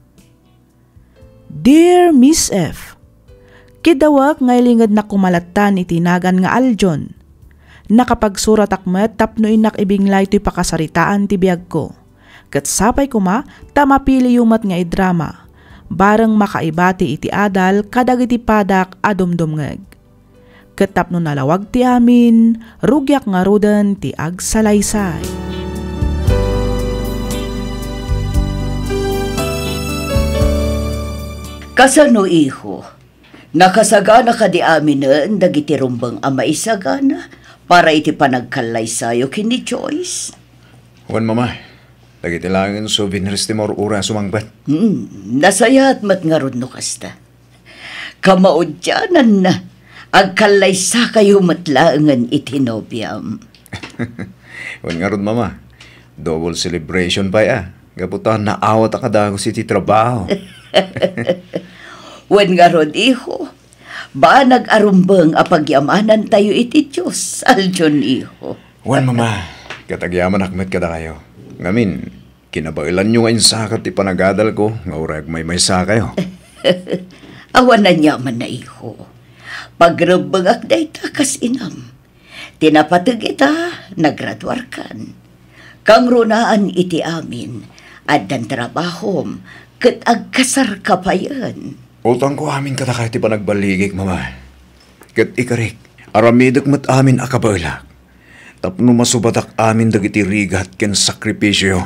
Dear Miss F, kidawek nga ilingednak koma lattan iti nagan nga Aljon. Nakapagsuratak met tapno innak ibinglay toy pakasaritaan ti biagko. Ket sapay koma ta mapiliyo met nga idrama, bareng makaibati iti adal kadagiti padak a dumdumngeg. Ket tapno nalawag ti amin, rugiak ngaruden ti agsalaysay. Kasano, iho? Nakasagana kadi aminen dagiti rumbeng a maisagana para iti panagkallaysayo ken ni Joyce? Wen, Mama. Dagiti laengen souvenirs ti maur-ura a sumangpet. Hmm, nasayaat met ngarud no kasta. Kamaudiananna, agkallaysakayo met laengen iti nobiam. Wen ngarud, Mama, double celebration pay a, gapu ta naawat a kadagus iti trabaho. Wen ngarud, iho, banag a rumbeng a pagyamanantayo iti Dios, Aljon, iho. Wen, Mama, ket agyamanak met kadakayo. Ngamin, kinabaelanyo nga insakat ti panagadalko nga uray agmaymaysakayo. Awan aniaman a, iho. Pagrebbengak dayta kas inam. Ti napateg ita, nagraduarkan. Kangrunaan iti amin, addan trabahom, ket agkasarka payen. Utangko amin kadakayo ti panagballigik, Mama. Ket ikarik, aramidek met amin a kabaelak. Tapno masubatak amin dagiti rigat ken sakripisio.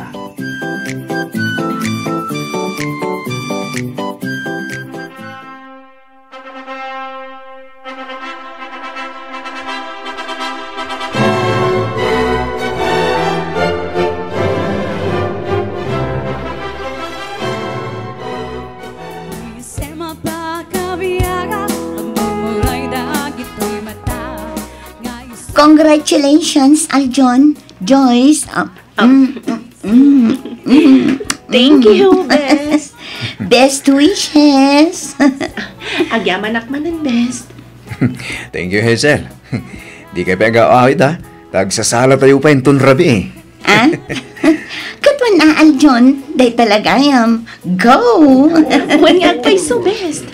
Congratulations, Aljon, Joyce. Ah, mm, mm, mm, mm. Thank you, Bes. Best wishes. Agyamanak manen, Bes. Thank you, Hazel. Dikay pay agaw-awid, ha? Ta agsasala tayo pay inton rabii. Ah? Ket wen a, Aljon, dayta la gayam. Go! Wen nga agpayso, Bes.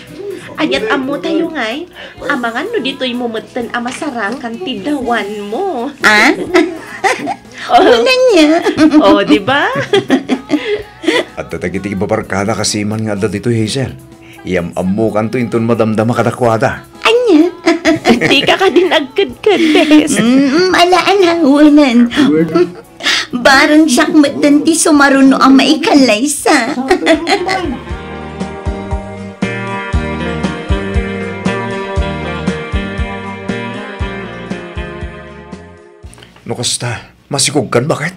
Aniat ammo tayo ngay, amangan no ditoy mo metten a masarakan ti dawan mo. Ah? Oh. Wala niya. Oh, di ba? Adda dagiti ibabarkada kasiman nga adda ditoy, Hazel. Iyam-ammokanto inton madamdama kadakuada. Ania? Dika kadi nagkedked, Bes. Mm, ala, ala, wanan. Bareng siak metten ti sumaruno a maikallaysa. No kasta, masikogkan, baket?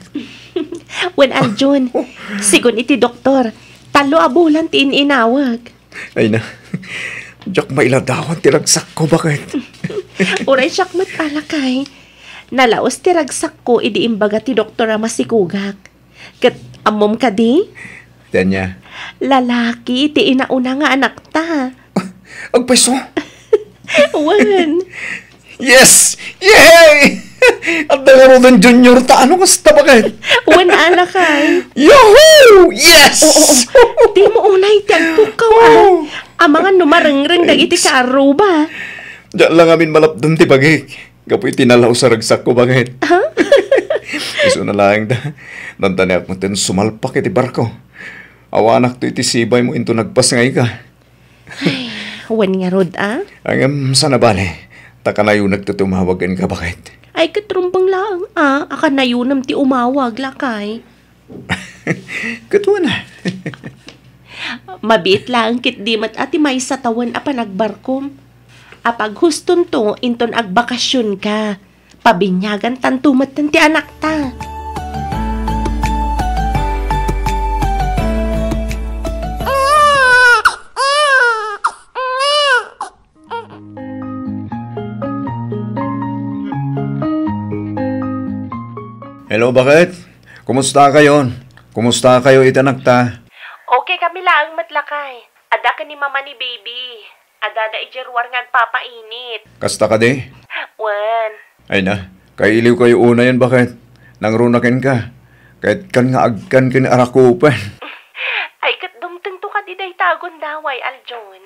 Wen, Aljon, sigun iti doktor, tallo a bulan ti in-inawek. Ay na, diak mailadawan ti ragsakko, baket? Uray siak met, a lakay. Nalaus ti ragsakko idi imbaga ti doktor a masikogak. Ket ammom kadi? Ti ania? Lalaki ti inauna nga anakta. Agpayso? Wen. Yes! Yay! Adda ngaruden junior ta, ano kasta, baket? Wen, a lakay. Yahoo! Yes! Oo, oo. Dimo unay ti agpukkaw, a. Oh. Amangan no marengreng dagiti kaarruba. Diak la ngamin malapdem ti bagik. Gapu iti nalaus a ragsakko, baket. Ha? Isuna laeng da. Nantaniak metten sumalpak iti barko. Awanakto iti sibaymo inton agpasngayka. Ay, wen ngarud, a? Ngem, saan a bale, ta kanayonakto ti umawag kenka, baket. Ay, ket rumbeng laeng, a, a kanayonem ti umawag, lakay. Ket wen a. Mabiit laeng ketdi met a ti maysa tawen a panagbarkom. A paghustonto inton agbakasionka, pabiniagantanto metten ti anakta. Hello, baket? Kumusta kayo? Kumusta kayo iti anakta? Okay kami laeng met, lakay. Adda ken ni mama ni baby. Addada idiay ruar nga agpapainit. Kasta kadi? Wen. Ay na, kailiw kayo unayen, baket? Nangruna kenka. Ket kan nga agkan ken arakupen. Ay, ket dumtengto kadi dayta a gundaway, Aljon.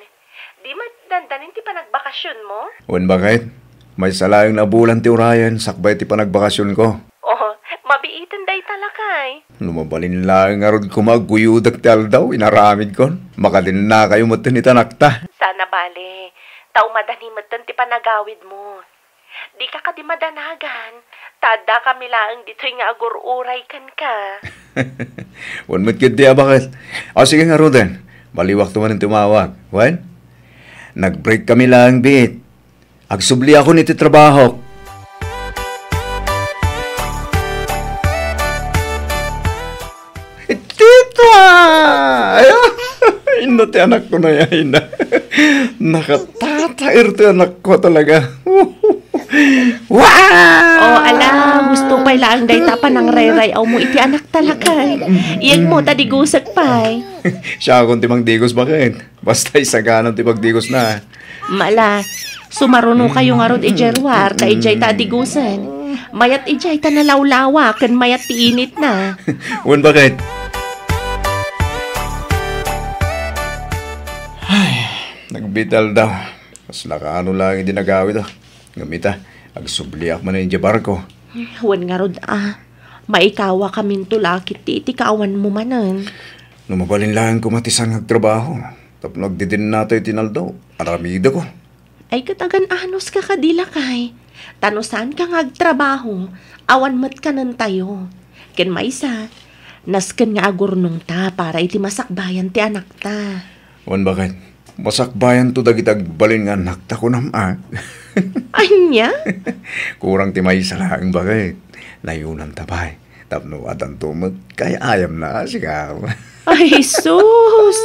Di met dandanin ti panagbakasionmo? Wen, baket? Maysa laeng a bulan ti urayen sakbay ti panagbakasionko. Oh, mabiiten dayta, lakay. No mabalin laeng ngarud koma agguyudak ti aldaw, inaramidkon. Makadinna kayo metten iti anakta. Saan a bale, ta umadani metten ti panagawidmo. Dika kadi madanagan, ta adda kami laeng ditoy nga agur-uray kenka. Wen met ketdi a baket. O, sige ngaruden, baliwakto manen ti umawag. Wen? Nag-break kami laeng biit. Agsubliakon iti trabahok. Tita! Ay, inno ti anakko na yayna. Nakatataer ti anakko talaga. Wow! Oh, ala, gusto pay laeng dayta panangray-ray-awmo iti anakta, lakay. Iyegmo ta digusek pay. Siakon ti mangdigos, baket? Basta isaganan ti pagdigosna. Mala, sumaruno kayo ngarud idiay ruar, ta idiay ta adigusen. Mayat idiay ta nalawlawa, ken mayat ti initna. Wen, baket? Ay, nagbital daw. Kasla kaano laeng idi nagawid, a. Ngem ita, agsubliak manen idiay barko. Wen ngarud, a. Maikawakaminto la ketdi iti kaawanmo manen. No mabalin laeng koma ti saan nga agtrabaho. Tapno agdidinnatayo iti inaldaw, aramidakon. Ay, ket agan-anuska kadi, lakay. Ta no saanka nga agtrabaho, awan met kanentayo. Ken maysa, nasken nga agurnongta para iti masakbayan ti anakta. Wen, baket? Masakbayanto dagiti agbalin nga annakta, kunam, a? Ania? Kurang ti maysa laeng, baket. Nayunanta pay. Tapno adanto met kay ayamna, sika. Ay, sus!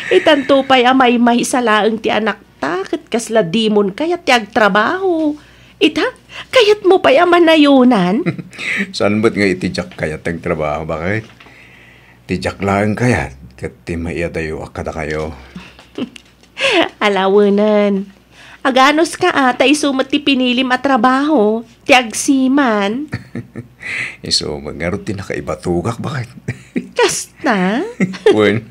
Itanto pay a maymaysa laeng ti anakta, ket kasla dimon kayat ti agtrabaho. Ita, kayatmo pay a manayonan? Saan met nga iti diak kayat ti agtrabaho, baket? Ti diak laeng kayat, ket ti maiyadayo a kadakayo. Alawenen. Aganuska a, ta isu met ti pinilim a trabaho, ti agsiman. Isu met ngarud ti nakaibatugak, baket? Kasta? Wen.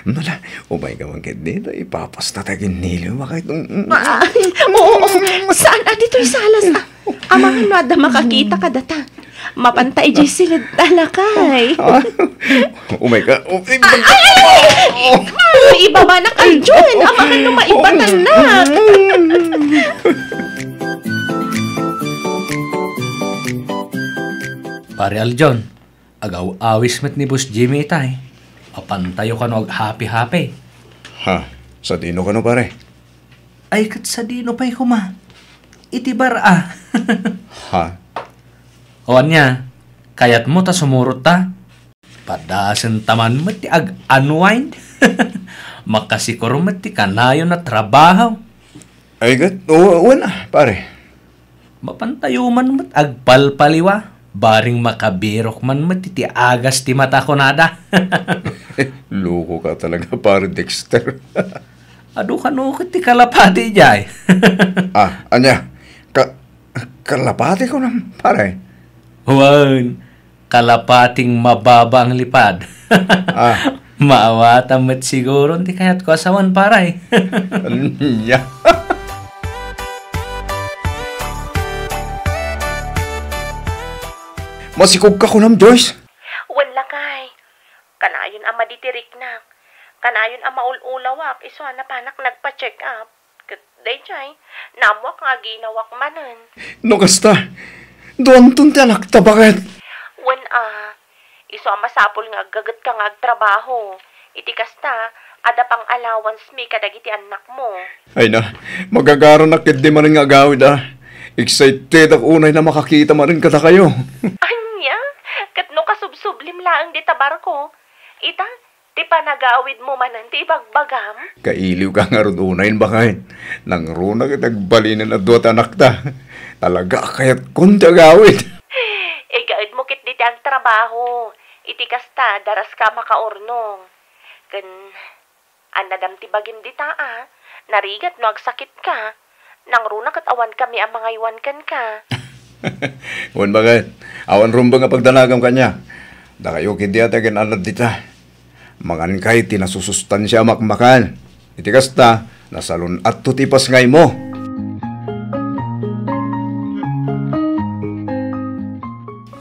Nala, umayka man ketdi, ta ipapasta ta giniliw, baket? Mm, mm. Ah, oo, oo. Saan a ditoy salas, a? Amangan no adda makakita kadata. Mapanta idiay siled ta, lakay. Ah, umayka. Oh, ay, ay, ay, ay! Ibabanak, Aljon. Amangan no maibatannak. Pare Aljon, agaw-awis met ni Boss Jimmy itay. Mapantayo kano aghappy-happy. Ha? Sadino kano, pare? Ay, ket sadino pay koma? Iti bar a. Ha? O ania, kayatmo ta sumurot ta? Padasenta man met ti ag-unwind. Makasikuro met ti kanayon a trabaho. Ay, ket, o, wen a, pare. Mapantayo man met agpalpaliwa, bareng makabirok man met iti agas ti mata kunada. Loko ka talaga, pare Dexter. Adu kano ket ti kalapati idiay. Ah, ania? Ka-, kalapati kunam, pare? Wen, kalapating mababa ang lipad. Ah. Maawatam met siguron ti kayatko a sawen, pare. Ania? Masikog ka kunam, Joyce? Wen, lakay. Kanayon a maditiriknak. Kanayon a maul-ulawak isu a napanak nagpa-check up. Ket daydiay, naammoak nga aginawak manen. No kasta, duanton ti anakta, baket? Wen a, isu a masapul nga aggagetka nga agtrabaho. Iti kasta, adda pang allowance mi kadagiti annakmo. Ay na, magagaranak ketdi manen nga agawid a. Excited ak unay na makakita manen kadakayo. Ania? Ket no kasubsublim laeng dita barko? Ita, ti panagawidmo manen ti ibagbagam? Kailiwka ngarud unayen, baket. Nangruna ket agbalinen a dua ti anakta. Talaga a kayatkon ti agawid. Igaedmo ketdi ti agtrabaho. Iti kasta, daraska a makaurnong. Ken, annadam ti bagim dita a, narigat no agsakitka. Nangruna ket awankami a mangaywan kenka. Wen, baket, awan rumbeng a pagdanagam kaniak. Dakayo ketdi a ti agan-annad dita. Mangankay ti nasusustansia a makmakan. Iti kasta, nasalun-atto ti ipasngaymo.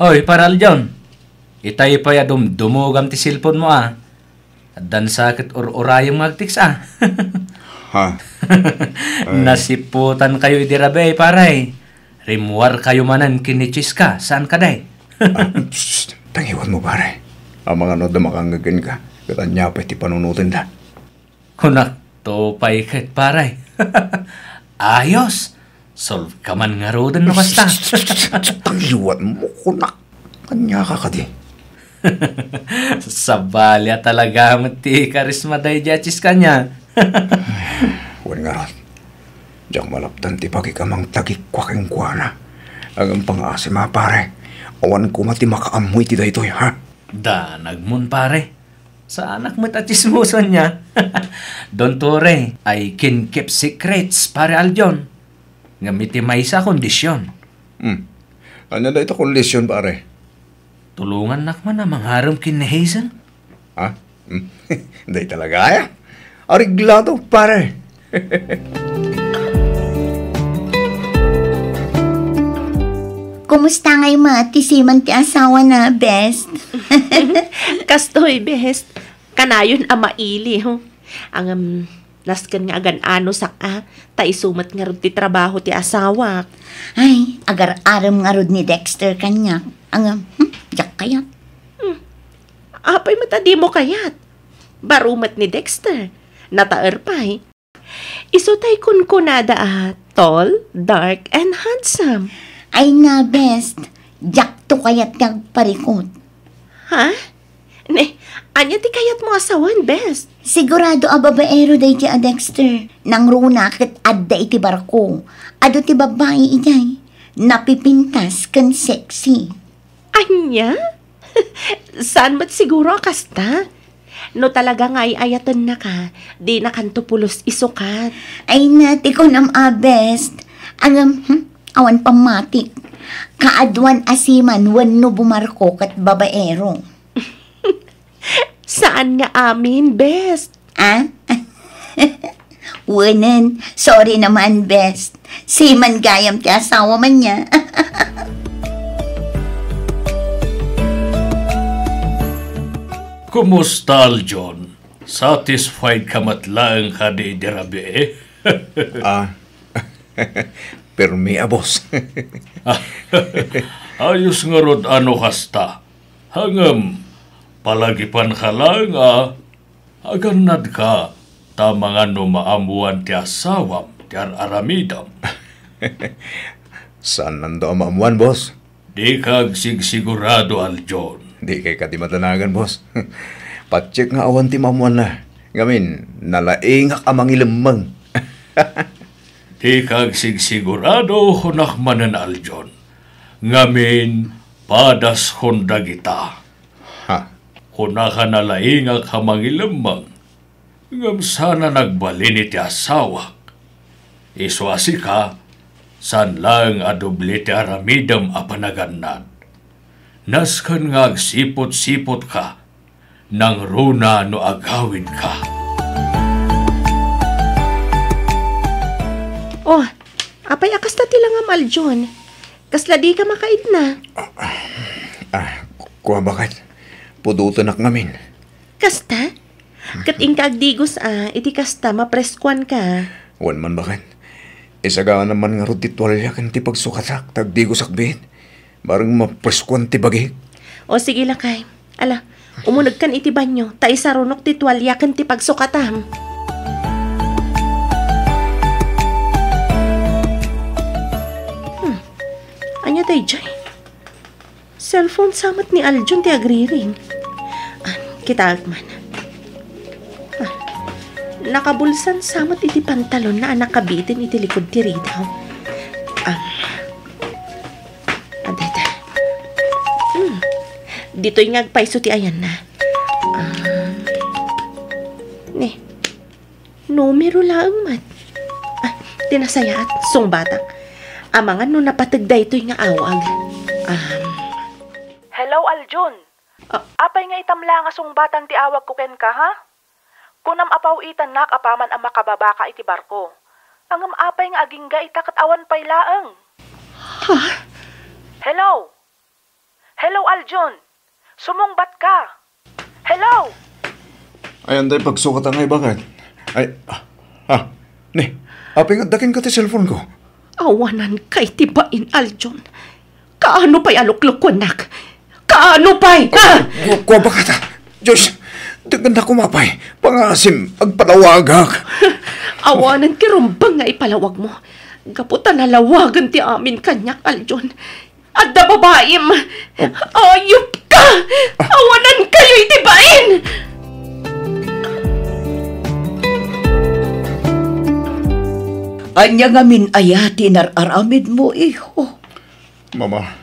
Oy, Pare Aljon. Itay pay a dumdumogam ti cellphone-mo a. Addan sa ket ur-urayem nga agtext a. Ha? Ay. Nasiputankayo idi rabii, pare. Rimmuarkayo manen ken ni Chiska, saan kadi? Ah, psst, tangiwanmo, pare. Amangan no adda makangngeg kenka, ket ania pay ti panunotenda? Kunakto pay ket, pare. Ayos! Solveka man ngaruden no kasta. Tangiwanmo, kunak. Ania ka kadi? Sabali a talaga met ti karisma daydiay a Chiska ania. Wen ngarud, diak malapdan ti pakikam a mangtagikua kenkuana. Ngem pangasim a, pare, awan koma ti makaammo iti daytoy, ha? Danagmon, pare. Saanak met a tsismoso ania. Don't worry, I can keep secrets, Pare Aljon. Ngem iti maysa a kondision. Hmm. Ania dayta kondision, pare? Tulongannak man a mangarem ken ni Hazel. Ha? Hmm. Dayta talaga aya? Areglado, pare. Kumusta ngay met ti seaman ti asawana, best? Kastoy, best. Kanayon a maili, ho. Ngem, nasken nga agan-anosak a, ta isu met ngarud ti trabaho ti asawak. Ay, agar-arem ngarud ni Dexter kaniak. Ngem, hmm, diak kayat. Hmm. Apay met a dimo kayat? Baro met ni Dexter. Nataer pay. Isu tay kunkunada a tall, dark, and handsome. Ay na, best. Diakto kayat nga agparikot. Ha? Ne, ania ti kayatmo a sawen, best? Sigurado a babaero daydiay a Dexter. Nangruna ket adda iti barko. Adu ti babbai idiay. Napipintas ken sexy. Ania? Saan met siguro a kasta? No talaga nga ay-ayatennaka, dinakanto pulos isukat. Ay na, ti kunam a, best. Ngem, hmm, awan pammatik. Kaaduan a seaman wenno bumarko ket babaero. Saan nga amin, best? Ah? Wenen, sorry naman, best. Seaman gayam ti asawa man niya. Kumusta, Aljon? Satisfied ka met laeng kadi idi rabii? Ah, permi a, boss. Ayos ngarud a no kasta. Ngem, palagipanka laeng a agannadka, ta mangan no maammoan ti asawam ti ar-aramidem. Saannanda a maammoan, boss. Dika agsigsigurado, Aljon. Dikay kadi madanagan, boss. Patiek nga awan ti maammoanna. Ngamin, nalaingak a mangilemmeng. Dika agsigsigurado, kunak manen, Aljon. Ngamin, padaskon dagita. Ha? Kunaka nalaingak a mangilemmeng, ngem saan a nagbalin iti asawak. Isu a sika, saan laeng a doble ti aramidem a panagannad. Nasken nga agsipot-sipotka, nangruna no agawidka. Oh, apay a kasta ti langam, Aljon? Kasla dika makaidna? Ah, kua, baket. Pudotenak ngamin. Kasta? Ket inka agdigos a, iti kasta, mapreskuanka. Wen man baket. Isagaanam man ngarud ti tualia ken ti pagsukatak, ta agdigosak biit. Bareng mapreskuan ti bagik. O, sige, lakay. Ala, umunegkan iti banyo, ta isarunok ti tualia ken ti pagsukatam. Hmm. Ania daydiay? Cellphone sa met ni Aljon ti agriring. Ah, kitaek man. Ah, nakabulsan sa met iti pantalonna a nakabiten iti likod ti ridaw. Ah, adda, adda. Hmm. Ditoy nga agpayso ti ayanna. Ah, ne. Numero laeng met. Ah, ti nasayaat, sungbatak. Amangan no napateg daytoy nga awag. Um, Hello, Aljon. Ah. Apay nga itam la nga sungbatan ti awagko kenka, ha? Kunam a paw-itannak apaman a makababaka iti barko. Ngem apay nga agingga ita ket awan pay laeng? Ha? Hello? Hello, Aljon? Sumungbatka? Hello? Ayan tay pagsukat nga ibagat. Ay, ah, ah, ni, apay nga adda kenka ti cellphone ko? Awanan kay ti bain, Aljon. Kaano pay a luklukuennak? Kaano pay? Ah! Ku-, ku-, kuwabakata. Diyos, denggennak koma pay. Pangasim, agpalawagak. Awanan ti rumbeng nga ipalawag mo. Gapu ta nalawagan ti amin kaniak, Aljon. Adda babaim! Oh. Ayupka! Ah. Awanan kayo iti bain! Ania ngamin aya ti inar-aramid mo, iho? Mama,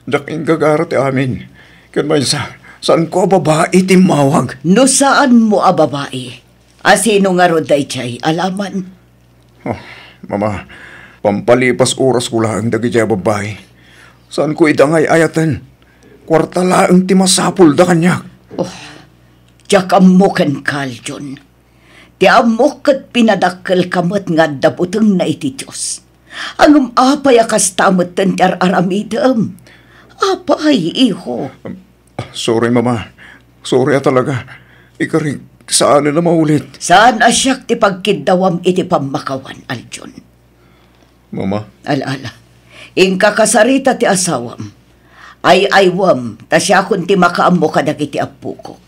diak inggagara ti amin. Ken maysa, saanko a babai ti immawag. No saanmo a babai, a sino ngarud daydiay a laman? Oh, Mama, pampalipas orasko laeng dagiti a babbai. Saanko ida nga ay-ayaten. Kuarta laeng ti masapulda kaniak. Oh, diak ammo kenka, Aljon. Ti ammok ket pinadakkelka met nga adda butengna iti Dios. Ngem apay a kasta metten ti ar-aramidem? Apay, iho? Ah, sorry, Mama. Sorry a talaga. Ikarik, saanen a maulit. Saan a siak ti pagkiddawam iti pammakawan, Aljon. Mama. Ala, ala. Inka kasarita ti asawam. Ay-aywem, ta siakon ti makaammo kadagiti appokok.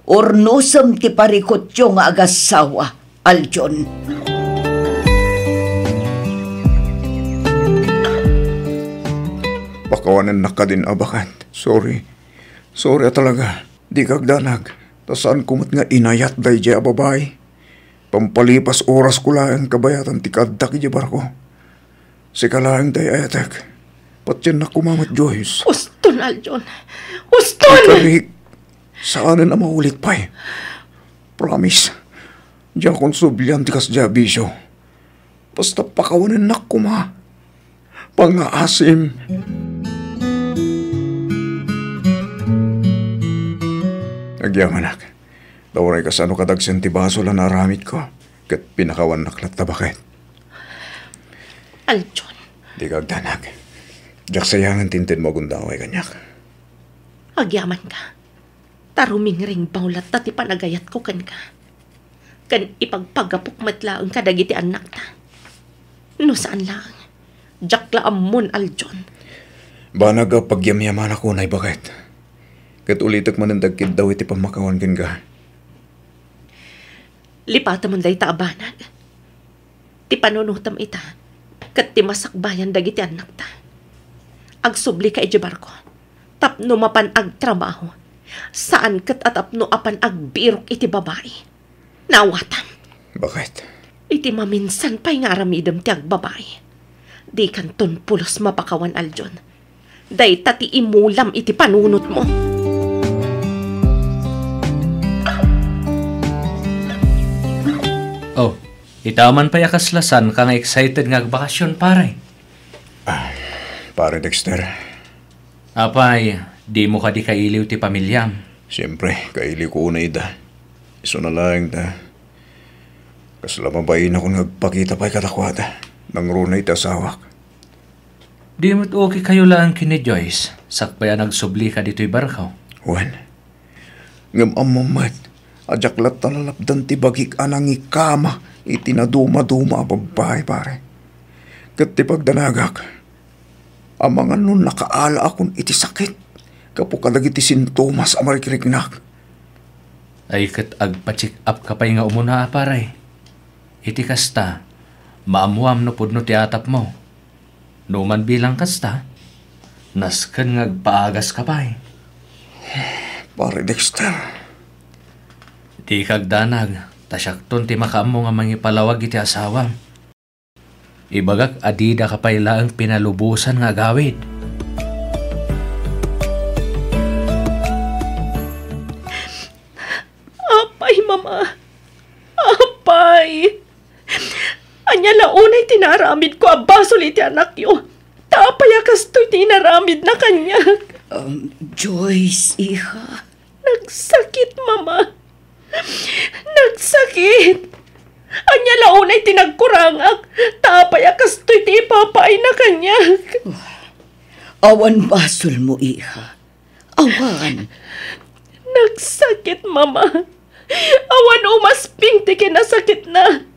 Urnosem ti parikutyo nga agassawa, Aljon. Pakawanennak kadin, a baket. Sorry. Sorry a talaga. Dika agdanag. Ta saanko met nga inayat daydiay a babai. Pampalipas orasko laeng kabayatan ti kaaddak idiay barko. Sika laeng ti ay-ayatek. Patiennak koma met, Joyce. Uston, Aljon. Uston! Ikarik, saanen a maulit pay. Promise. Diakon sublian ti kasdiay a bisio. Basta pakawanennak koma. Pangngaasim. Agyamanak. Ta uray kasano kadagsen ti basol a naaramidko, ket pinakawannak latta, baket. Aljon. Dika agdanag. Diak sayangen ti inted mo a gundaway kaniak. Agyamanka. Ta rumingringbaw latta ti panagayatko kenka. Ken ipagpagapok met laeng kadagiti annakta. No saan laeng, diak la ammon, Aljon. Banag a pagyamyamanak unay, baket. Ket ulitek manen ti agkiddaw iti pammakawan kenka. Lipatemon dayta a banag. Ti panunotem ita, ket ti masakbayan dagiti annakta. Agsublika idiay barko, tapno mapan agtrabaho, saan ket a tapno apan agbirok iti babai. Naawatam. Baket? Iti maminsan pay nga aramidem ti agbabai, dikanton pulos mapakawan, Aljon. Dayta ti imulam iti panunotmo. Oh, ita man pay a kasla saanka nga excited nga agbakasyon, pare? Ah, Pare Dexter. Apay, dimo kadi kailiw ti pamiliam? Siempre, kailiwko unay ida. Isuna laeng ta, kasla mabainak nga agpakita pay kadakuada. Nangruna iti asawak. Di met okay kayo laeng ken ni Joyce, sakbay a nagsublika ditoy barko? Wen, Ngem ammom met a diak latta lalapdan ti bagik a nangikama iti nadumaduma a babbai, pare. Ket ti pagdanagak, amangan no nakaalaakon iti sakit gapu kadagiti sintomas a marikriknak. Ay ket agpa-check up ka pay nga umuna, pare. Iti kasta, maammuam no pudno ti atapmo. No man bilang kasta, nasken nga agpaagas ka pay. Pare Dexter. Dika agdanag, ta siakton ti makaammo nga mangipalawag iti asawam. Ibagak a dida ka pay laeng pinalubosan nga agawid. Apay, Mama. Apay. Ania la unay ti naaramidko a basol iti anakyo? Ta apay a kastoy ti inaramidna kaniak? Um, Joyce, iha. Nagsakit, Mama. Nagsakit. Ania la unay ti nagkurangak? Ta apay a kastoy ti ipapaayna kaniak? Awan basolmo, iha. Awan. Nagsakit, Mama. Awan umasping ti kinasakitna.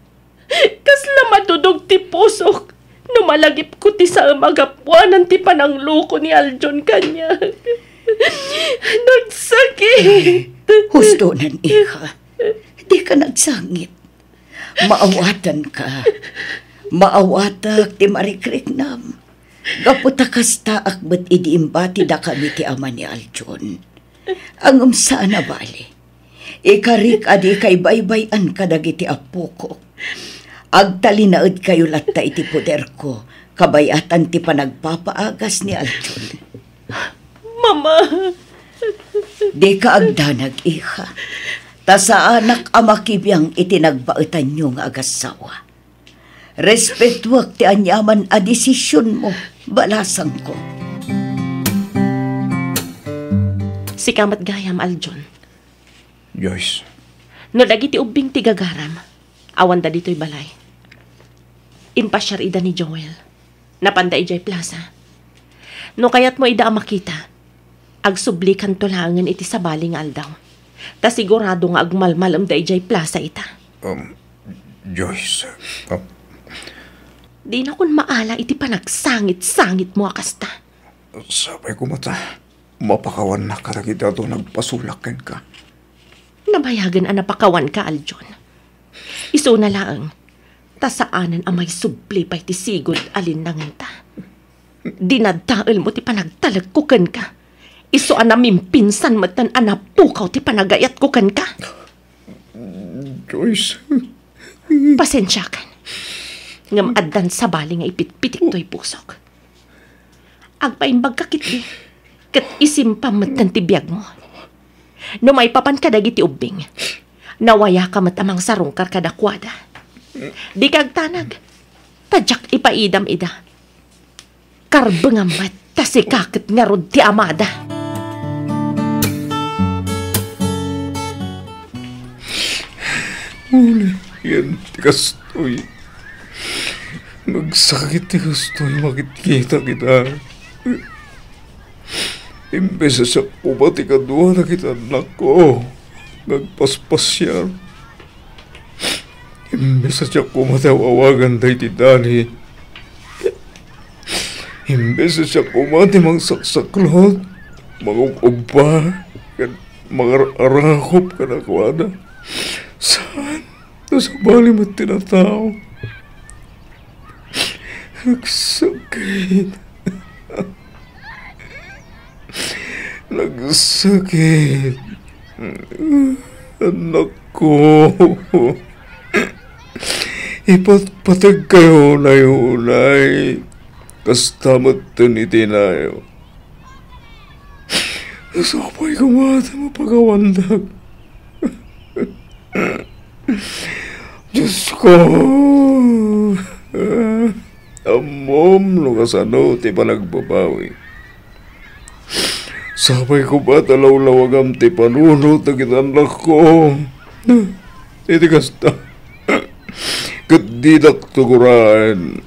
Kasla madudog ti pusok no malagipko ti saem a gapuanan ti panangloko ni Aljon kaniak. Nagsakit. Hustonan, iha. Dika nagsangit. Maawatanka. Maawatak ti marikriknam. Gapu ta kastaak met idi imbatidakami ti ama ni Aljon. Ngem saan a bali. Ikarik a dika ibaybay-an kadagiti appokok. Agtalinaedkayo latta iti poderko, kabayatan ti panagpapaagas ni Aljon. Mama! Dika agdanag, iha. Ta saanak a makibiang iti nagbaetanyo nga agassawa. Respetuak ti aniaman a desisionmo, balasangko. Sika met gayam, Aljon. Joyce. No dagiti ubbing ti gagaram, awanda ditoy balay. Impasiar ida ni Joel. Napanda idiay plasa. No kayatmo ida a makita, agsublikanto laengen iti sabali nga aldaw. Ta sigurado nga agmalmalemda idiay plasa ita. Um, Joyce, um, Dinakon maala iti panagsangit-sangitmo a kasta. Sapay koma ta mapakawannak kadagiti adu nagpasulak kenka. Nabayagen a napakawanka, Aljon. Isuna laeng, ta saanen a maisubli pay ti sigud a linnangenta. Dinadaelmo ti panagtalekko kenka. Isu a namimpinsan metten a napukaw ti panagayatko kenka. Joyce. Pasensiakan. Ngem addan sabali nga ipitpitik toy pusok. Agpaimbagka ketdi, ket isimpam metten ti biagmo. No maipapan kadagiti ubbing, nawayaka met a mangsarungkar kadakuada. Dika agtanag, ta diak ipaidam ida. Karbengam met ta sika ket ngarud ti amada. Uliyen ti kastoy. Nagsakit ti kastoy makitkita kita. Imbes a siak koma ti kadua dagiti annakko nga agpaspasiar, imbes a siak koma ti aw-awagan daydi Dani, imbes a siak koma ti mangsaksaklot, mangub-ubba, ken mangar-arakop kadakuada. Saan? No sabali met ti natao. Nagsakit. Nagsakit. Annakko. Ipatpategkayo unay-unay. Kasta metten iti inayo. Sapay koma ta mapakawandak. Diosko, ammom no kasano ti panagbabawi. Sapay koma ta lawlawagam ti panunot dagiti annakko. Iti kasta, ket didak tugoraen.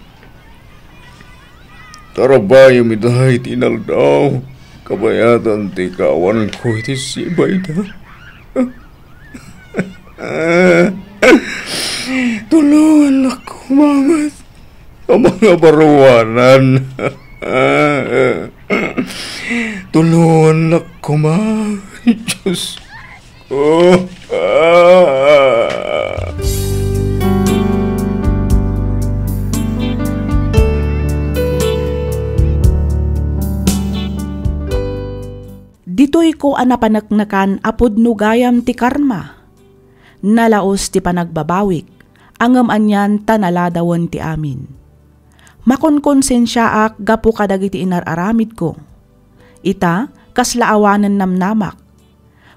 Tarabayem ida iti inaldaw, kabayatan ti kaawanko iti sibayda. Tulongannak koma met a mangabaruanan. Tulongannak koma, Diyos ko. Ditoyko a napaneknekan a pudno gayam ti karma. Nalaus ti panagbabawik, ngem anian ta naladawen ti amin. Makonkonsensiaak gapu kadagiti inar-aramidko. Ita, kasla awanen namnamak.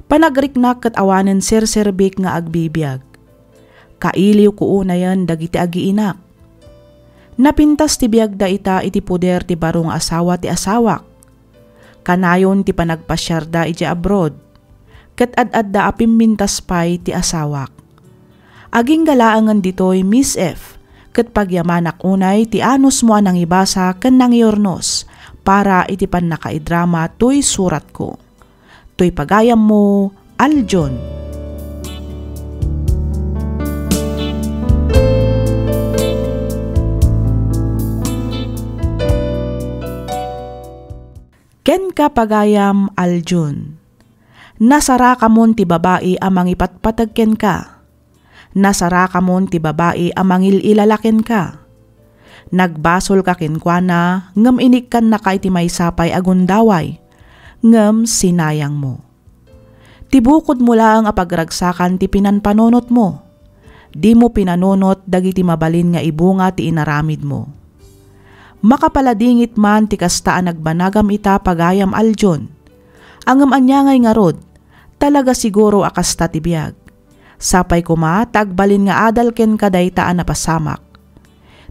Panagriknak ket awanen serserbik nga agbibiag. Kailiwko unayen dagiti agiinak. Napintas ti biagda ita iti poder ti baro nga asawa ti asawak. Kanayon ti panagpasiarda idiay abroad, ket ad-adda a pimmintas pay ti asawak. Agingga laengen ditoy, Miss F, ket pagyamanak unay ti anusmo a nangibasa ken nangiurnos para iti pannakaidrama toy suratko. Toy pagayammo, Aljon. Kenka, pagayam, Aljon. Nasarakamon ti babai a mangipatpateg kenka. Nasarakamon ti babai a mangil-ilala kenka. Nagbasolka kenkuana, ngem inikkannaka iti maysa pay a gundaway, ngem sinayangmo. Ti bukodmo laeng a pagragsakan ti pinanpanunotmo. Dimo pinanunot dagiti mabalin nga ibunga ti inaramidmo. Makapaladingit man ti kasta a nagbanagam ita, pagayam, Aljon. Ngem ania ngay ngarud, talaga siguro a kasta ti biag. Sapay koma ta agbalin nga adal kenka dayta a napasamak.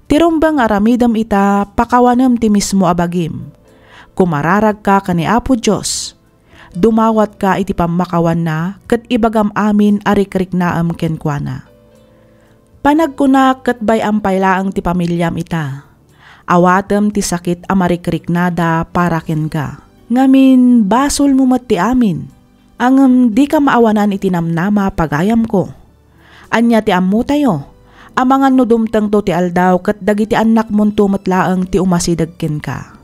Ti rumbeng nga aramidem ita, pakawanem ti mismo a bagim. Kumararagka ken ni Apo Dios. Dumawatka iti pammakawanna ket ibagam amin a rikriknaem kenkuana. Panagkunak ket bay-am pay laeng ti pamiliam ita. Awatem ti sakit a marikriknada para kenka. Ngamin, basolmo met ti amin. Ngem dika maawanan iti namnama, pagayamko. Ania ti ammotayo? Amangan no dumtengto ti aldaw ket dagiti annakmonto met laeng ti umasideg kenka.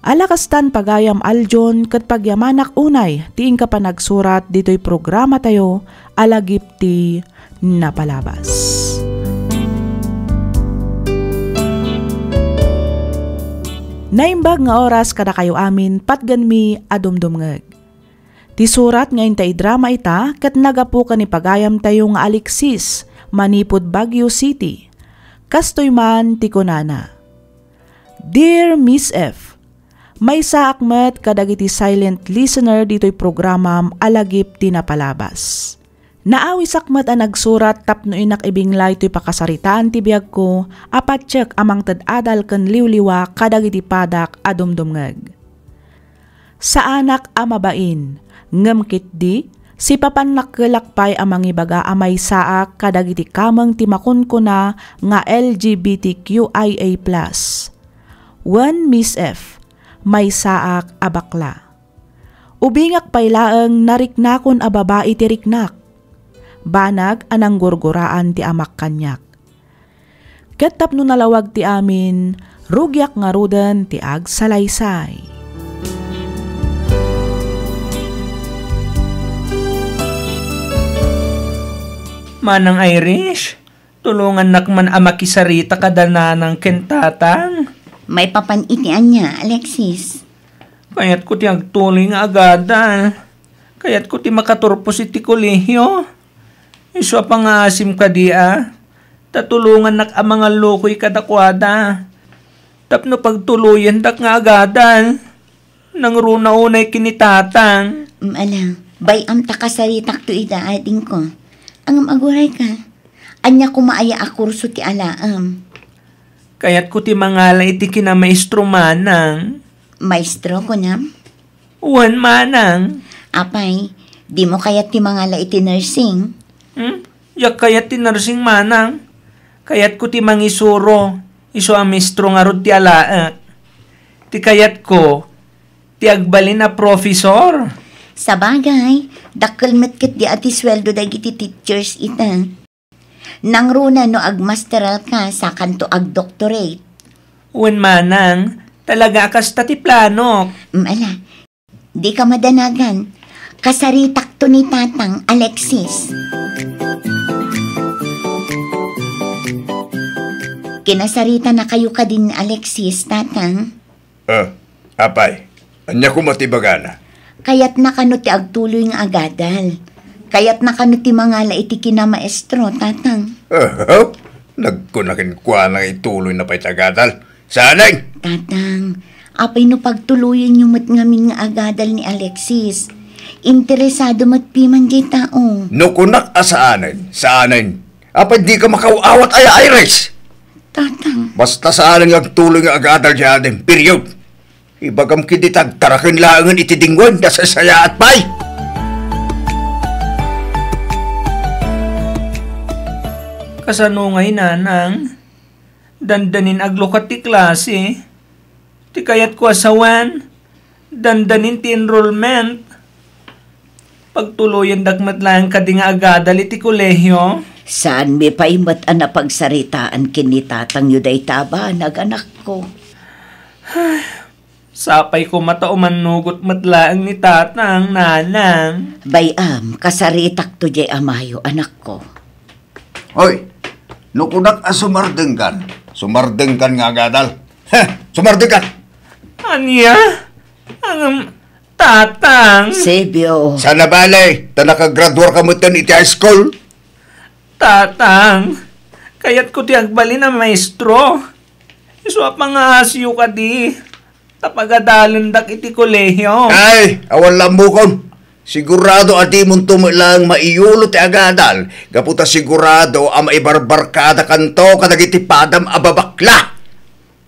Ala kastan, pagayam, Aljon, ket pagyamanak unay ti inka panagsurat ditoy programatayo a Lagip ti Napalabas. Naimbag nga oras kadakayo amin, patgenmi a dumdumngeg. Ti surat nga inta idrama ita ket naggapu ken ni pagayamtayo nga Alexis, manipud Baguio City. Kastoy man ti kunana, Dear Miss F, maysaak met kadagiti silent listener ditoy programam a Lagip ti Napalabas. Naawisak met a nagsurat tapno innak ibinglay toy pakasaritaan ti biagko a patiek a mangted adal ken liwliwa kadagiti padak a dumdumngeg. Saanak a mabain, ngem ketdi, sipapannakkelak pay a mangibaga a maysaak kadagiti kameng ti makunkuna nga L G B T Q I A plus. Wen, Miss F, maysaak a bakla. Ubingak pay laeng nariknakon a babai ti riknak. Banag a nanggurguraan ti amak kaniak. Ket tapno nalawag ti amin, rugiak ngaruden ti agsalaysay. Manang Irish, tulongannak man a makisarita kada nanang ken tatang. Maipapan iti ania, Alexis? Kayatko ti agtuloy nga agadal. Kayatko ti makaturpos iti kolehio. Isu a pangaasim kadi a, ta tulongannak a mangallukoy kadakuada. Tapno pagtuloyendak nga agadal. Nangruna unay ken ni tatang. Mm, ala, bay-am ta kasaritakto ida, adingko. Ngem agurayka. Ania koma aya a kurso ti alaem? Kayatko ti mangala iti kinamaestro, manang. Maestro, kunam? Wen, manang. Apay, dimo kayat ti mangala iti nursing? Hmm? Diak kayat ti nursing, manang. Kayatko ti mangisuro, isu a maestro ngarud ti alaek. Ti kayatko, ti agbalin a professor. Sabagay, dakkel met ketdi a ti sueldo dagiti teachers ita. Nangruna no agmasteralka, sakanto agdoctorate. Wen manang, talaga a kasta ti planok. Mm, ala, dika madanagan. Kasaritakto ni Tatang, Alexis. Kinasaritanakayo kadin ni Alexis, Tatang? Ah, apay, ania koma ti ibagana? Kayatna kano ti agtuloy nga agadal? Kayatna kano ti mangala iti kinamaestro, Tatang? Ah, nagkuna kenkuana nga ituloyna pay ti agadal. Saanen? Tatang, apay no pagtuloyenyo met ngamin nga agadal ni Alexis? Interesado met piman diay tao. No kunak a saanen, saanen. Apay dika makaw-awat aya, Iris? Tatang. Basta saanen nga agtuloy nga agadal diay adim. Period. Ibagam ketdi ta agtaraken laengen iti dingwen, ta sasayaat pay. Kasano ngay, nanang? Dandanin aglukat ti klase. Ti kayatko a sawen, dandanin ti enrollment. Pagtuloyendak met laeng kadi nga agadal iti kolehio? Saanmi pay met a napagsaritaan ken ni tatangyo dayta a banag, anakko. Sapay koma ta umannugot met laeng ni tatang, nanang. Bay-am, kasaritakto diay amayo, anakko. Hoy, no kunak a sumardengkan, sumardengkan nga agadal. Heh, sumardengkan! Ania? Ang, tatang? Sebio. Saan a bale, ta nakagraduarka metten iti high school? Tatang, kayatko ti agbalin a maestro. Isu a pangaasiyo kadi, ta pagadalendak iti kolehio. Ay, awan la ammokon. Sigurado a dimonto met laeng maiyulo ti agadal, gapu ta sigurado a maibarbarkadakanto kadagiti padam a babakla.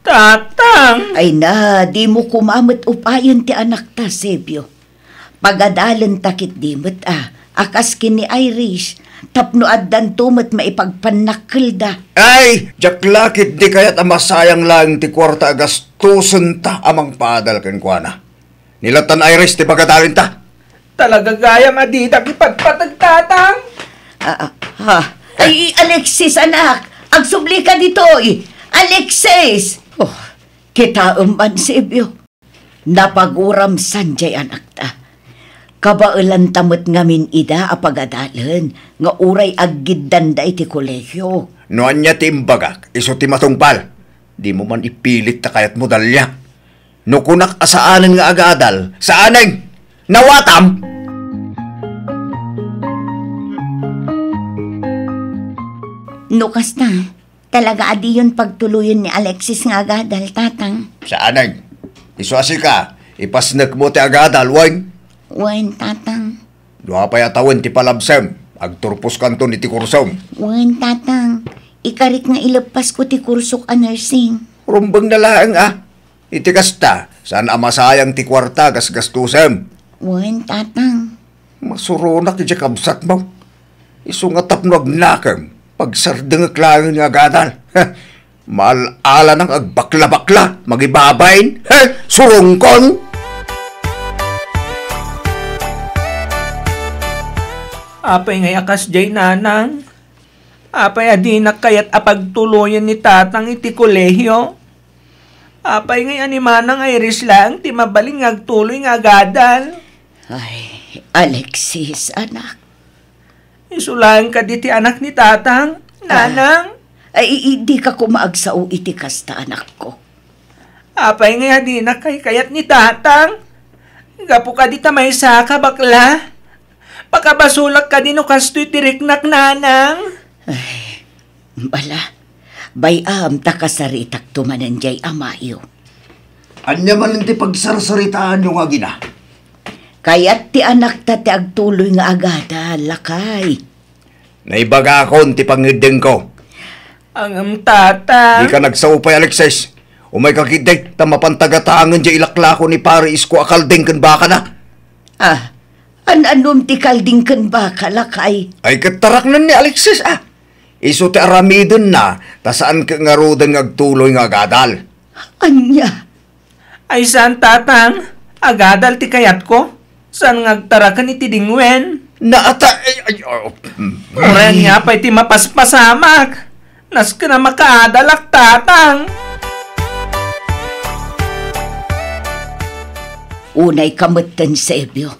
Tatang! Ay na, dimo koma met upayen ti anakta, Sebio. Pagadalenta ketdi met a, a kas ken ni Iris, tapno addanto met maipagpannakkelda. Ay, diak la ketdi kayat a masayang laeng ti kuarta a gastosenta a mangpaadal kenkuana. Ni latan Iris ti pagadalenta. Talaga gayam a didak ipatpateg, tatang? Ah, ah, ha? Ay, Alexis, anak! Agsublika ditoy! Alexis! Oh, kitaem man, Sebio. Napaguramsan diay anakta. Kabaelanta met ngamin ida a pagadalen nga uray aggiddanda iti kolehio. No ania ti imbagak, isu ti matungpal. Dimo man ipilit ta kayatmo, Dalia. No kunak a saanen nga agadal, saanen! Nawatam! No kasta, talaga a diyon pagtuloyen ni Alexis nga agadal, tatang. Saanen! Isu a sika, ipasnekmo ti agadal, wen? Wen, tatang. Dua pay a tawen ti palabsem, agturposkanton iti kursom. Wen, tatang. Ikarik nga ileppasko ti kursok a nursing. Rumbeng na laeng, a. Iti kasta, saan a masayang ti kuarta a gasgastosem. Wen, tatang. Masuronak idiay kabsatmo. Isu nga tapno agnakem, pagsardengek laeng nga agadal. Maal-alanang agbakla-bakla, magibabain, he, surungkon! Apay ngay a kasdiay, nanang? Apay a dinak kayat a pagtuloyen ni tatang iti kolehio? Apay ngay a ni Manang Iris laeng ti mabalin nga agtuloy nga agadal? Ay, Alexis, anak. Isu laeng kadi ti anak ni tatang, ah, nanang? Ay, i-, i-, dika koma agsao iti kasta, anakko. Apay ngay a dinak kaykayat ni tatang? Gapu kadi ta maysaka bakla? Pakabasolak kadi no kastoy ti riknak, nanang? Ay, bala, bay-am ta kasaritakto manen diay amayo. Ania manen ti pagsarsaritaanyo nga agina? Kayat ti anakta ti agtuloy nga agadal, lakay. Naibagakon ti pangngeddengko. Ngem, tata. Dika nagsao pay, Alexis. Umayka ketdi, ta mapan tagatangen diay ilaklako ni Pare Isko a kalding ken bakana. Ah, an-anom ti kalding ken baka, lakay? Ay, ket taraknen ni Alexis, ah. Isu ti aramidenna, ta saan ket ngaruden nga agtuloy nga agadal. Ania? Ay saan, tatang, agadal ti kayatko? Saan nga agtaraken iti dingwen? Naata, ay, ay, oh, mm. Uray ania pay ti mapaspasamak. Nasken a makaadalak, Tatang. Unayka metten, Sebio.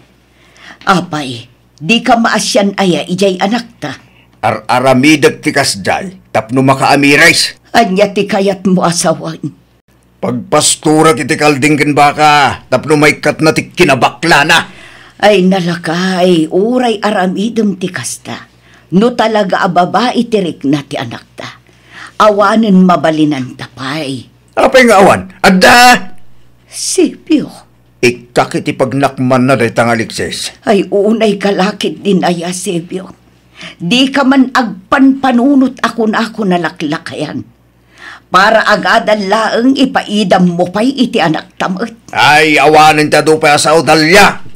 Apay, dika maasian aya idiay anakta? Ar-aramidek ti kasdiay tapno makaamiris. Ania ti kayatmo a sawen? Pagpastorek iti kalding ken baka tapno maikkatna ti kinabaklana. Ay, nalakay, uray aramidem ti kasta. No talaga a babai ti rikna ti anakta, awanen mabalinanta pay. Apay nga awan? Adda! Sebio. Ikkak iti pagnakmanna dayta nga Alexis. Ay, unayka la ketdin aya, Sebio. Dika man agpanpanunot a kunako nalaklakayan. Para agadal laeng ipaidammo pay iti anakta met. Ay, awanen ti adu pay a sao, Dalia.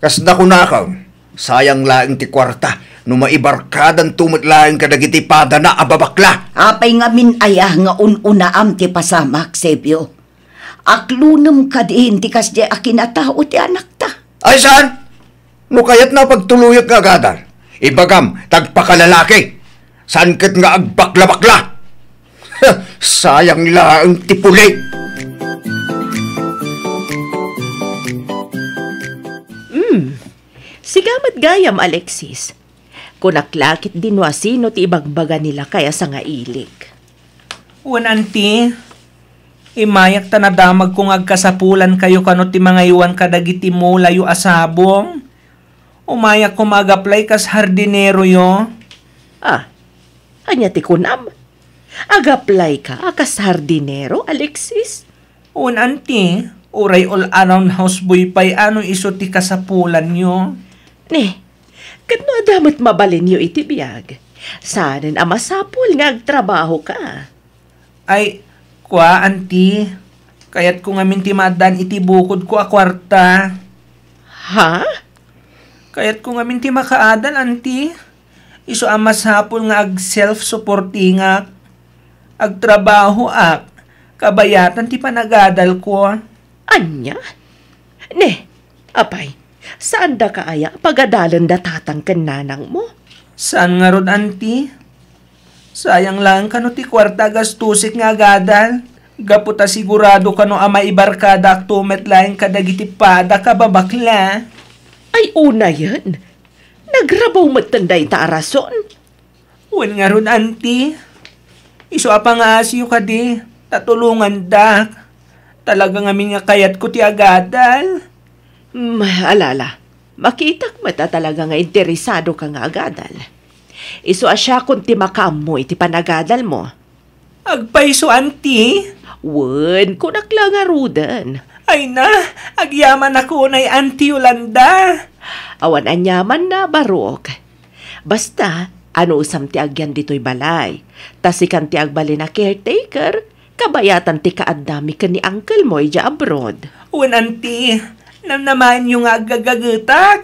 Kas nakunakon, sayang laeng ti kuarta no maibarkadanto met laeng kadagiti padana a babakla. Apay ngamin aya nga un-unaam ti pasamak, Sebio? Aklonem kadin ti kasdiay a kinatao ti anakta. Ay, saan? No kayatna a pagtuloyek nga agadal, ibagam ta agpakalalaki. Saan ket nga agbaklabakla. Sayang laeng ti puli. Hmm. Sika met gayam, Alexis. Kunak la ketdin no asino ti ibagbaga ni lakay a sangailik. Wen, anti, immayak ta nadamagko nga agkasapulankayo kano ti mangaywan kadagiti mulayo a sabong. Umayak koma ag-apply kas hardineroyo. Ah, ania ti kunam? Ag-apply ka a kas hardinero, Alexis? Wen, anti, uray all-around houseboy pay a no isu ti kasapulanyo. Ne, ket no adda met mabalinyo iti biag, saanen a masapul nga agtrabaho ka. Ay, kua, anti, kayatko ngamin ti maaddaan iti bukodko a kuarta. Ha? Kayatko ngamin ti makaadal, anti. Isu a masapul nga ag-self-supportingak. Agtrabahoak. Kabayatan ti panagadalko. Ania? Ne, apay, saandaka aya a pagadalen da tatang ken nanangmo? Saan ngarud, anti. Sayang laeng kano ti kuarta a gastusek nga agadal. Gapu ta sigurado kano a maibarkadaakto met laeng kadagiti padak a babakla. Ay, unayen, nagrabaw metten dayta a rason. Wen ngarud, anti. Isu a pangaasiyo kadi, ta tulongandak. Talaga ngamin nga kayatko ti agadal. Hmm, ala, ala. Makitak met a talaga nga interesado ka nga agadal. Isu a siakon ti makaammo iti panagadalmo. Agpayso, anti? Wen, kunak la ngaruden. Ay na, agyamanak unay, Anti Yolanda. Awan aniamanna, barok. Basta, anusam ti agyan ditoy balay. Ta sikan ti agbalin a caretaker, kabayatan ti kaaddami ken ni uncle mo idiay abroad. Wen, anti, namnamaenyo nga aggagagetak.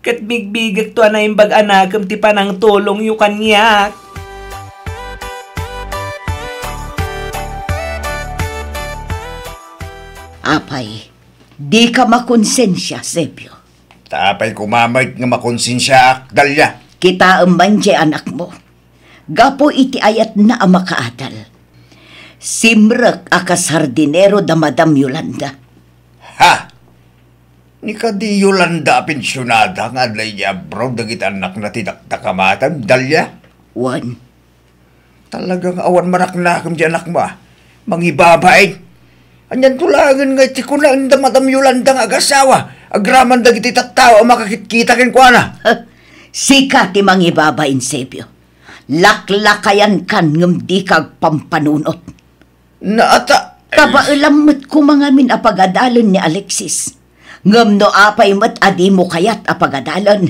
Ket bigbigekto a naimbag a nakem ti panangtulongyo kaniak. Apay, dika makonsensia, Sebio? Ta apay koma met nga makonsensiaak, Dalia? Kitaem man diay anakmo. Gapu iti ayatna a makaadal, simrek a kas hardinero da Madam Yolanda. Ha! Ni kadi Yolanda a pensionada nga adda idiay abroad dagiti annakna ti dakdakamatem, Dalia? Wen. Talaga nga awan manaknakem ti anakmo, a? Mangibabain. Anianto laengen nga iti kunaen da Madam Yolanda nga agasawa, agraman dagiti tattao a makakitkita kenkuana? Sika ti mangibabain, Sebio. Laklakayankan ngem dika agpampanunot. Naata-, Kabaelam met koma ngamin a pagadalen ni Alexis. Ngem no apay met a dimo kayat a pagadalen,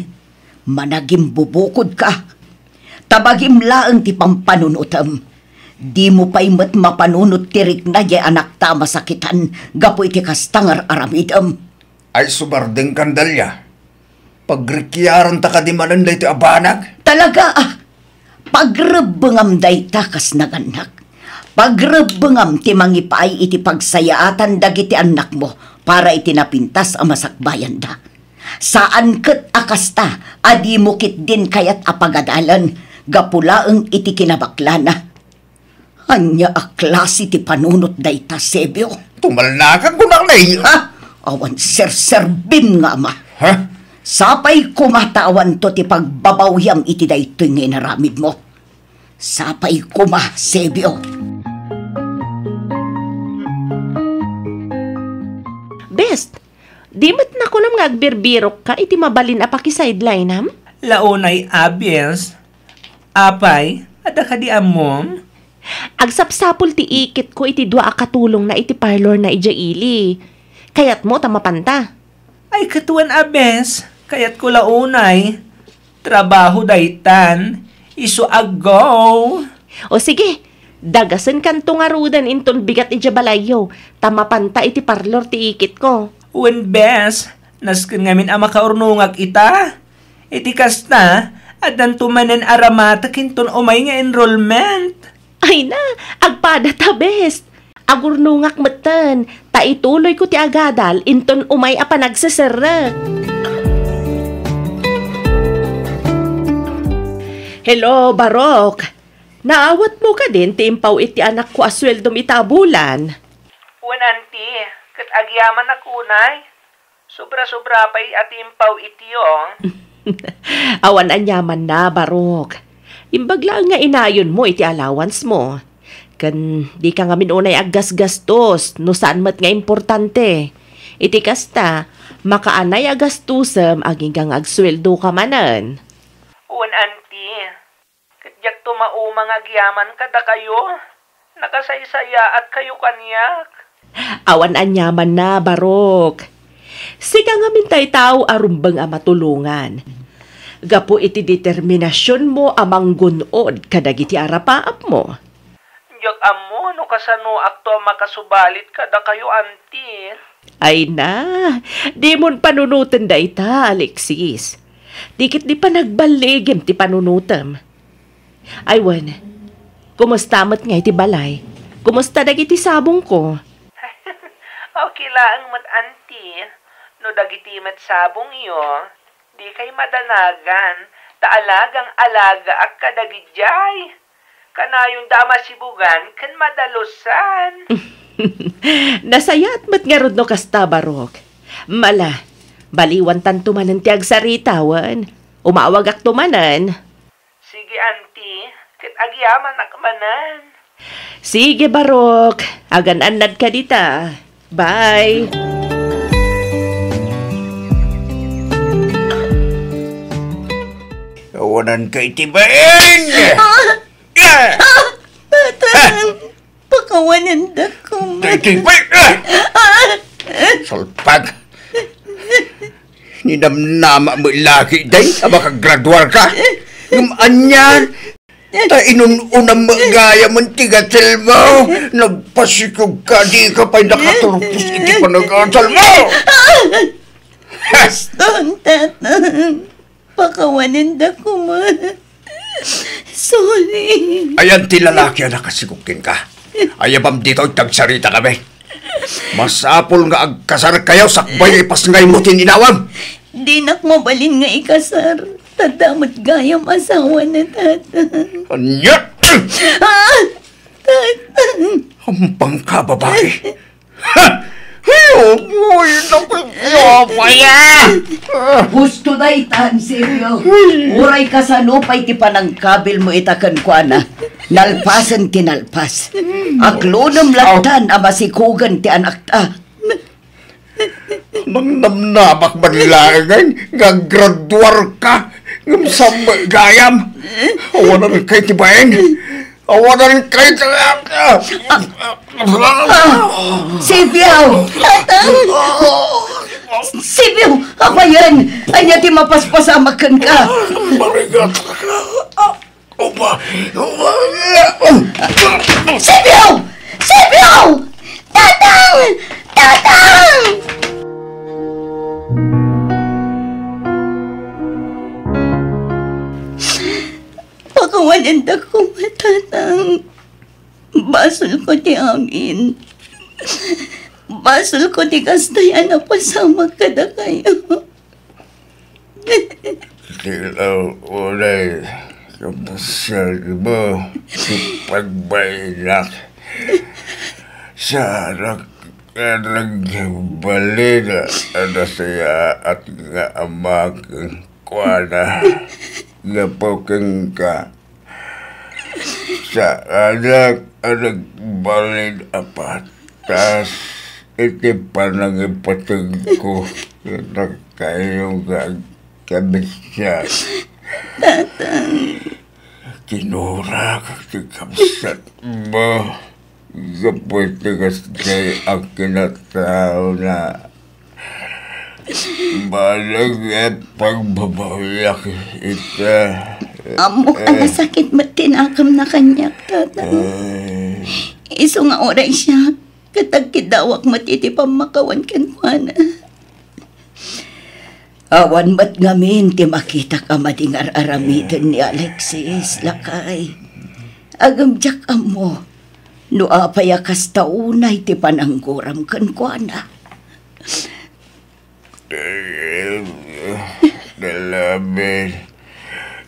managimbubukodka. Ta bagim laeng ti pampanunotem. Dimo pay met mapanunot ti rikna diay anakta a masakitan gapu iti kasta nga ar-aramidem. Ay, sumardengkan, Dalia. Pagrikiaranta kadi manen daytoy a banag? Talaga, a. Pagrebbengam dayta kas nagannak. Pagrebbengam ti mangipaay iti pagsayaatan dagiti annakmo para iti napintas a masakbayanda. Saan ket a kasta a dimo ketdin kayat a pagadalen gapu laeng iti kinabaklana. Ania a klase ti panunot dayta, Sebio? Tumalnakak, kunak, nay. Ha? Awan serserbim nga ama. Ha? Sapay koma ta awanto ti pagbabawiam iti daytoy nga inaramidmo. Sapay koma, Sebio. Bes, di met nakunam nga agbirbirokka iti mabalin a pakisidelinam? Launay a, Bes. Apay, adda kadi ammom? Agsapsapul ti ikitko iti dua a katulongna iti parlorna idiay ili. Kayatmo ta mapanta? Ay, ket wen a, Bes, kayatko la unay. Trabaho daytan, isu a go. O sige, dagasenkanto ngaruden inton bigat idiay balayyo, ta mapanta iti parlor ti ikitko. Wen, Bes, nasken ngamin a makaurnongak ita. Iti kasta, addanto manen a ramatek inton umay nga enrollment. Ay na, agpadata, Bes. Agurnongak metten, ta ituloyko ti agadal inton umay a panagseserrek. Hello, Barok. Naawatmo kadin ti impaw iti anakko a sueldom ita a bulan? Wen, Auntie, ket agyamanak unay. Sobra-sobra pay a ti impaw iti, oh. Awan aniamanna, Barok. Imbag laeng nga inayonmo iti allowance mo. Ken dika ngamin unay aggasgastos no saan met nga importante. Iti kasta, makaanay a gastosem agingga nga agsueldoka manen. Wen, Auntie. Ket diakto mauma nga agyaman kadakayo. Nakasaysayaatkayo kaniak. Awan aniamanna, Barok. Sika ngamin tay tao a rumbeng a matulongan. Gapu iti determinasionmo a manggun-od kadagiti arapaapmo. Diak ammo no kasanoakto a makasubalit kadakayo, Auntie. Ay na, dimon panunoten dayta, Alexis. Di ket di panagballigim ti panunotem. Ay wen, kumusta met nga iti balay? Kumusta dagiti sabongko? Okay laeng met, Auntie. No dagiti met sabongyo, dikay madanagan, ta alagang-alagaak kadagidiay. Kanayonda a masibugan ken madalusan. Nasayaat met ngarud no kasta, Barok. Ala, baliwantanto manen ti agsarita wen. Umawagakto manen. Sige, Auntie, ket agyamanak manen. Sige, Barok. Agan-annadka dita. Bye. Awananka iti bain! Ah! Ah! Ah! Tatang! Pakawanendak koma. Daytoy pay, ah! Ah! Salpag! Ninamnama met la ketdi a makagraduarka. Ngem ania, ta inun-unam met gayam ti gatilmo. Nagpasikog ka, dika pay nakaturpos iti panagadalmo. Baston, Tatang. Pakawanendak koma. Sorry. Ayan ti lalaki a nakasigog kenka. Ayabam ditoy ti agsaritakami. Masapul nga agkasarkayo sakbay nga ipasngaymo ti inawam. Dinak mabalin nga ikasar. Ta adda met gayam asawa na, Tatang. Ania? Ah! Tatang! Ampangka, babai. Ha! Ay, oy, naku, Jehovah, ya! Husto daytan, Silvio. Uray kasano pay ti panangkabilmo ita kenkuana, nalpasen ti nalpas. Aklonem lattan a masikugen ti anakta. Nangnamnamak man laengen nga aggraduarka, ngem saan met gayam. Awananka iti bain. Awananka iti... Ah, Silvio! Tatang! Silvio! Apayen! Ania ti mapaspasamak kenka? Marigat. Upa! Upa! Silvio! Silvio! Tatang! Tatang! Pakawanendak koma, Tatang. Basolko ti amin. Basolko ti kastoy a napasamak kadakayo. Ti law unay kabsatmo ti pagbainak. Saanak nga nagbalin a nasayaat nga ama kenkuana gapu kenka. Saanak a nagbalin a patas iti panangipategko kadakayo nga agkabsiat. Tatang. Kinurak ti kabsatmo gapu iti kasdiay a kinataona. Baleg nga pagbabawiak ita. Ammok a nasakit met ti nakemna kaniak, Tatang. Eh. Isu nga uray siak, ket agkiddawak met iti pammakawan kenkuana. Awan met ngamin ti makitak a madi nga ar-aramiden ni Alexis, lakay. Ngem diak ammo no apay a kasta unay ti panangguram kenkuana. Dalamin.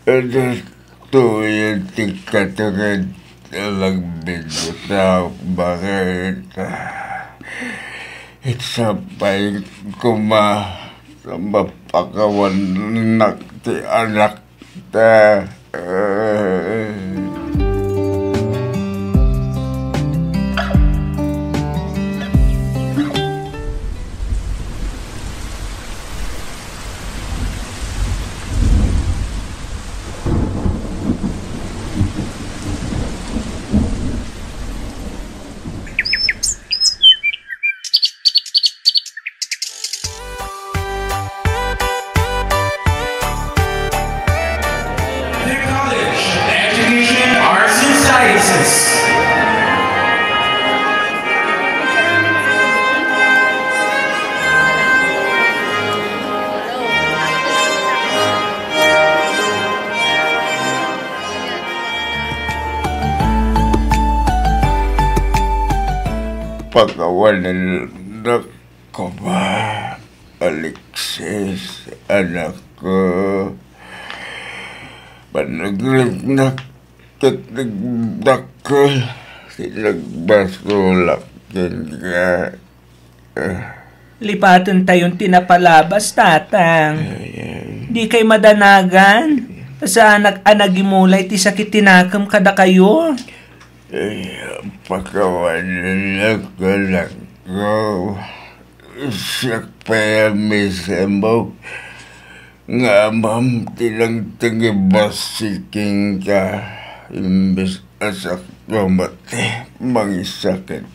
Adtoy ti katenged a nagbiddutna bakit. Iti sapay koma ta mapakawanak ti anakta. The College of Education, Arts, and Sciences. Pakawanennak koma, Alexis, anakko. Panagriknak ket nagdakkel ti nagbasolak kenka. Lipatentayon ti napalabas, Tatang. Ay, ay. Dikay madanagan. Ta saanak a nagimula iti sakit ti nakem kadakayo. Ay, pakawanennak, anakko. Siak pay a mismo nga amam ti nagtengibas kenka, imbes a siak met ti mangisakit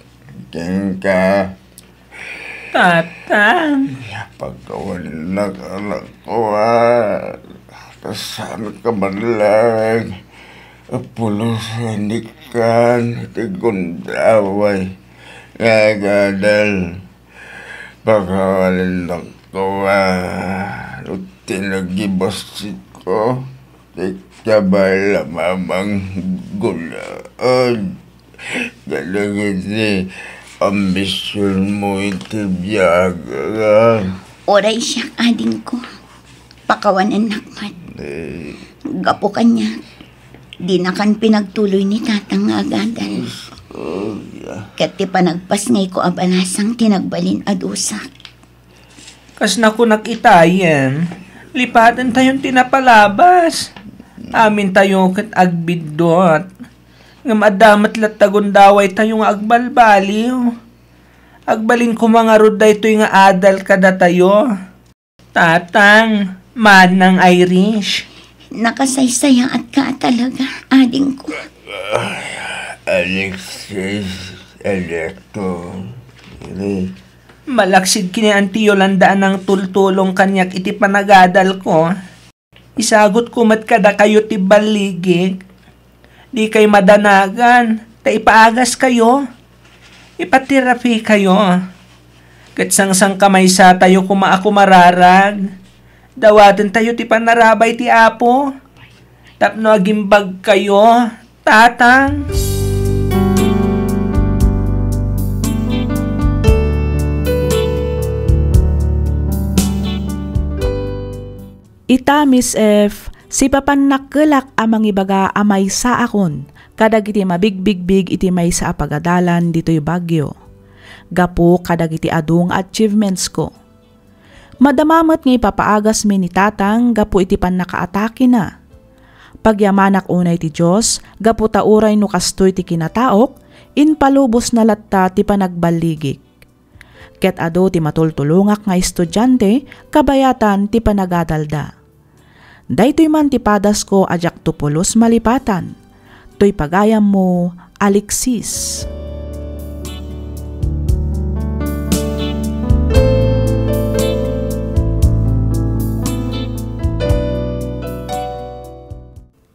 kenka. Tatang. Pakawanennak, anakko, a. Ta saanka man laeng a pulos a inikkan iti gundaway nga agadal. Pakawanennak, a. No tinagibasitko ti kabay a mamanggunaed kadagiti ambisionmo iti biag, a. Uray siak, adingko. Pakawanennak met. Eh. Gapu kaniak, dinakan pinagtuloy ni Tatang nga agadal. Oh, yeah. Ket ti panagpasngayko a balasang ti nagbalin a dusak. Kas nakunak itayen, lipatentayon ti napalabas. Amintayo ket agbiddut. Ngem adda met latta gundawaytayo nga agbalbaliw. Agbalin koma ngarud daytoy nga adal kadatayo. Tatang, Manang Irish. Nakasaysayaatka a talaga, adingko. Ay, Alexis, Alexo. Malaksid ken ni Auntie Yolanda a nangtultulong kaniak iti panagadalko. Isagutko met kadakayo ti balligik. Dikay madanagan, ta ipaagaskayo. Ipaterapikayo. Ket sangsangkamaysatayo koma a kumararag. Dawatentayo ti panarabay ti Apo. Tapno agimbagkayo, Tatang. Ita, Miss F, sipapannakkelak a mangibaga a maysaakon kadagiti mabigbigbig iti maysa a pagadalan ditoy Baguio, gapu kadagiti adu nga achievementsko. Madama met nga ipapaagasmi ni Tatang gapu iti pannakaatakena. Pagyamanak unay ti Dios, gapu ta uray no kastoy ti kinataok, impalubosna latta ti panagballigik. Ket adu ti matultulongak nga estudiante kabayatan ti panagadalda. Daytoy man ti padasko a diakto pulos malipatan. Toy pagayammo, Alexis.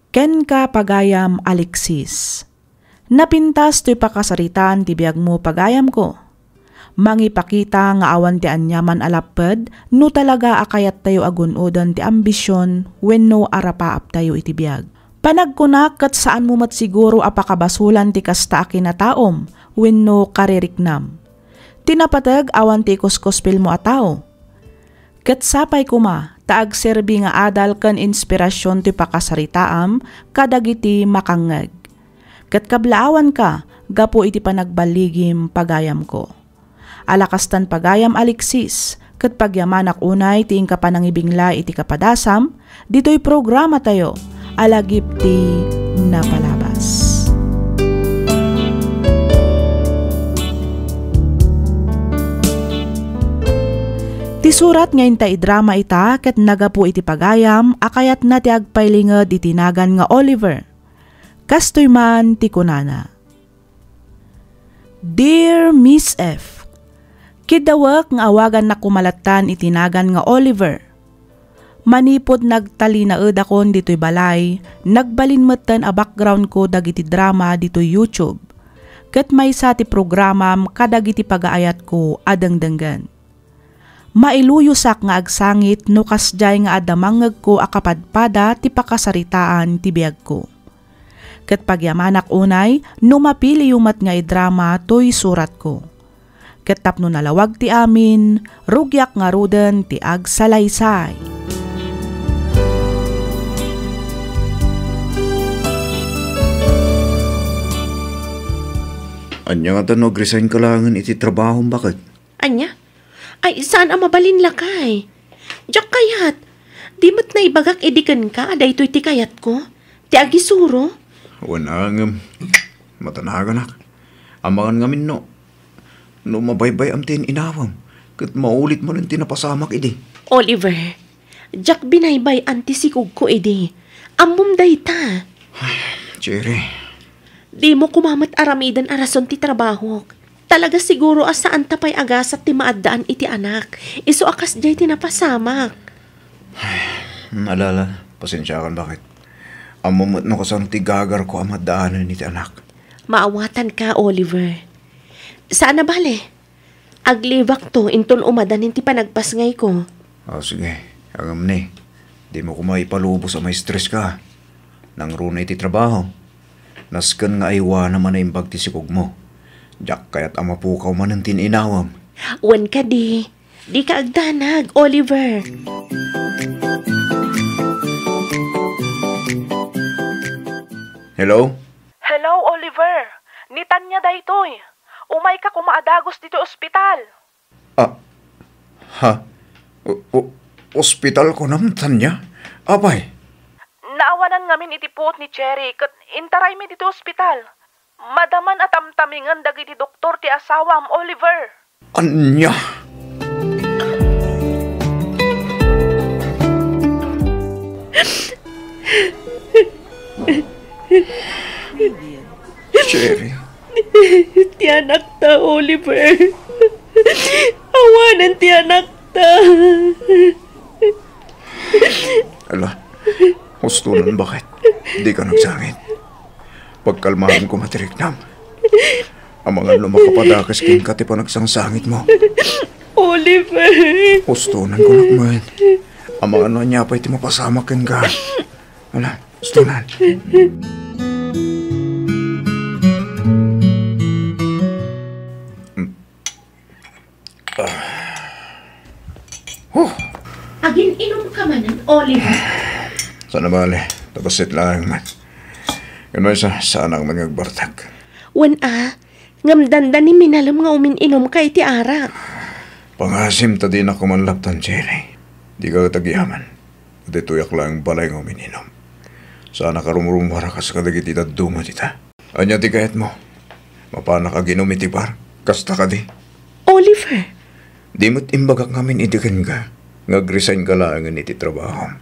Kenka, pagayam Alexis. Napintas toy pakasaritaan ti biagmo, pagayamko. Mangipakita nga awan ti aniaman a lapped no talaga a kayattayo a gun-oden ti ambision wenno a rapaaptayo iti biag. Panagkunak ket saanmo met siguro a pakabasolan ti kasta a kinataom wenno kaririknam. Ti napateg, awan ti ikuskuspilmo a tao. Ket sapay koma ta agserbi nga adal ken inspirasion ti pakasaritaam kadagiti makangngeg. Ket kablaawanka gapu iti panagballigim, pagayamko. Ala kastan, pagayam Alexis, ket pagyamanak unay ti inka panangibingla iti kapadasam ditoy programatayo a Lagip ti Napalabas. Ti surat nga inta idrama ita ket nagapu iti pagayam a kayatna ti agpailinged iti nagan nga Oliver. Kastoy man ti kunana, Dear Miss F, kiddawek nga awagannak koma lattan iti nagan nga Oliver. Manipud nagtalinaedakon ditoy balay, nagbalin metten a backgroundko dagiti drama ditoy YouTube, ket maysa ti programam kadagiti pagaayatko a dengdenggen. Mailuyosak nga agsangit no kasdiay nga adda mangngegko a kapadpada ti pakasaritaan ti biagko. Ket pagyamanak unay no mapiliyo met nga idrama toy suratko. Ket tapno nalawag ti amin, rugiak ngaruden ti agsalaysay. Ania ngata no agresign ka laengen iti trabahom, baket? Ania? Ay, saan a mabalin, lakay. Diak kayat. Di met naibagak idi kenka a daytoy ti kayatko, ti agisuro. Wen a ngem, matanaganak. Amangan ngamin no, no mabaybay-am ti in-inawam, ket maulit manen ti napasamak idi. Oliver, diak binaybay-an ti sikogko idi. Ammom dayta. Cherry. Dimo koma met aramiden a rason ti trabahok. Talaga siguro a saanta pay a gasat ti maaddaan iti anak, isu a kasdiay ti napasamak. Ala, ala, pasensiakan, baket. Ammom met no kasano ti gagarko a maaddaanen iti anak. Maawatanka, Oliver. Saan a bale. Aglibakto inton umadanin ti panagpasngayko. O, sige. Ngem ni, dimo koma ipalubos a maistreska. Nangruna iti trabaho. Nasken nga aywanam a naimbag ti sikogmo. Diak kayat a mapukaw manen ti in-inawam. Wen kadi, dika agdanag, Oliver. Hello? Hello, Oliver. Ni Tanya daytoy. Umayka koma a dagus ditoy ospital. Ah, ha? O-, o-, ospital kunam, Tanya? Apay? Naawanan ngamin iti puot ni Cherry ket intaraymi ditoy ospital. Madaman a tamtamingen dagiti doktor ti asawam, Oliver. Ania? Cherry. Ti anakta, Oliver. Awanen ti anakta. Ala, hustonan, baket. Dika nagsangit. Pagkalmaem koma ti riknam. Amangan no makapadakes kenka ti panagsangsangitmo. Oliver! Hustonan ko, nak, man. Amangan no ania pay ti mapasamak kenka. Ala, hustonan. Huh. Agin-inumka manen, Oliver. Saan a bale, ta bassit laeng man. Ken maysa, saanak man nga agbartek. Wen a, ngem dandani minalem nga umin-inumka iti arak. Pangasim ta dinak koma laptan, Cherry. Dika ket agyaman. Ditoyak laeng balay nga umin-inum. Saanak a rumrummuar a kas kadagiti dadduma dita. Ania ti kayatmo? Mapanak aginum iti bar? Kasta kadi? Oliver! Di met imbagak ngamin idi kenka nga agresign ka laengen iti trabahom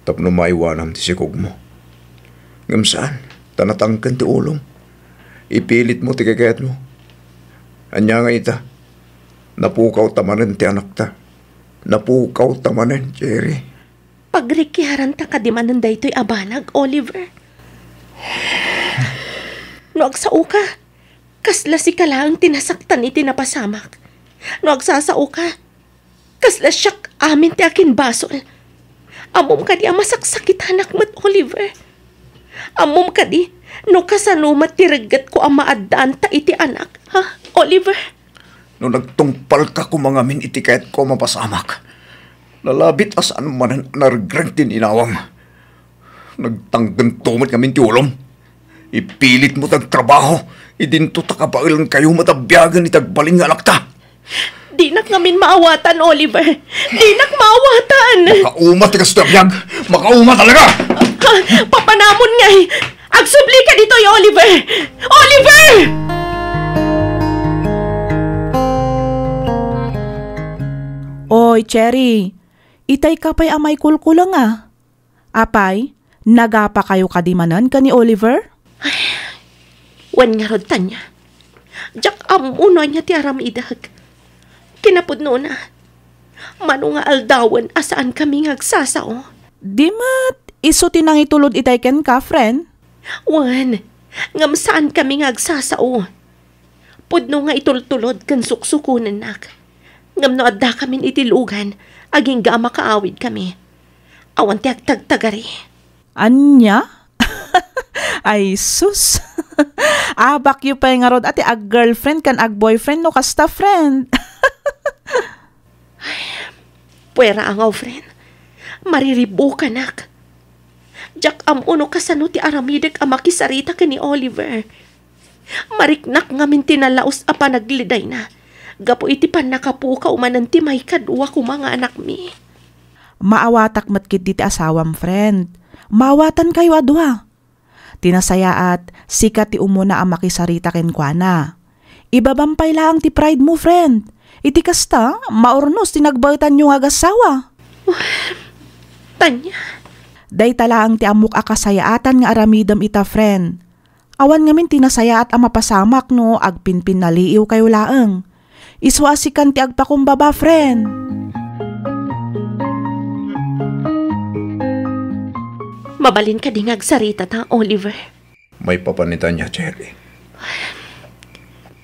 tapno maiwanam ti sikogmo. Ngem saan, ta natangken ti ulom. Ipilitmo ti kayatmo. Ania nga ita? Napukawta manen ti anakta. Napukawta manen, Cherry. Pagrikiaranta kadi manen daytoy a banag, Oliver? No agsaoka, kasla sika laeng ti nasaktan iti napasamak. No agsasaoka, kasla siak amin ti akinbasol. Ammom kadi a masaksakitanak met, Oliver? Ammom kadi no kasano met ti reggetko a maaddaanta iti anak, ha, Oliver? No nagtungpalka koma ngamin iti kayatko a mapasamak, nalabit a saan manen a naregreg ti inawam. Nagtangkento met ngamin ti ulom. Ipilitmo ti agtrabaho, idinto ta kabaelankayo met a biagen iti agbalin nga anakta. Dinak ngamin maawatan, Oliver. Dinak maawatan. Makauma ti kastoy a biag. Makauma talaga. Ah, papanamon ngay. Agsubli ka ditoy, Oliver. Oliver! Oy, Cherry. Itay ka pay a maikulkulang a. Apay, nagapakayo kadi manen ken ni Oliver? Wen ngarud, Tanya. Diak ammo no ania ti aramidek. Kinapudnona, mano nga aldawen a saankami nga agsasao. Di met isu ti nangitulod itay kenka, friend? Wen, ngem saankami nga agsasao. Pudno nga itultulod ken suksukonennak. Ngem no addakamin iti lugan, agingga a makaawidkami. Awan ti agtagtagari. Ania? Ay, sus! Abakyo pay ngarud a ti ag-girlfriend ken ag-boyfriend no kasta, friend. Puera a ngaw, friend. Mariribukanak. Diak ammo no kasano ti aramidek a makisarita ken ni Oliver. Mariknak ngamin ti nalaus a panagledayna gapu iti pannakapukaw manen ti maikadua koma nga anakmi. Maawatak met ketdi ti asawam, friend. Maawatankayo a dua. Ti nasayaat, sika ti umuna a makisarita kenkuana. Ibabam pay laeng ti pride mo, friend. Iti kasta, maurnos ti nagbaetanyo nga agassawa. Tanya. Dayta laeng ti ammok a kasayaatan nga aramidem ita, friend. Awan ngamin ti nasayaat a mapasamak no agpinpinnaliiwkayo laeng. Isu a sikan ti agpakumbaba, friend. Mabalin kadi nga agsarita ta, Oliver? Maipapan ni Tanya, Cherry.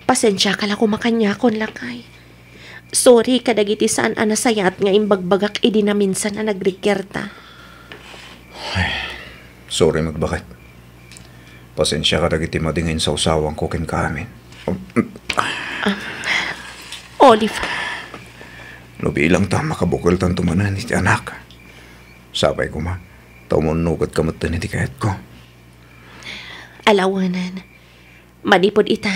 Pasensiaka la koma kaniakon, lakay. Sorry kadagiti saan a nasayaat nga imbagbagak idi naminsan a nagrikiarta. Ay, sorry met baket. Pasensiaka dagiti madi nga insawsawanko kenka amin. Oliver. No bilang ta makabukeltanto manen iti anak. Sapay koma, ta umunnugetka metten iti kayatko. Alawanan, manipud ita,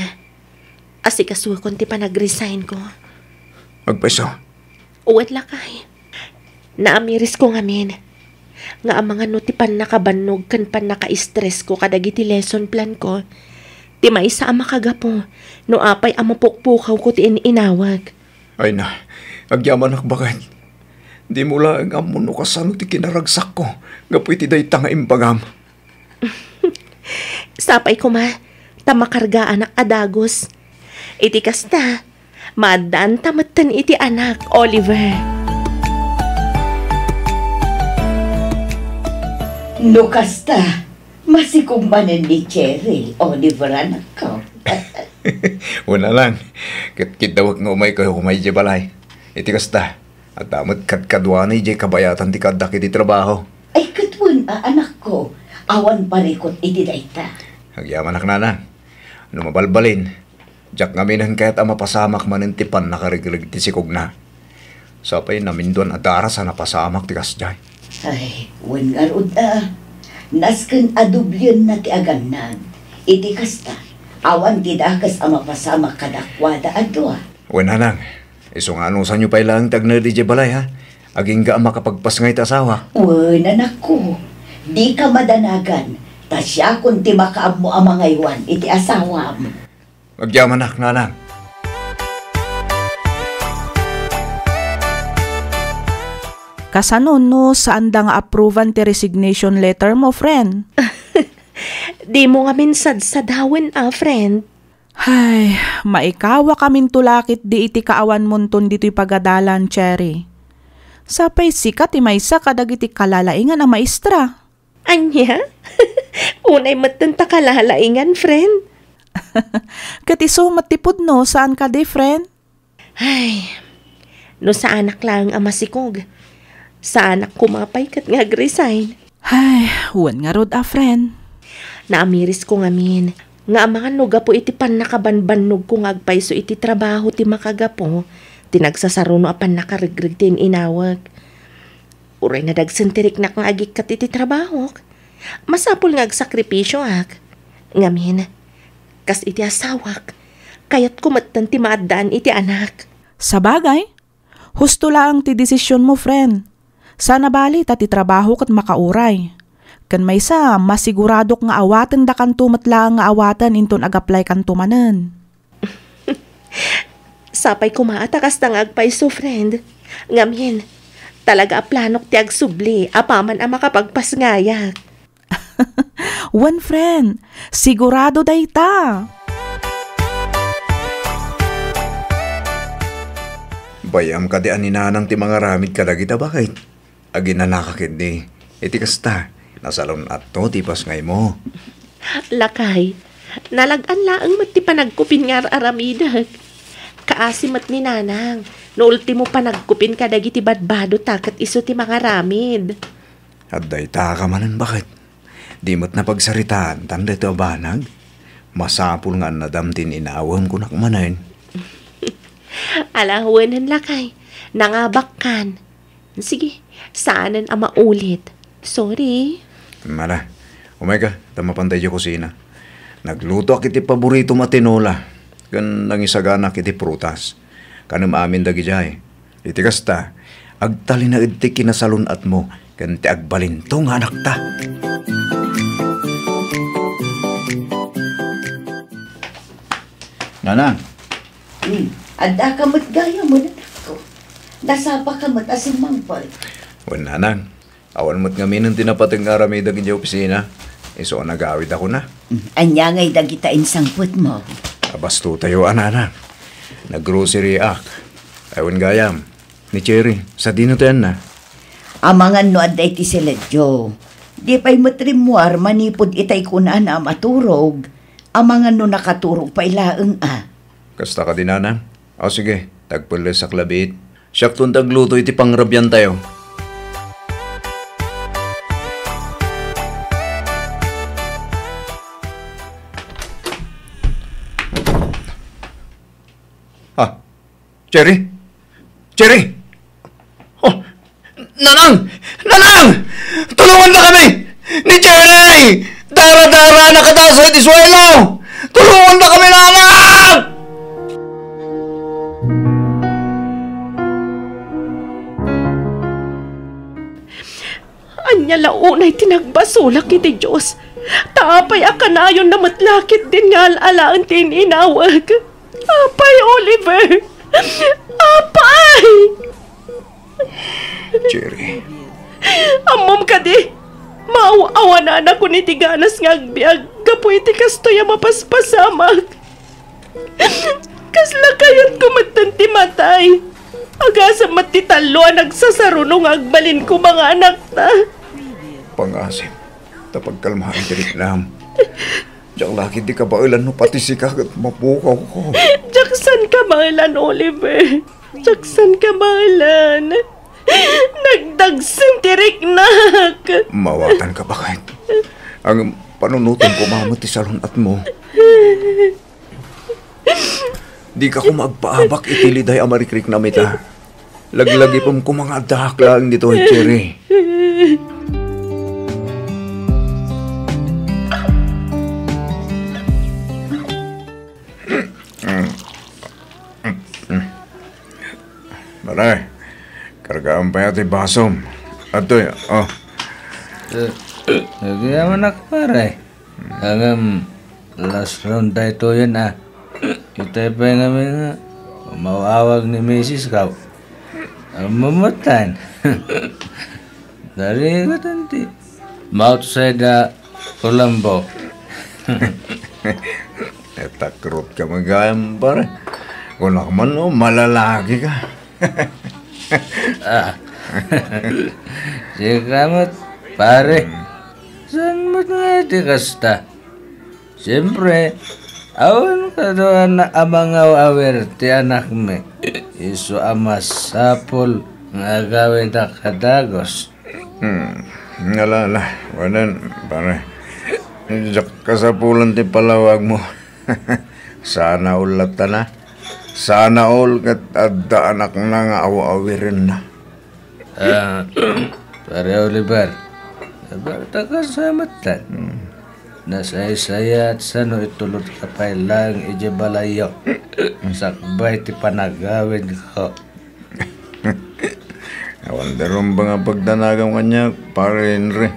asikasuakon ti panag-resignko. Agpayso? Wen, lakay. Naamirisko ngamin nga amangan no ti pannakabannog ken pannaka-estresko kadagiti lesson planko ti maysa a makagapu no apay a mapukpukawko ti in-inawag. Ay na, agyamanak baket. Dimo laeng ammo no kasano ti kinaragsakko gapu iti dayta nga imbagam. Sapay koma, ta makargaanak a dagus. Iti kasta, maaddaanta metten iti anak, Oliver. No kasta, masikog manen ni Cheryl, Oliver, anakko. Wen lang, ket kiddawek nga umaykayo koma idiay balay. Iti kasta, adda met kadkaduana idiay kabayatan ti kaaddak iti trabaho. Ay, ket wen a, anakko, awan parikut iti dayta. Agyamanak, nanang. No mabalbalin, diak ngaminen kayat a mapasamak manen ti pannakaregreg ti sikogna. Sapay naminduan a daras a napasamak ti kasdiay. Ay, wen ngarud a. Nasken a doblienna ti agannad. Iti kasta, awan ti dakes a mapasamak kadakuada a dua. Wen, nanang, isu nga anusanyo pay laeng ti agnaed idiay balay, ha? Agingga a makapagpasngay ti asawak. Wen, anakko, dika madanagan, ta siakon ti makaammo a mangaywan iti asawam. Agyamanak, nanang. Kasano no saanda nga approvean ti resignation letter mo, friend? Dimo ngamin sadsadawen a, friend. Hay, maikawakaminto la ketdi iti kaawanmonton ditoy pagadalan, Cherry. Sapay sika ti maysa kadagiti kalalaingan a maestra. Ania? Unay metten ta kalalaingan, friend. Ket isu met ti pudno, saan kadi, friend? Ay, no saanak laeng a masikog, saanak koma pay ket nga ag-resign. Ay, wen ngarud a, friend. Naamirisko ngamin nga amangan no gapu iti pannakabanbannogko nga agpayso iti trabaho ti makagapu ti nagsasaruno a pannakaregreg ti in-inawek. Uray nadagsen ti riknak nga agikkat iti trabahok, masapul nga agsakripisioak. Ngamin, kas iti asawak, kayatko metten ti maaddaan iti anak. Sabagay, husto laeng ti desisionmo, friend. Saan a bali ta ti trabaho ket makauray. Ken maysa, masiguradok nga awatendakanto met laeng nga awaten inton ag-applykanto manen. Sapay koma a ta kasta nga agpayso, friend. Ngamin, talaga a planok ti agsubli apaman a makapagpasngayak. Wen, friend, sigurado dayta. Bay-am kadi a ni nanang ti mangaramid kadagita, baket? Aginanaka ketdi. Iti kasta, nasalun-atto ti pasngaymo. Lakay, nalag-an laeng met ti panagkupin nga ar-aramidek. Kaasi met ni nanang, no ultimo panagkupin kadagiti badbado ta ket isu ti mangaramid. Adda ita ka manen, baket? Di met napagsaritaan tan daytoy a banag? Masapul nga annadam ti in-inawem, kunak manen. Ala, wenen, lakay. Nangabakkan. Sige, saanen a maulit. Sorry. Mala, umayka, ta mapanta idiay kusina. Naglutoak iti paboritom a tinola, ken nangisaganak iti prutas. Kanem amin dagidiay. Iti kasta, agtalinaed ti kinasalun-atmo ken ti agbalinto nga anakta. Nanang. Hmm. Adda ka met gayam, anakko. Nasapa ka met a simmangpet. Wen, nanang. Awan met ngaminen ti napateg nga aramidek idiay opisina. Isu a nagawid a kuna. Hmm. Ania ngay dagita insangpetmo? Abastotayo a, nanang. Nag-grocery ak. Ay, wen gayam. Ni Cherry, sadino ti anna? Amangan no adda iti siledyo. Di pay met rimmuar manipud itay kunana a maturog. Amangan no nakaturog pay laeng a. Kasta kadi, nanang? O sige, tagpellesak labiit. Siakton ti agluto iti pangrabiantayo. Ah, Cherry? Cherry! Oh, Nanang! Nanang! Tulongan na kami! Ni Cherry! Dara-dara na kataas iti suelo! Tulongan na kami, Nanang! Ania la unay ti nagbasolak iti Dios? Ta apay a kanayonna met la ketdin nga al-alaen ti in-inawek? Apay, Oliver! Apay! Cherry. Ammom kadi, maaw-awananakon iti ganas nga agbiag gapu iti kastoy a mapaspasamak. Kasla kayatko metten ti matay. Agasem met ti tallo a nagsasaruno nga agbalin koma nga anakta. Pangasem ta pagkalmaen ti riknam. Diak la ketdi kabaelan no pati sika ket mapukawko. Diak saan kabaelan, Oliver. Diak saan kabaelan. Nagdagsen ti riknak. Maawatanka, baket. Ngem panunoten koma met ti salun-atmo. Dika koma agpaabak iti liday a marikriknam ita. Laglagipem koma nga addaak laeng ditoy, Cherry. Pare, kargaam pay ti basom. Atoy, oh. Eh, agyaman ak, pare. Ngem, last round daytoyen, a. Itay pay ngamin nga umaw-awag ni misis ko. Mamatan. Dari ka tanti. Moutside a Colombo. Etakrot ka met gayam, pare. Kunak man, no, malalaki ka. Ah. Sika met, pare. Hmm. Saan met nga iti kasta? Siempre, awan kaduana a mangaw-awir ti anakmi. Isu a masapul nga agawidak a dagus. Hmm. Ala, ala. Wen, pare. Diak kasapulan ti palawagmo. Sana all latta na. Sana all ket adda anakna nga aw-awirenna. Ah, Pare Oliver, nabalta ka sa matan. Hmm. Nasaysayat sano itulod ka pay laeng idiay balayyo. Sakbay ti panagawid ko. Awan da rumbeng a pagdanagam kaniak, Pare Henry.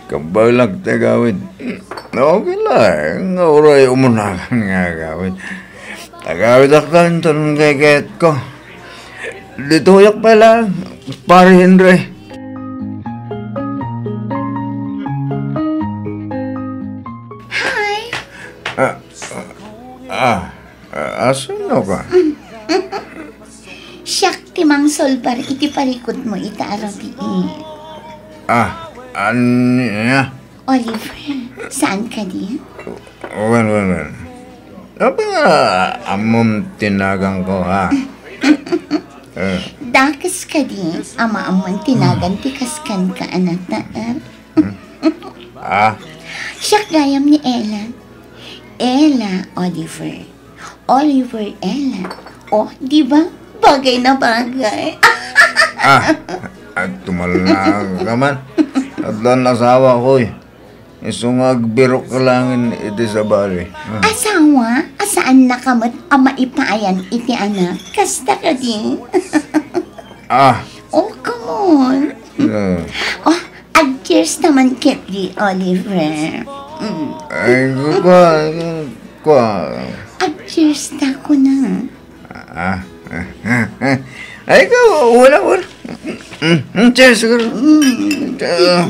Kabaelak ti agawid. Okay laeng nga uray umunakan nga agawid. Agawidak ta inton kayatko. Ditoyak pay laeng, Pare Henry. Hi. Ah, ah, ah, asino ka? Siak ti mangsolbar iti parikutmo ita a rabii. Ah, ania? Oliver, saan kadi? Wen, wen, wen. Apay nga ammom ti naganko, ha? Eh. Dakes kadi a maammon ti nagan ti kaskanka a nataer? Hmm? Ah? Siak gayam ni Ella. Ella, Oliver. Oliver Ella. Oh, di ba? Bagay na bagay. Ah, ah, tumallaga man. Addan asawa ko, eh. Isu nga agbirok ka laeng iti sabali. Ah. Asawa? A saannaka met a maipaayan iti anak? Kasta kadi? Ah. Oh, come on. Eh. Oh, ag-cheers ta man ketdi, Oliver. Mm. Ay, kua, kua. Ag-cheers ta, kuna. Ah, ah, ah, ah. Ay, ikaw, wala, wala. Mm, mm, cheers, siguro. Mm. Ah.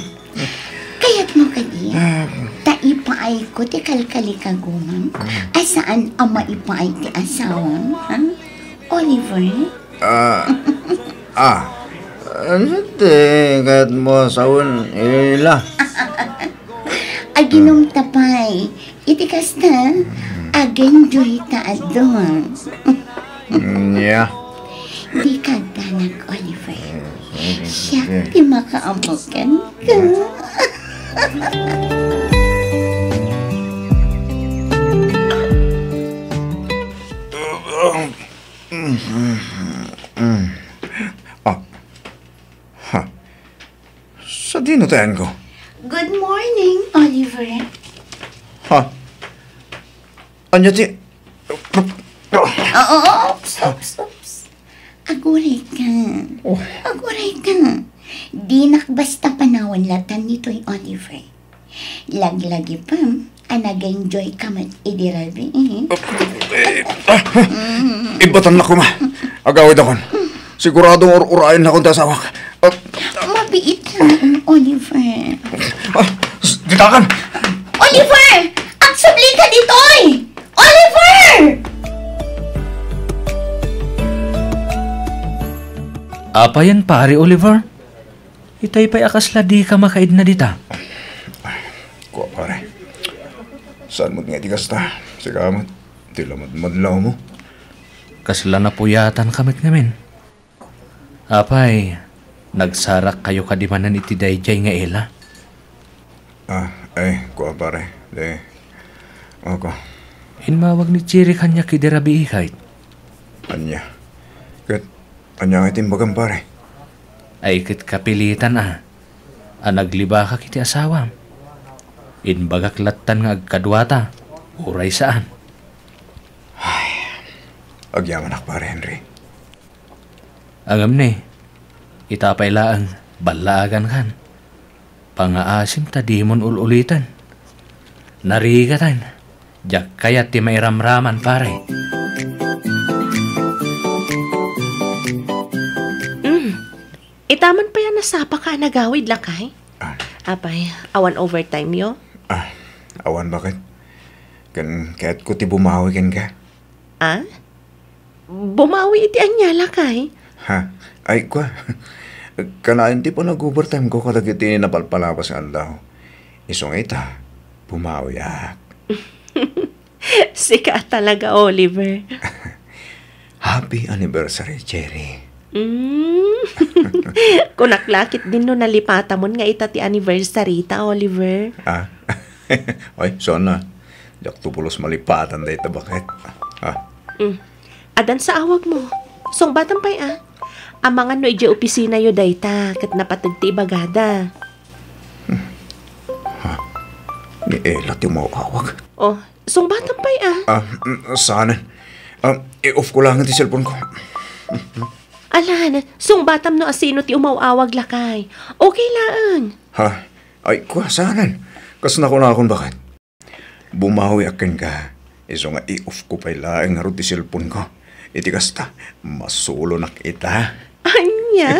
Kayatmo kadi, ah, ta ipaayko ti kalkalikagumam, mm, a saan a maipaay ti asawam, ha? Oliver? Ah, ah. Ania ti kayatmo a sawen, Ella? Aginumta pay. Iti kasta, ag-enjoy ta adu. Nia. Dika agdanag, Oliver. Siak ti makaammo kenka. Ah. Ha. Sadino ti ayanko? Good morning, Oliver. Ha? Ania ti... Oo, oops, oops, oops. Aguray ka. Oh. Aguray ka. Dinak basta panawan latan nitoy, Oliver. Laglagipem a nag-enjoy ka met idi rabii. Eh, ah, ibatannak koma. Agawidakon. Siguradong ur-urayennakon ti asawak. Ah, mabiit laeng, Oliver. Ah, s-, ditakan! Oliver! Agsubli ka ditoy! Oliver! Apayen, Pare Oliver? Itay pay a kasla dika makaidna dita. Kua, pare. Saan met nga iti kasta? Sika met, ti lamadmadlawmo. Kasla napuyatanka met ngamin. Apay, nagsarakkayo kadi manen iti daydiay nga Ella? Ah, ay, kua, pare. Di, ako. Immawag ni Chiri kaniak idi rabii, kayat. Ania? Ket ania nga ti imbagam, pare? Ay, ket kapilitan, a. a naglibakak iti asawam. Imbagak lattan nga agkaduata, uray saan. Ay, agyamanak, Pare Henry. Ngem ni, ita pay laeng ballaagankan. Pangaasim ta dimon ul-uliten. Narigatan, diak kayat ti mairamraman, pare. Mm. Ita man pay a nasapaka a nagawid, lakay? Ah. Apay, awan overtime yo? Ah, awan, baket. Ken kayatko ti bumawi kenka. Ah? Bumawi iti ania, lakay? Ha? Ay, kua. Kanayon ti panag-overtime ko kadagiti napalpalabas nga aldaw. Isu nga ita, bumawiak. Sika talaga, Oliver. Happy anniversary, Cherry. Mm. Kunak la ketdin no nalipatamon nga ita ti anniversary ta, Oliver. Ah? Ay, sana. Diak to pulos malipatan dayta, baket. Ah. Mm. Addan sa awagmo. Sungbatam pay, a. Amangan no idiay opisinayo dayta, ket napateg ti ibagada. Ha? Ni Ella ti umaw-awag? Oh, sungbatam pay, a. Ah, mm, saan? Ah, i-off ko lang ti cellphone ko. Alan, sungbatam no asino ti umaw-awag, lakay. Okay laeng. Ha? Ay, kua, saan? Kas nakunakon, baket? Bumawiak kenka, isu nga i-off ko pay laeng ngarud ti cellphone ko. Iti kasta, masulonak ita. Ania?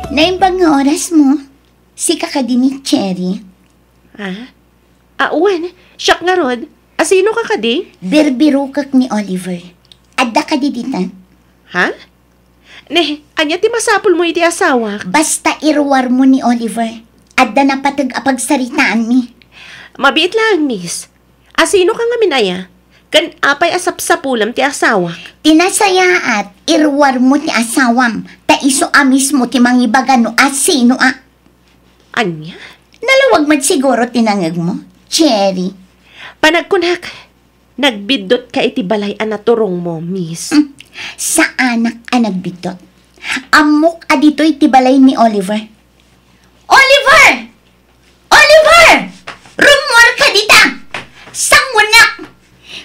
Naimbag nga orasmo. Sika kadi ni Cherry? Ah? Ah, wen, siak ngarud. Asinoka kadi? Birbirokek ni Oliver. Adda kadi dita? Ha? Ne, ania ti masapulmo iti asawak? Basta iruarmo ni Oliver. Adda napateg a pagsaritaanmi. Mabiit laeng, miss. Asinoka ngamin aya? Ken apay a sapsapulem ti asawak? Ti nasayaat, iruarmo ti asawam, ta isu a mismo ti mangibaga no asino a. Ania? Nalawag met siguro ti nangegmo, Cherry. Panagkunak, nagbiddotka iti balay a naturongmo, miss. Hmm, saanak a nagbiddot. Ammok a ditoy ti balay ni Oliver. Oliver! Oliver! Rummuarka dita! Sangonak!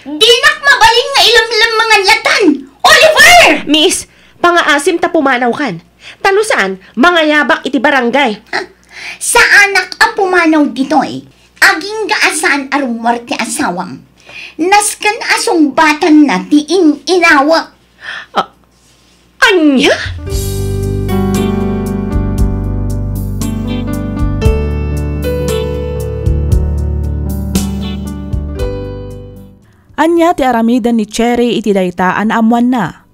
Dinak mabalin nga ilemlemmengan latan! Oliver! Miss, pangaasim ta pumanawkan. Ta no saan, mangayabak iti barangay. Ha? Saanak a pumanaw ditoy. Agingga a saan a rummuar ti asawam. Nasken a sungbatanna ti in-inawek. Ah, ania? Ania ti aramiden ni Cherry iti dayta a naammoanna?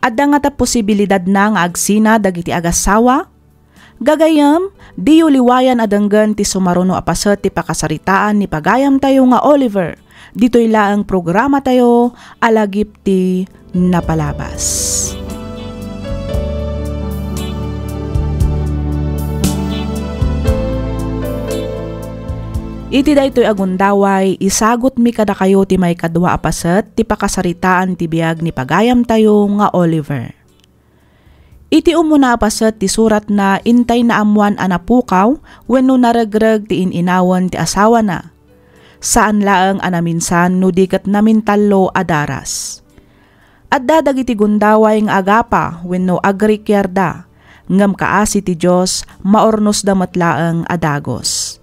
Adda ngata posibilidadna nga agsina dagiti agassawa? Gagayyem, diyo liwayan a denggen ti sumaruno a paset ti pakasaritaan ni pagayamtayo nga Oliver. Ditoy laeng programatayo a lagip ti napalabas. Iti daytoy a gundaway, isagutmi kadakayo ti maikadua a paset ti pakasaritaan ti biag ni pagayamtayo nga Oliver. Iti umuna a paset ti suratna, intay naammoan a napukaw wenno naregreg ti in-inawen ti asawana. Saan laeng a naminsan no di ket namintallo a daras. Adda dagiti gundaway nga agapa wenno agrikiarda, ngem kaasi ti Dios, maurnosda met laeng a dagus.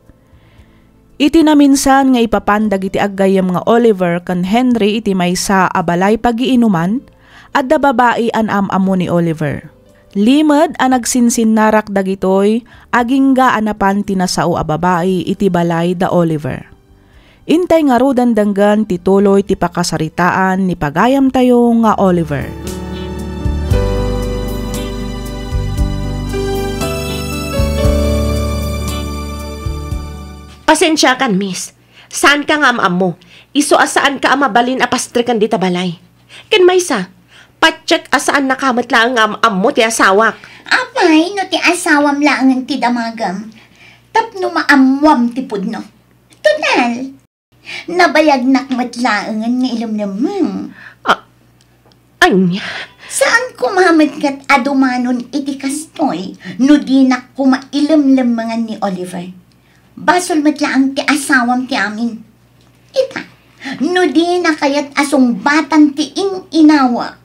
Iti naminsan nga ipapan dagiti aggayyem nga Oliver ken Henry iti maysa a balay pagiinuman, adda babai a naam-ammo ni Oliver. Limed a nagsinsinnarak dagitoy, agingga a napan ti nasao a babai iti balay da Oliver. Intay ngaruden denggen ti tuloy ti pakasaritaan ni pagayamtayo nga Oliver. Pasensiakan, miss. Saanka nga am-ammo. Isu a saanka a mabalin a pastreken dita balay. Ken maysa, patiek a saannaka met laeng nga am-ammo ti asawak. Apay, no ti asawam laengen ti damagem, tapno maammoam ti pudno. Total, nabayagnak met laengen nga ilemlemmeng. A-, ania? Saan koma met ket a dumanon iti kastoy no dinak koma ilemlemmengan ni Oliver. Basol met laeng ti asawam ti amin. Ita, no dina kayat a sungbatan ti in-inawak,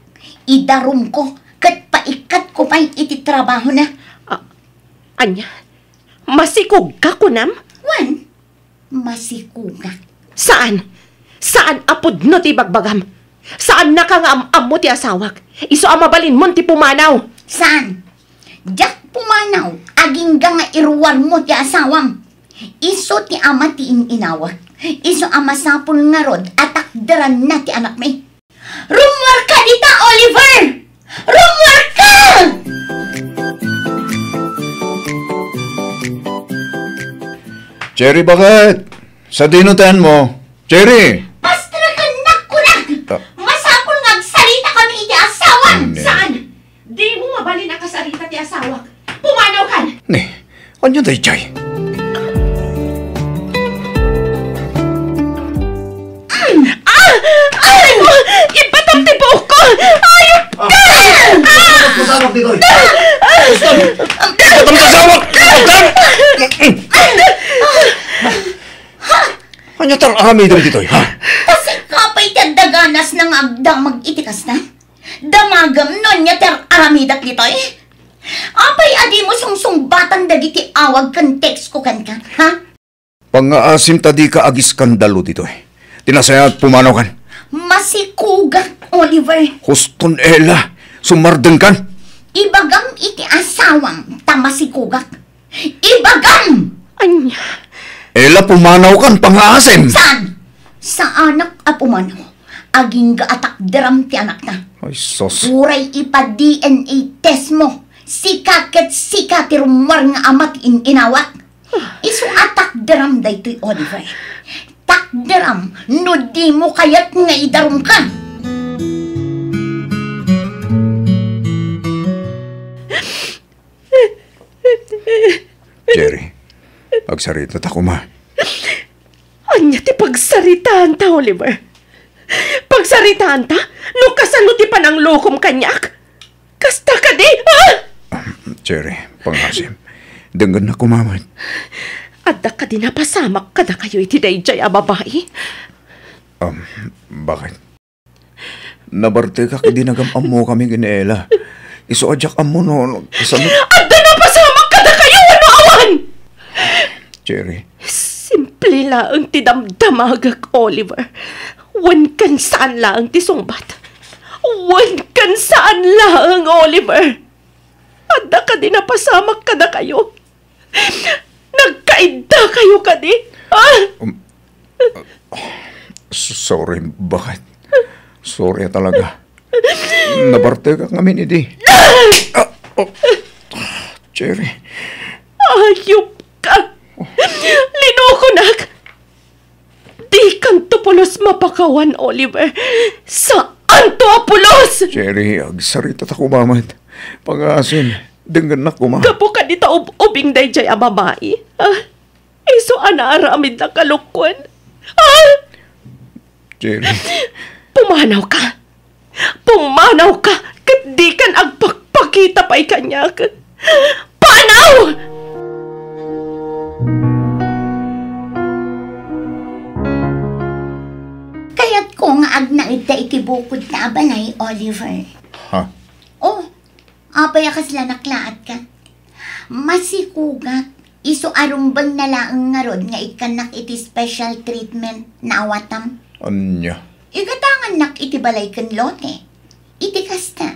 idarumko ket paikkatko pay iti trabahona. A-, ania? Masikogka, kunam? Wen, masikogak. Saan? Saan a pudno ti ibagbagam? Saannaka nga am-ammo ti asawak. Isu a mabalinmon ti pumanaw. Saan? Diak pumanaw, agingga nga iruarmo ti asawam. Isu ti ama ti in-inawak. Isu a masapul ngarud a takderanna ti anakmi. Rummuarka dita, Oliver! Rummuarka! Cherry, bakit? Sadino tayan mo? Cherry! Pastrakan, kunak! Ah. Masapul nga agsarita kami iti asawam! Ne. Saan? Dimo mabalin a kasarita ti asawak. Pumanawkan! Ne, ania daydiay? Ah! Ay! Ibatam ti buokko! Ayop ka! Ah! Kusarap ditoy. Kusarap. Ibatam ti asawak! Ibatam! Ania ti ar-aramidem ditoy, ha? Kasika pay ti adda ganasna nga agdamag iti kasta? Damagem no ania ti ar-aramidak ditoy? Apay a dimo sungsungbatan dagiti awag ken textko kenka, ha? Pangngaasim ta dika agiskandalo ditoy. Ti nasayaat, pumanawkan. Masikogak, Oliver. Huston, Ella. Sumardengkan. Ibagam iti asawam ta masikogak. Ibagam! Ania? Ella, pumanawkan, pangngaasim. Saan? Saanak a pumanaw. Agingga a takderam ti anakna. Ay, sus. Uray ipa-D N A test mo. Sika ket sika ti rummuar nga ama ti in-inawak. Isu a takderam daytoy, Oliver. Takderam no dimo kayat nga idarumka. Cherry, agsarita ta koma. Ania ti pagsaritaanta, Oliver? Pagsaritaanta? No kasano ti pananglokom kaniak? Kasta kadi? Ah! Cherry, pangngaasim. Denggennak koma met. Adda kadi napasamak kadakayo iti daydiay a babai? Um, bakit? Nabartekak idi nagam-ammokami ken ni Ella. Isu a diak ammo no, no, kasano? Adda napasamak kadakayo wenno awan? Cherry. Simple laeng ti damdamagek, Oliver. Wen ken saan laeng ti sungbat. Wen ken saan laeng, Oliver. Adda kadi napasamak kadakayo? Nagkaiddakayo kadi? Ah! Um, uh, s-, sorry, bakit? Sorry talaga. Nabartekak ngamin idi. Ah! Oh. Cherry. Ayop ka! Linukonak! Dikanto pulos mapakawan, Oliver. Saanto a pulos! Cherry, agsarita ta koma met. Pangngaasim, denggennak koma. Gapu kadi ta ub-ubing daydiay a babai, ah? Isu a naaramidna kalokoen. Ah! Cherry. Pumanawka. Pumanawka ket dikan agpakpakita pay kaniak. Panaw! Kayatko nga agnaedda iti bukodta a balay, Oliver. Ha? Oh, apay a kasla naklaatka? Masikogak. Isu a rumbengna laeng ngarud nga ikkannak iti special treatment, naawatam. Ania? Igatangannak iti balay ken lote. Iti kasta,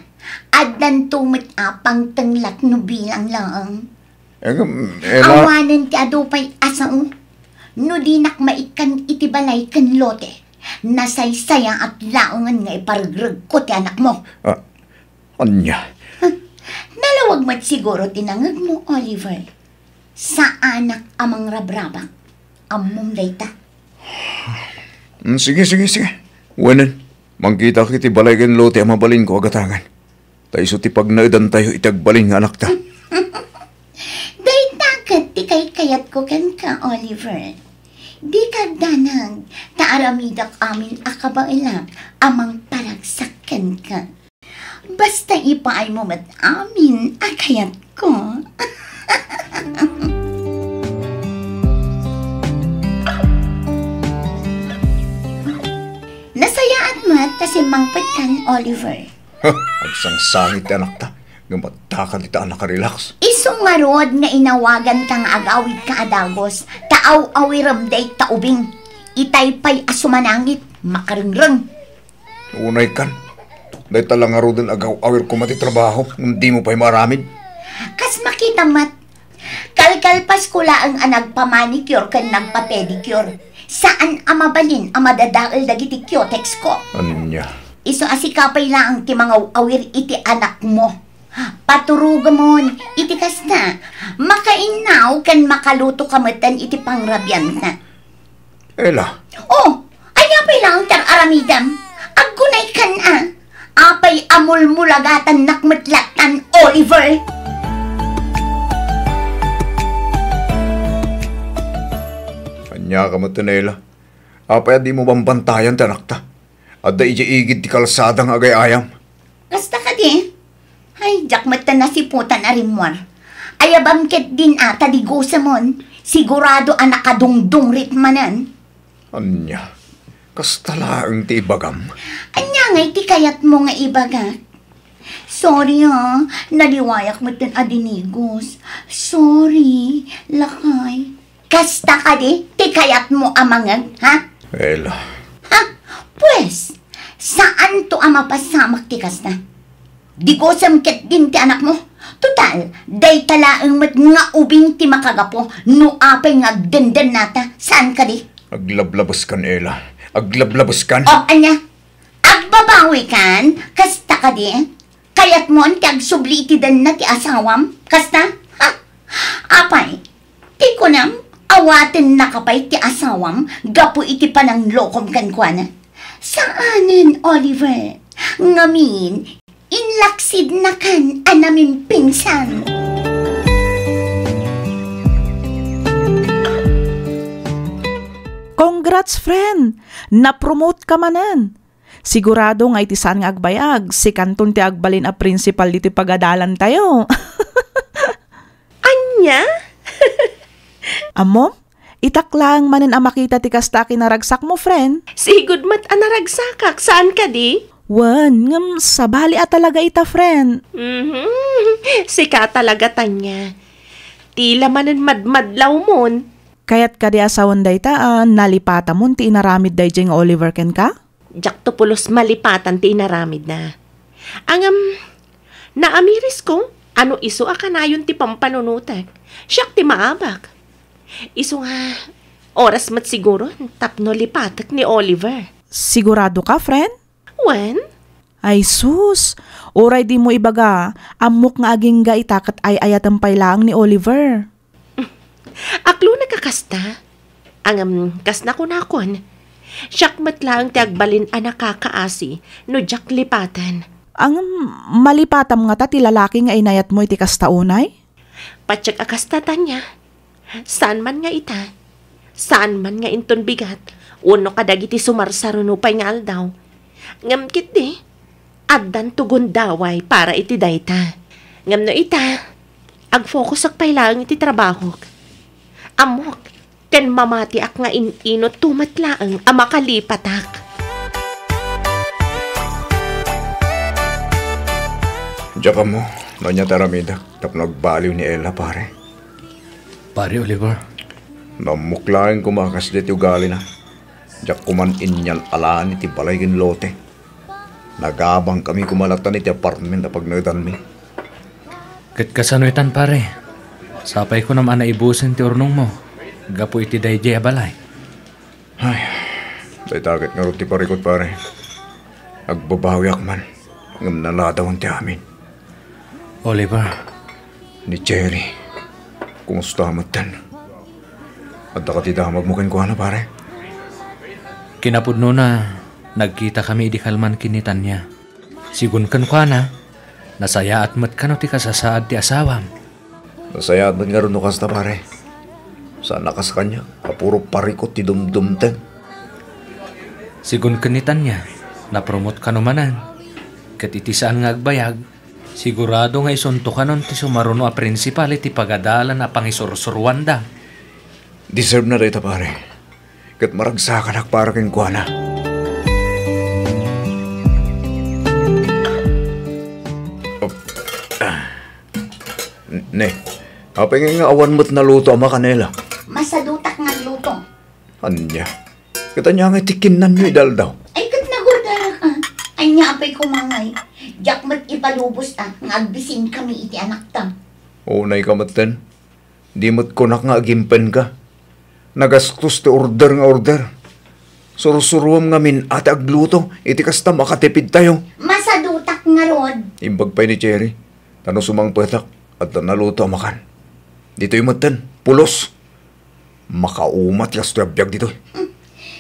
addanto met a pangtenglak no bilang laeng. Em, Ella. Awanen ti adu pay a sao. No dinak maikkan iti balay ken lote, nasaysayaat laengen nga iparegregko ti anakmo. Ah, ania? Huh, nalawag met siguro ti nangegmo, Oliver. Saanak a mangrabrabak. Ammom dayta. Mm, sige, sige, sige. Wenen, mangkitak iti balay ken lote a mabalinko a gatangan. Ta isu ti pagnaedantayo iti agbalin nga anakta. Dayta ket ti kaykayatko kenka, Oliver. Dika agdanag, ta aramidak amin a kabaelak a mangparagsak kenka. Basta ipaaymo met amin a kayatko. Nasayaat met ta simmangpetkan, Oliver. Agsangsangit ti anakta, ngem adda kadi ta a nakarelax. Isu ngarud nga inawaganka nga agawidka a dagus, ta aw-awirem dayta ubing. Itay pay a sumanangit, makarengreng. Unaykan, dayta la ngaruden agaw-awir koma ti trabaho, ngem dimo pay maaramid. Kas makita met, kalkalpasko laeng a nagpamanicure ken nagpapedicure. Saan a mabalin a madadael dagiti cutex ko. Ania? Isu a sika pay laeng ti mangaw-awir iti anakmo. Paturugamon iti kasta, makainnaw ken makaluto ka metten iti pangrabianta. Ela. Oh, ania pay laeng ti ar-aramidem? Aggunaykan a. Apay a mulmulagatannak met lattan, Oliver? Ania ka met, Ela? Apay a dimo bambantayan ti anakta? Adda idiay igid ti kalsada nga agay-ayam. Kasta kadi? Ay, diak met ta nasiputan a rimmuar. Ayabam ketdin a ta digusemon. Sigurado a nakadungdungrit manen. Ania? Kasta laeng ti ibagam? Ania ngay ti kayatmo nga ibagak? Sorry, ah. Naliwayak metten a dinigus. Sorry, lakay. Kasta kadi ti kayatmo a mangngeg, ha? Ela. Ha? Pues, saanto a mapasamak ti kasta. Digusem ketdin ti anakmo. Total, dayta laeng met nga ubing ti makagapu no apay nga agdendennata. Saan kadi? Aglablabeskan, Ela. Aglablabeskan. O, ania? Agbabawikan? Kasta kadi? Kayatmon ti agsubli iti denna ti asawam? Kasta? Ha? Apay, ti kunam, awatennaka pay ti asawam gapu iti pananglokom kenkuana? Saanen, Oliver. Ngamin, inlaksidnakan a namimpinsan. Congrats, friend! Napromote ka manen! Sigurado nga iti saan nga agbayag, sikanton ti agbalin a principal ditoy pagadalantayo. Ania? Ammom, itak laeng manen a makita ti kasta a kinaragsakmo, friend. Sigud met a naragsakak, saan kadi? Wen, ngem sabali a talaga ita, friend. Mhm. Sika talaga, Tanya. Tila manen madmadlawmon. Kayat kadi a sawen dayta a nalipatamon ti inaramid daydiay nga Oliver kenka? Diakto pulos malipatan ti inaramidna. Ngem, naamirisko a no isu a kanayon ti pampanunotek, siak ti maabak. Isu nga, oras met siguron tapno lipatek ni Oliver. Sigurado ka, friend? Wen? Ay sus! Uray dimo ibaga, ammok nga agingga ita ket ay-ayatem pay laeng ni Oliver. Aklonek a kasta. Ngem, kas nakunakon, siak met laeng ti agbalin a nakakaasi no diak lipaten. Ngem, malipatam ngata ti lalaki nga inayatmo iti kasta unay? Patiek a kasta, Tanya. Saan man nga ita, saan man nga inton bigat, wenno kadagiti sumarsaruno pay nga aldaw. Ngem ketdi, addanto gundaway para iti dayta. Ngem no ita, agfokusak pay laeng iti trabahok. Ammok, ken mamatiak nga in-inutto met laeng a makalipatak. Diak ammo no ania ti aramidek tapno agbaliw ni Ella, pare. Pare Oliver. Nammok laeng koma a kasdi ti ugalina. Diak koman inyal-alaan iti balay ken lote. Nagabangkami koma latta iti apartment a pagnaedanmi. Ket kasano itan, pare? Sapay kunam a naibusen ti urnongmo gapu iti daydiay a balay. Ay, dayta ket ngarud ti parikut, pare. Agbabawiak man, ngem naladawen ti amin. Oliver. Ni Jerry, kumusta metten? Adda kadi damagmo kenkuana, pare? Kinapudnona, nagkitakami idi kalman ken ni Tanya. Sigun kenkuana, nasayaat met kano ti kasasaad ti asawam. Nasayaat met ngarud no kasta, pare. Saan a kas kaniak a puro parikut ti dumdumteng. Sigun ken ni Tanya, napromot kano manen. Ket iti saan nga agbayag, sigurado nga isunto kanon ti sumaruno a prinsipal iti pagadalan a pangisursuruanda. Deserve na dayta, pare. Ket maragsakanak para kenkuana. Op-, ah. Ne, apay nga awan met naluto a makan, Ella? Masadutak nga agluto. Ania? Ket ania ngay ti kinnanyo idi aldaw? Ay, ket nagordarak, ah. Ania, apay koma ngay? Diak met ipalubos, ah, nga agbisinkami iti anakta. Unay ka metten. Di met kunak nga agimpenka. Nagastos ti order nga order. Sursuruam ngamin a ti agluto iti kasta makatipidtayo. Masadutak ngarud. Imbag pay ni Cherry, ta no sumangpetak, adda naluto a makan. Ditoy metten, pulos. Makauma ti kastoy a biag ditoy. Hmm.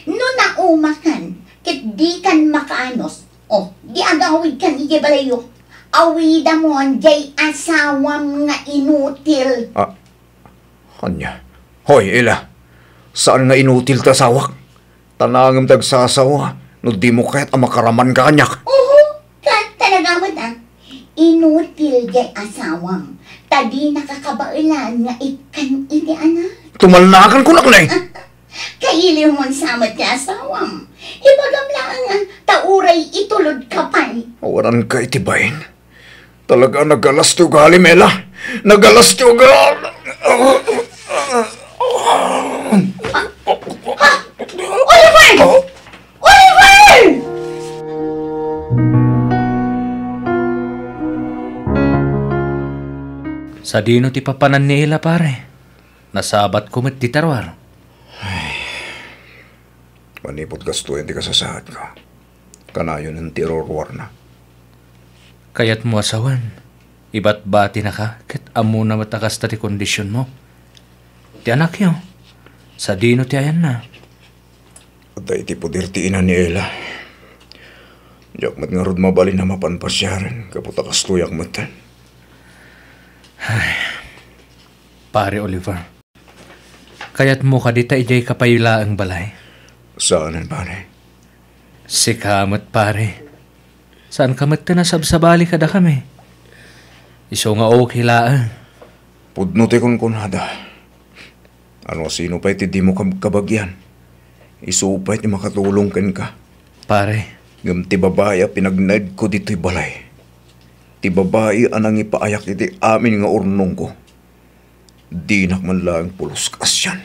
No naumakan, ket dikan makaanus, o, di agawidkan idiay balayyo. Awidamon diay asawam nga inutil. Ah, ania? Hoy, Ella, saan nga inutil ti asawak? Ta naangem ti agsasawa no dimo kayat a makaraman ka kaniak. Oho, ket talaga met, ah. Inutil diay asawam, ta dinaka kabaelan nga ikkan iti anak. Tumalnakan kunak, ne. Kailiwmon sa met ti asawam. Ibagam laeng, ah, ta uray itulodka pay. Awanan ka iti bain. Talaga, nagalas ti ugalim, Ella. Nagalas ti ugal. Ha? Oliver! Oliver! Sadino ti papanan ni Ella, pare? Nasabatko met ti taruar. Ay. Manipud kastoy ti kasasaadko, kanayon ti iruruarna. Kayatmo a sawen, ibatbatinaka ket ammona met a kasta ti kondisionmo. Ti anakyo, sadino ti ayanna? Adda iti poder ti ina ni Ella. Diak met ngarud mabalin a mapan pasiaren gapu ta kastoyak metten. Ay, Pare Oliver. Kayatmo kadi ta idiayka pay laeng balay? Saanen, pare. Sika met, pare. Saanka met ta nasabsabali kadakami? Isu nga okay laeng. Pudno ti kunkunada. Ano a sino pay ti dimo kab-, kabagian, isu pay ti makatulong kenka. Pare. Ngem ti babai a pinagnaedko ditoy balay, ti babai a nangipaayak iti amin nga urnongko, dinak man laeng pulos kaasian.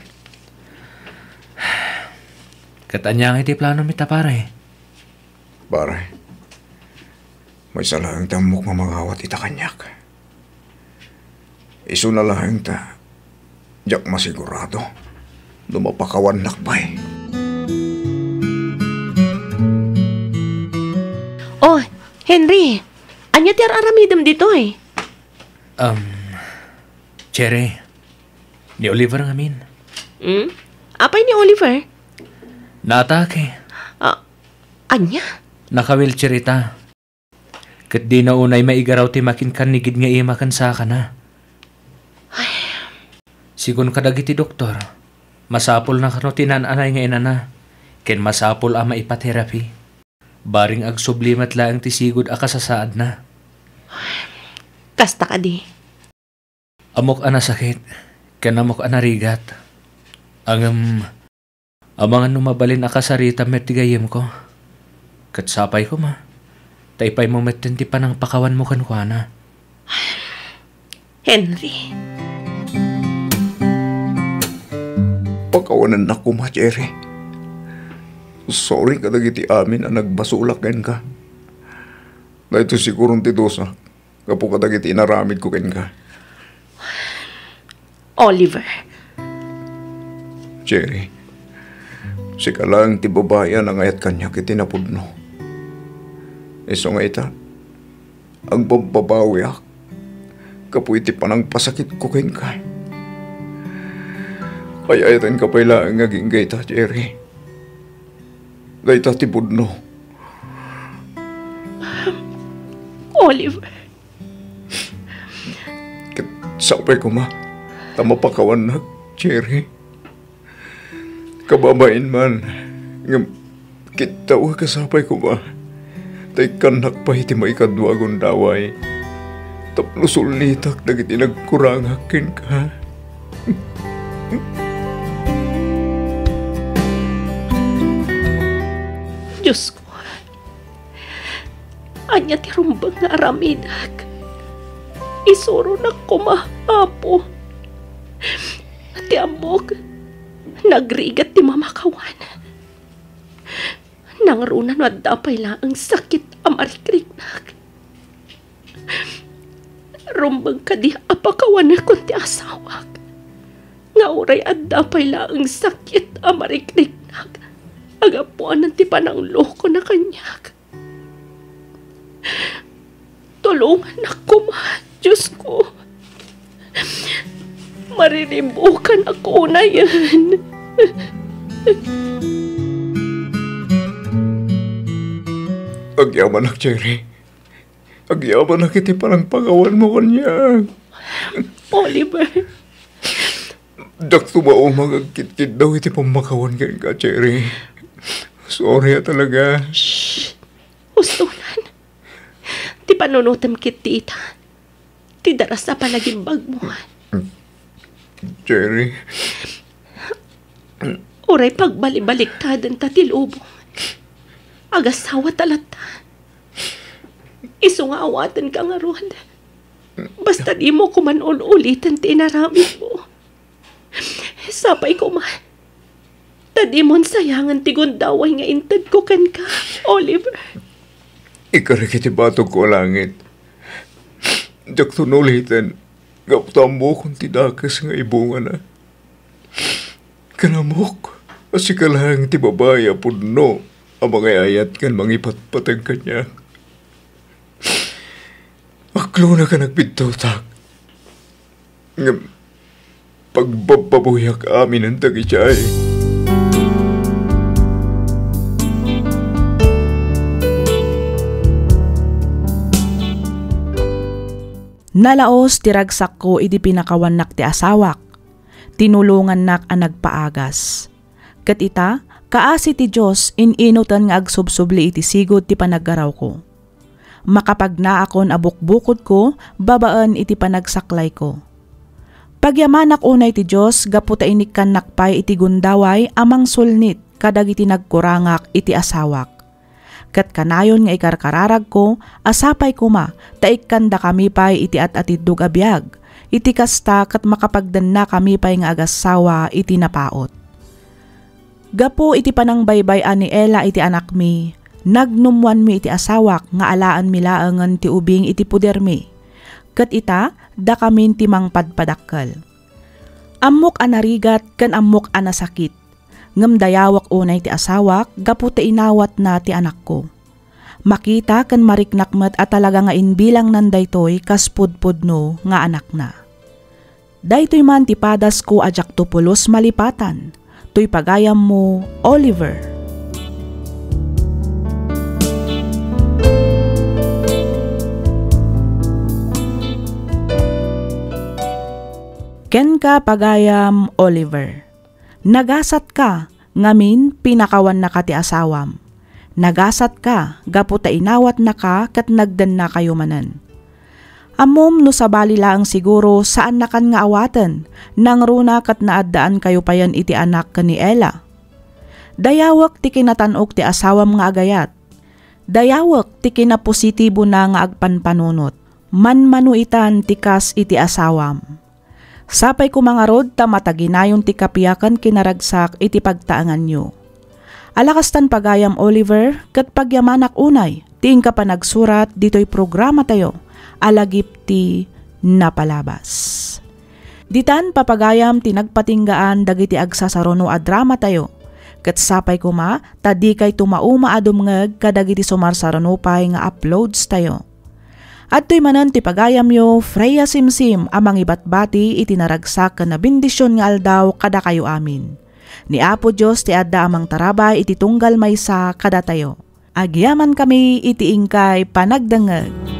Ket ania ngay ti planom ita, pare? Pare, maysa laeng ti ammok nga mangawat ita kaniak. Isuna laeng ta diak masigurado no mapakawannak pay. Oh, Henry, ania ti ar-aramidem ditoy? Um, Cherry, ni Oliver ngamin. Hmm? Apay ni Oliver? Naatake. Ah, ania? Naka-wheelchair ita. Ket dina unay maigaraw ti makinkannigid nga ima ken sakana. Ay. Sigun kadagiti doktor, masapulna kano ti naan-anay nga inana, ken masapul a maipa-therapy. Bareng agsubli met laeng ti sigud a kasasaadna. Kasta kadi. Ammok a nasakit, ken ammok a narigat. Ngem, amangan no mabalin a kasaritam met ti gayyemko. Ket sapay koma, ta ipaymo metten ti panangpakawanmo kenkuana. Henry. Pakawanennak koma, Cherry. Sorry kadagiti amin a nagbasolak kenka. Daytoy siguron ti dusa gapu kadagiti inaramidko kenka. Oliver. Cherry, sika laeng ti babai a nangayat kaniak iti napudno. Isu nga ita, agbabbabawiak gapu iti panangpasakitko kenka. Ay-ayatenka pay laeng nga agingga ita, Cherry. Dayta ti pudno. Oliver. Ket sapay koma ta mapakawannak, Cherry. Kababain man, ngem kittaw a kasapay koma Ta ikkannak pay ti maikadua a gundaway tapno sulnitak dagiti nagkurangak kenka. Diosko, ania ti rumbeng nga aramidek? Isuronak koma, Apo. Ti ammok, nagrigat ti mamakawan. Nangruna no adda pay laeng sakit a marikriknak. Rumbeng kadi a pakawanekon ti asawak, nga uray adda pay laeng sakit a marikriknak a gapuanan ti pananglokona kaniak. Tulongannak koma, Diosko. Mariribukanak unayen. Agyamanak, Cherry. Agyamanak iti panangpakawanmo kaniak. Oliver. Diak tumaumag agkitkiddaw iti pammakawan kenka, Cherry. Sorry a talaga. Hustolan. Ti panunotem ket ti ita, ti daras a panagimbagmo. Cherry. Uray pagbalibaliktaden ta ti lubong. Agasawa ta latta. Isu nga awatenka ngarud. Basta dimo koman ul-uliten ti inaramidmo. Sapay koma, ta dimon sayangen ti gundaway nga intedko kenka, Oliver. Ikarik iti batogko a langit. Diakton uliten gapu ta ammokon ti dakes nga ibungana. Ken ammok a sika laeng ti babai a pudno a mangay-ayat ken mangipatpateg kaniak. Aklona ken agbidduttak. Ngem pagbabbabuyak aminen dagiti ay. Nalaos ti ragsakko idi pinakawannak ti asawak. Tinulongannak a nagpaagas. Ket ita, kaasi ti Dios, in-inuten nga agsubsubli iti sigud ti panaggarawko. Makapagnaakon a bukbukodko babaen iti panagsaklayko. Pagyamanak unay ti Dios gapu ta inikkannak pay iti gundaway a mangsulnit kadagiti nagkurangak iti asawak. Ket kanayon nga ikarkararagko a sapay koma ta ikkandakami pay iti at-atiddog a biag, iti kasta ket makapagdennakami pay nga agassawa iti napaut. Gapu iti panangbaybay-an ni Ella iti anakmi, nagnummuanmi iti asawak nga alaenmi laengen ti ubing iti pudermi. Ket ita, dakamin ti mangpadpadakkel. Ammok a narigat ken ammok a nasakit. Ngem dayawek unay ti asawak gapu ta inawatna ti anakko. Makita ken mariknak met a talaga nga imbilangnan daytoy kas pudpudno nga anakna. Daytoy man ti padasko a diakto pulos malipatan. Toy pagayammo, Oliver. Kenka, pagayam Oliver. Nagasatka, ngamin pinakawannaka ti asawam. Nagasatka gapu ta inawatnaka ket nagdennakayo manen. Ammom no sabali laeng siguro saannakan nga awaten, nangruna ket naaddaankayo payen iti anak ken ni Ella. Dayawek ti kinatan-ok ti asawam nga agayat. Dayawek ti kinapositibona nga agpanpanunot. Manmano itan ti kas iti asawam. Sapay koma ngarud ta mataginayon ti kapiakan kinaragsak iti pagtaenganyo. Alakastan pagayam Oliver, ket pagyamanak unay ti inka panagsurat ditoy programatayo a Lagip ti Napalabas. Ditan papagayam ti nagpatinggaan dagiti agsasaruno a dramatayo, ket sapay koma ta dikayto mauma a dumngeg kadagiti sumarsaruno pay nga uploadstayo. Adtoy manen ti pagayamyo, Freya Simsim a mangibatbati iti naragsak ken nabendision nga aldaw kadakayo amin. Ni Apo Dios ti adda a mangtarabay iti tunggal maysa kadatayo. Agyamankami iti inkay panagdengngeg.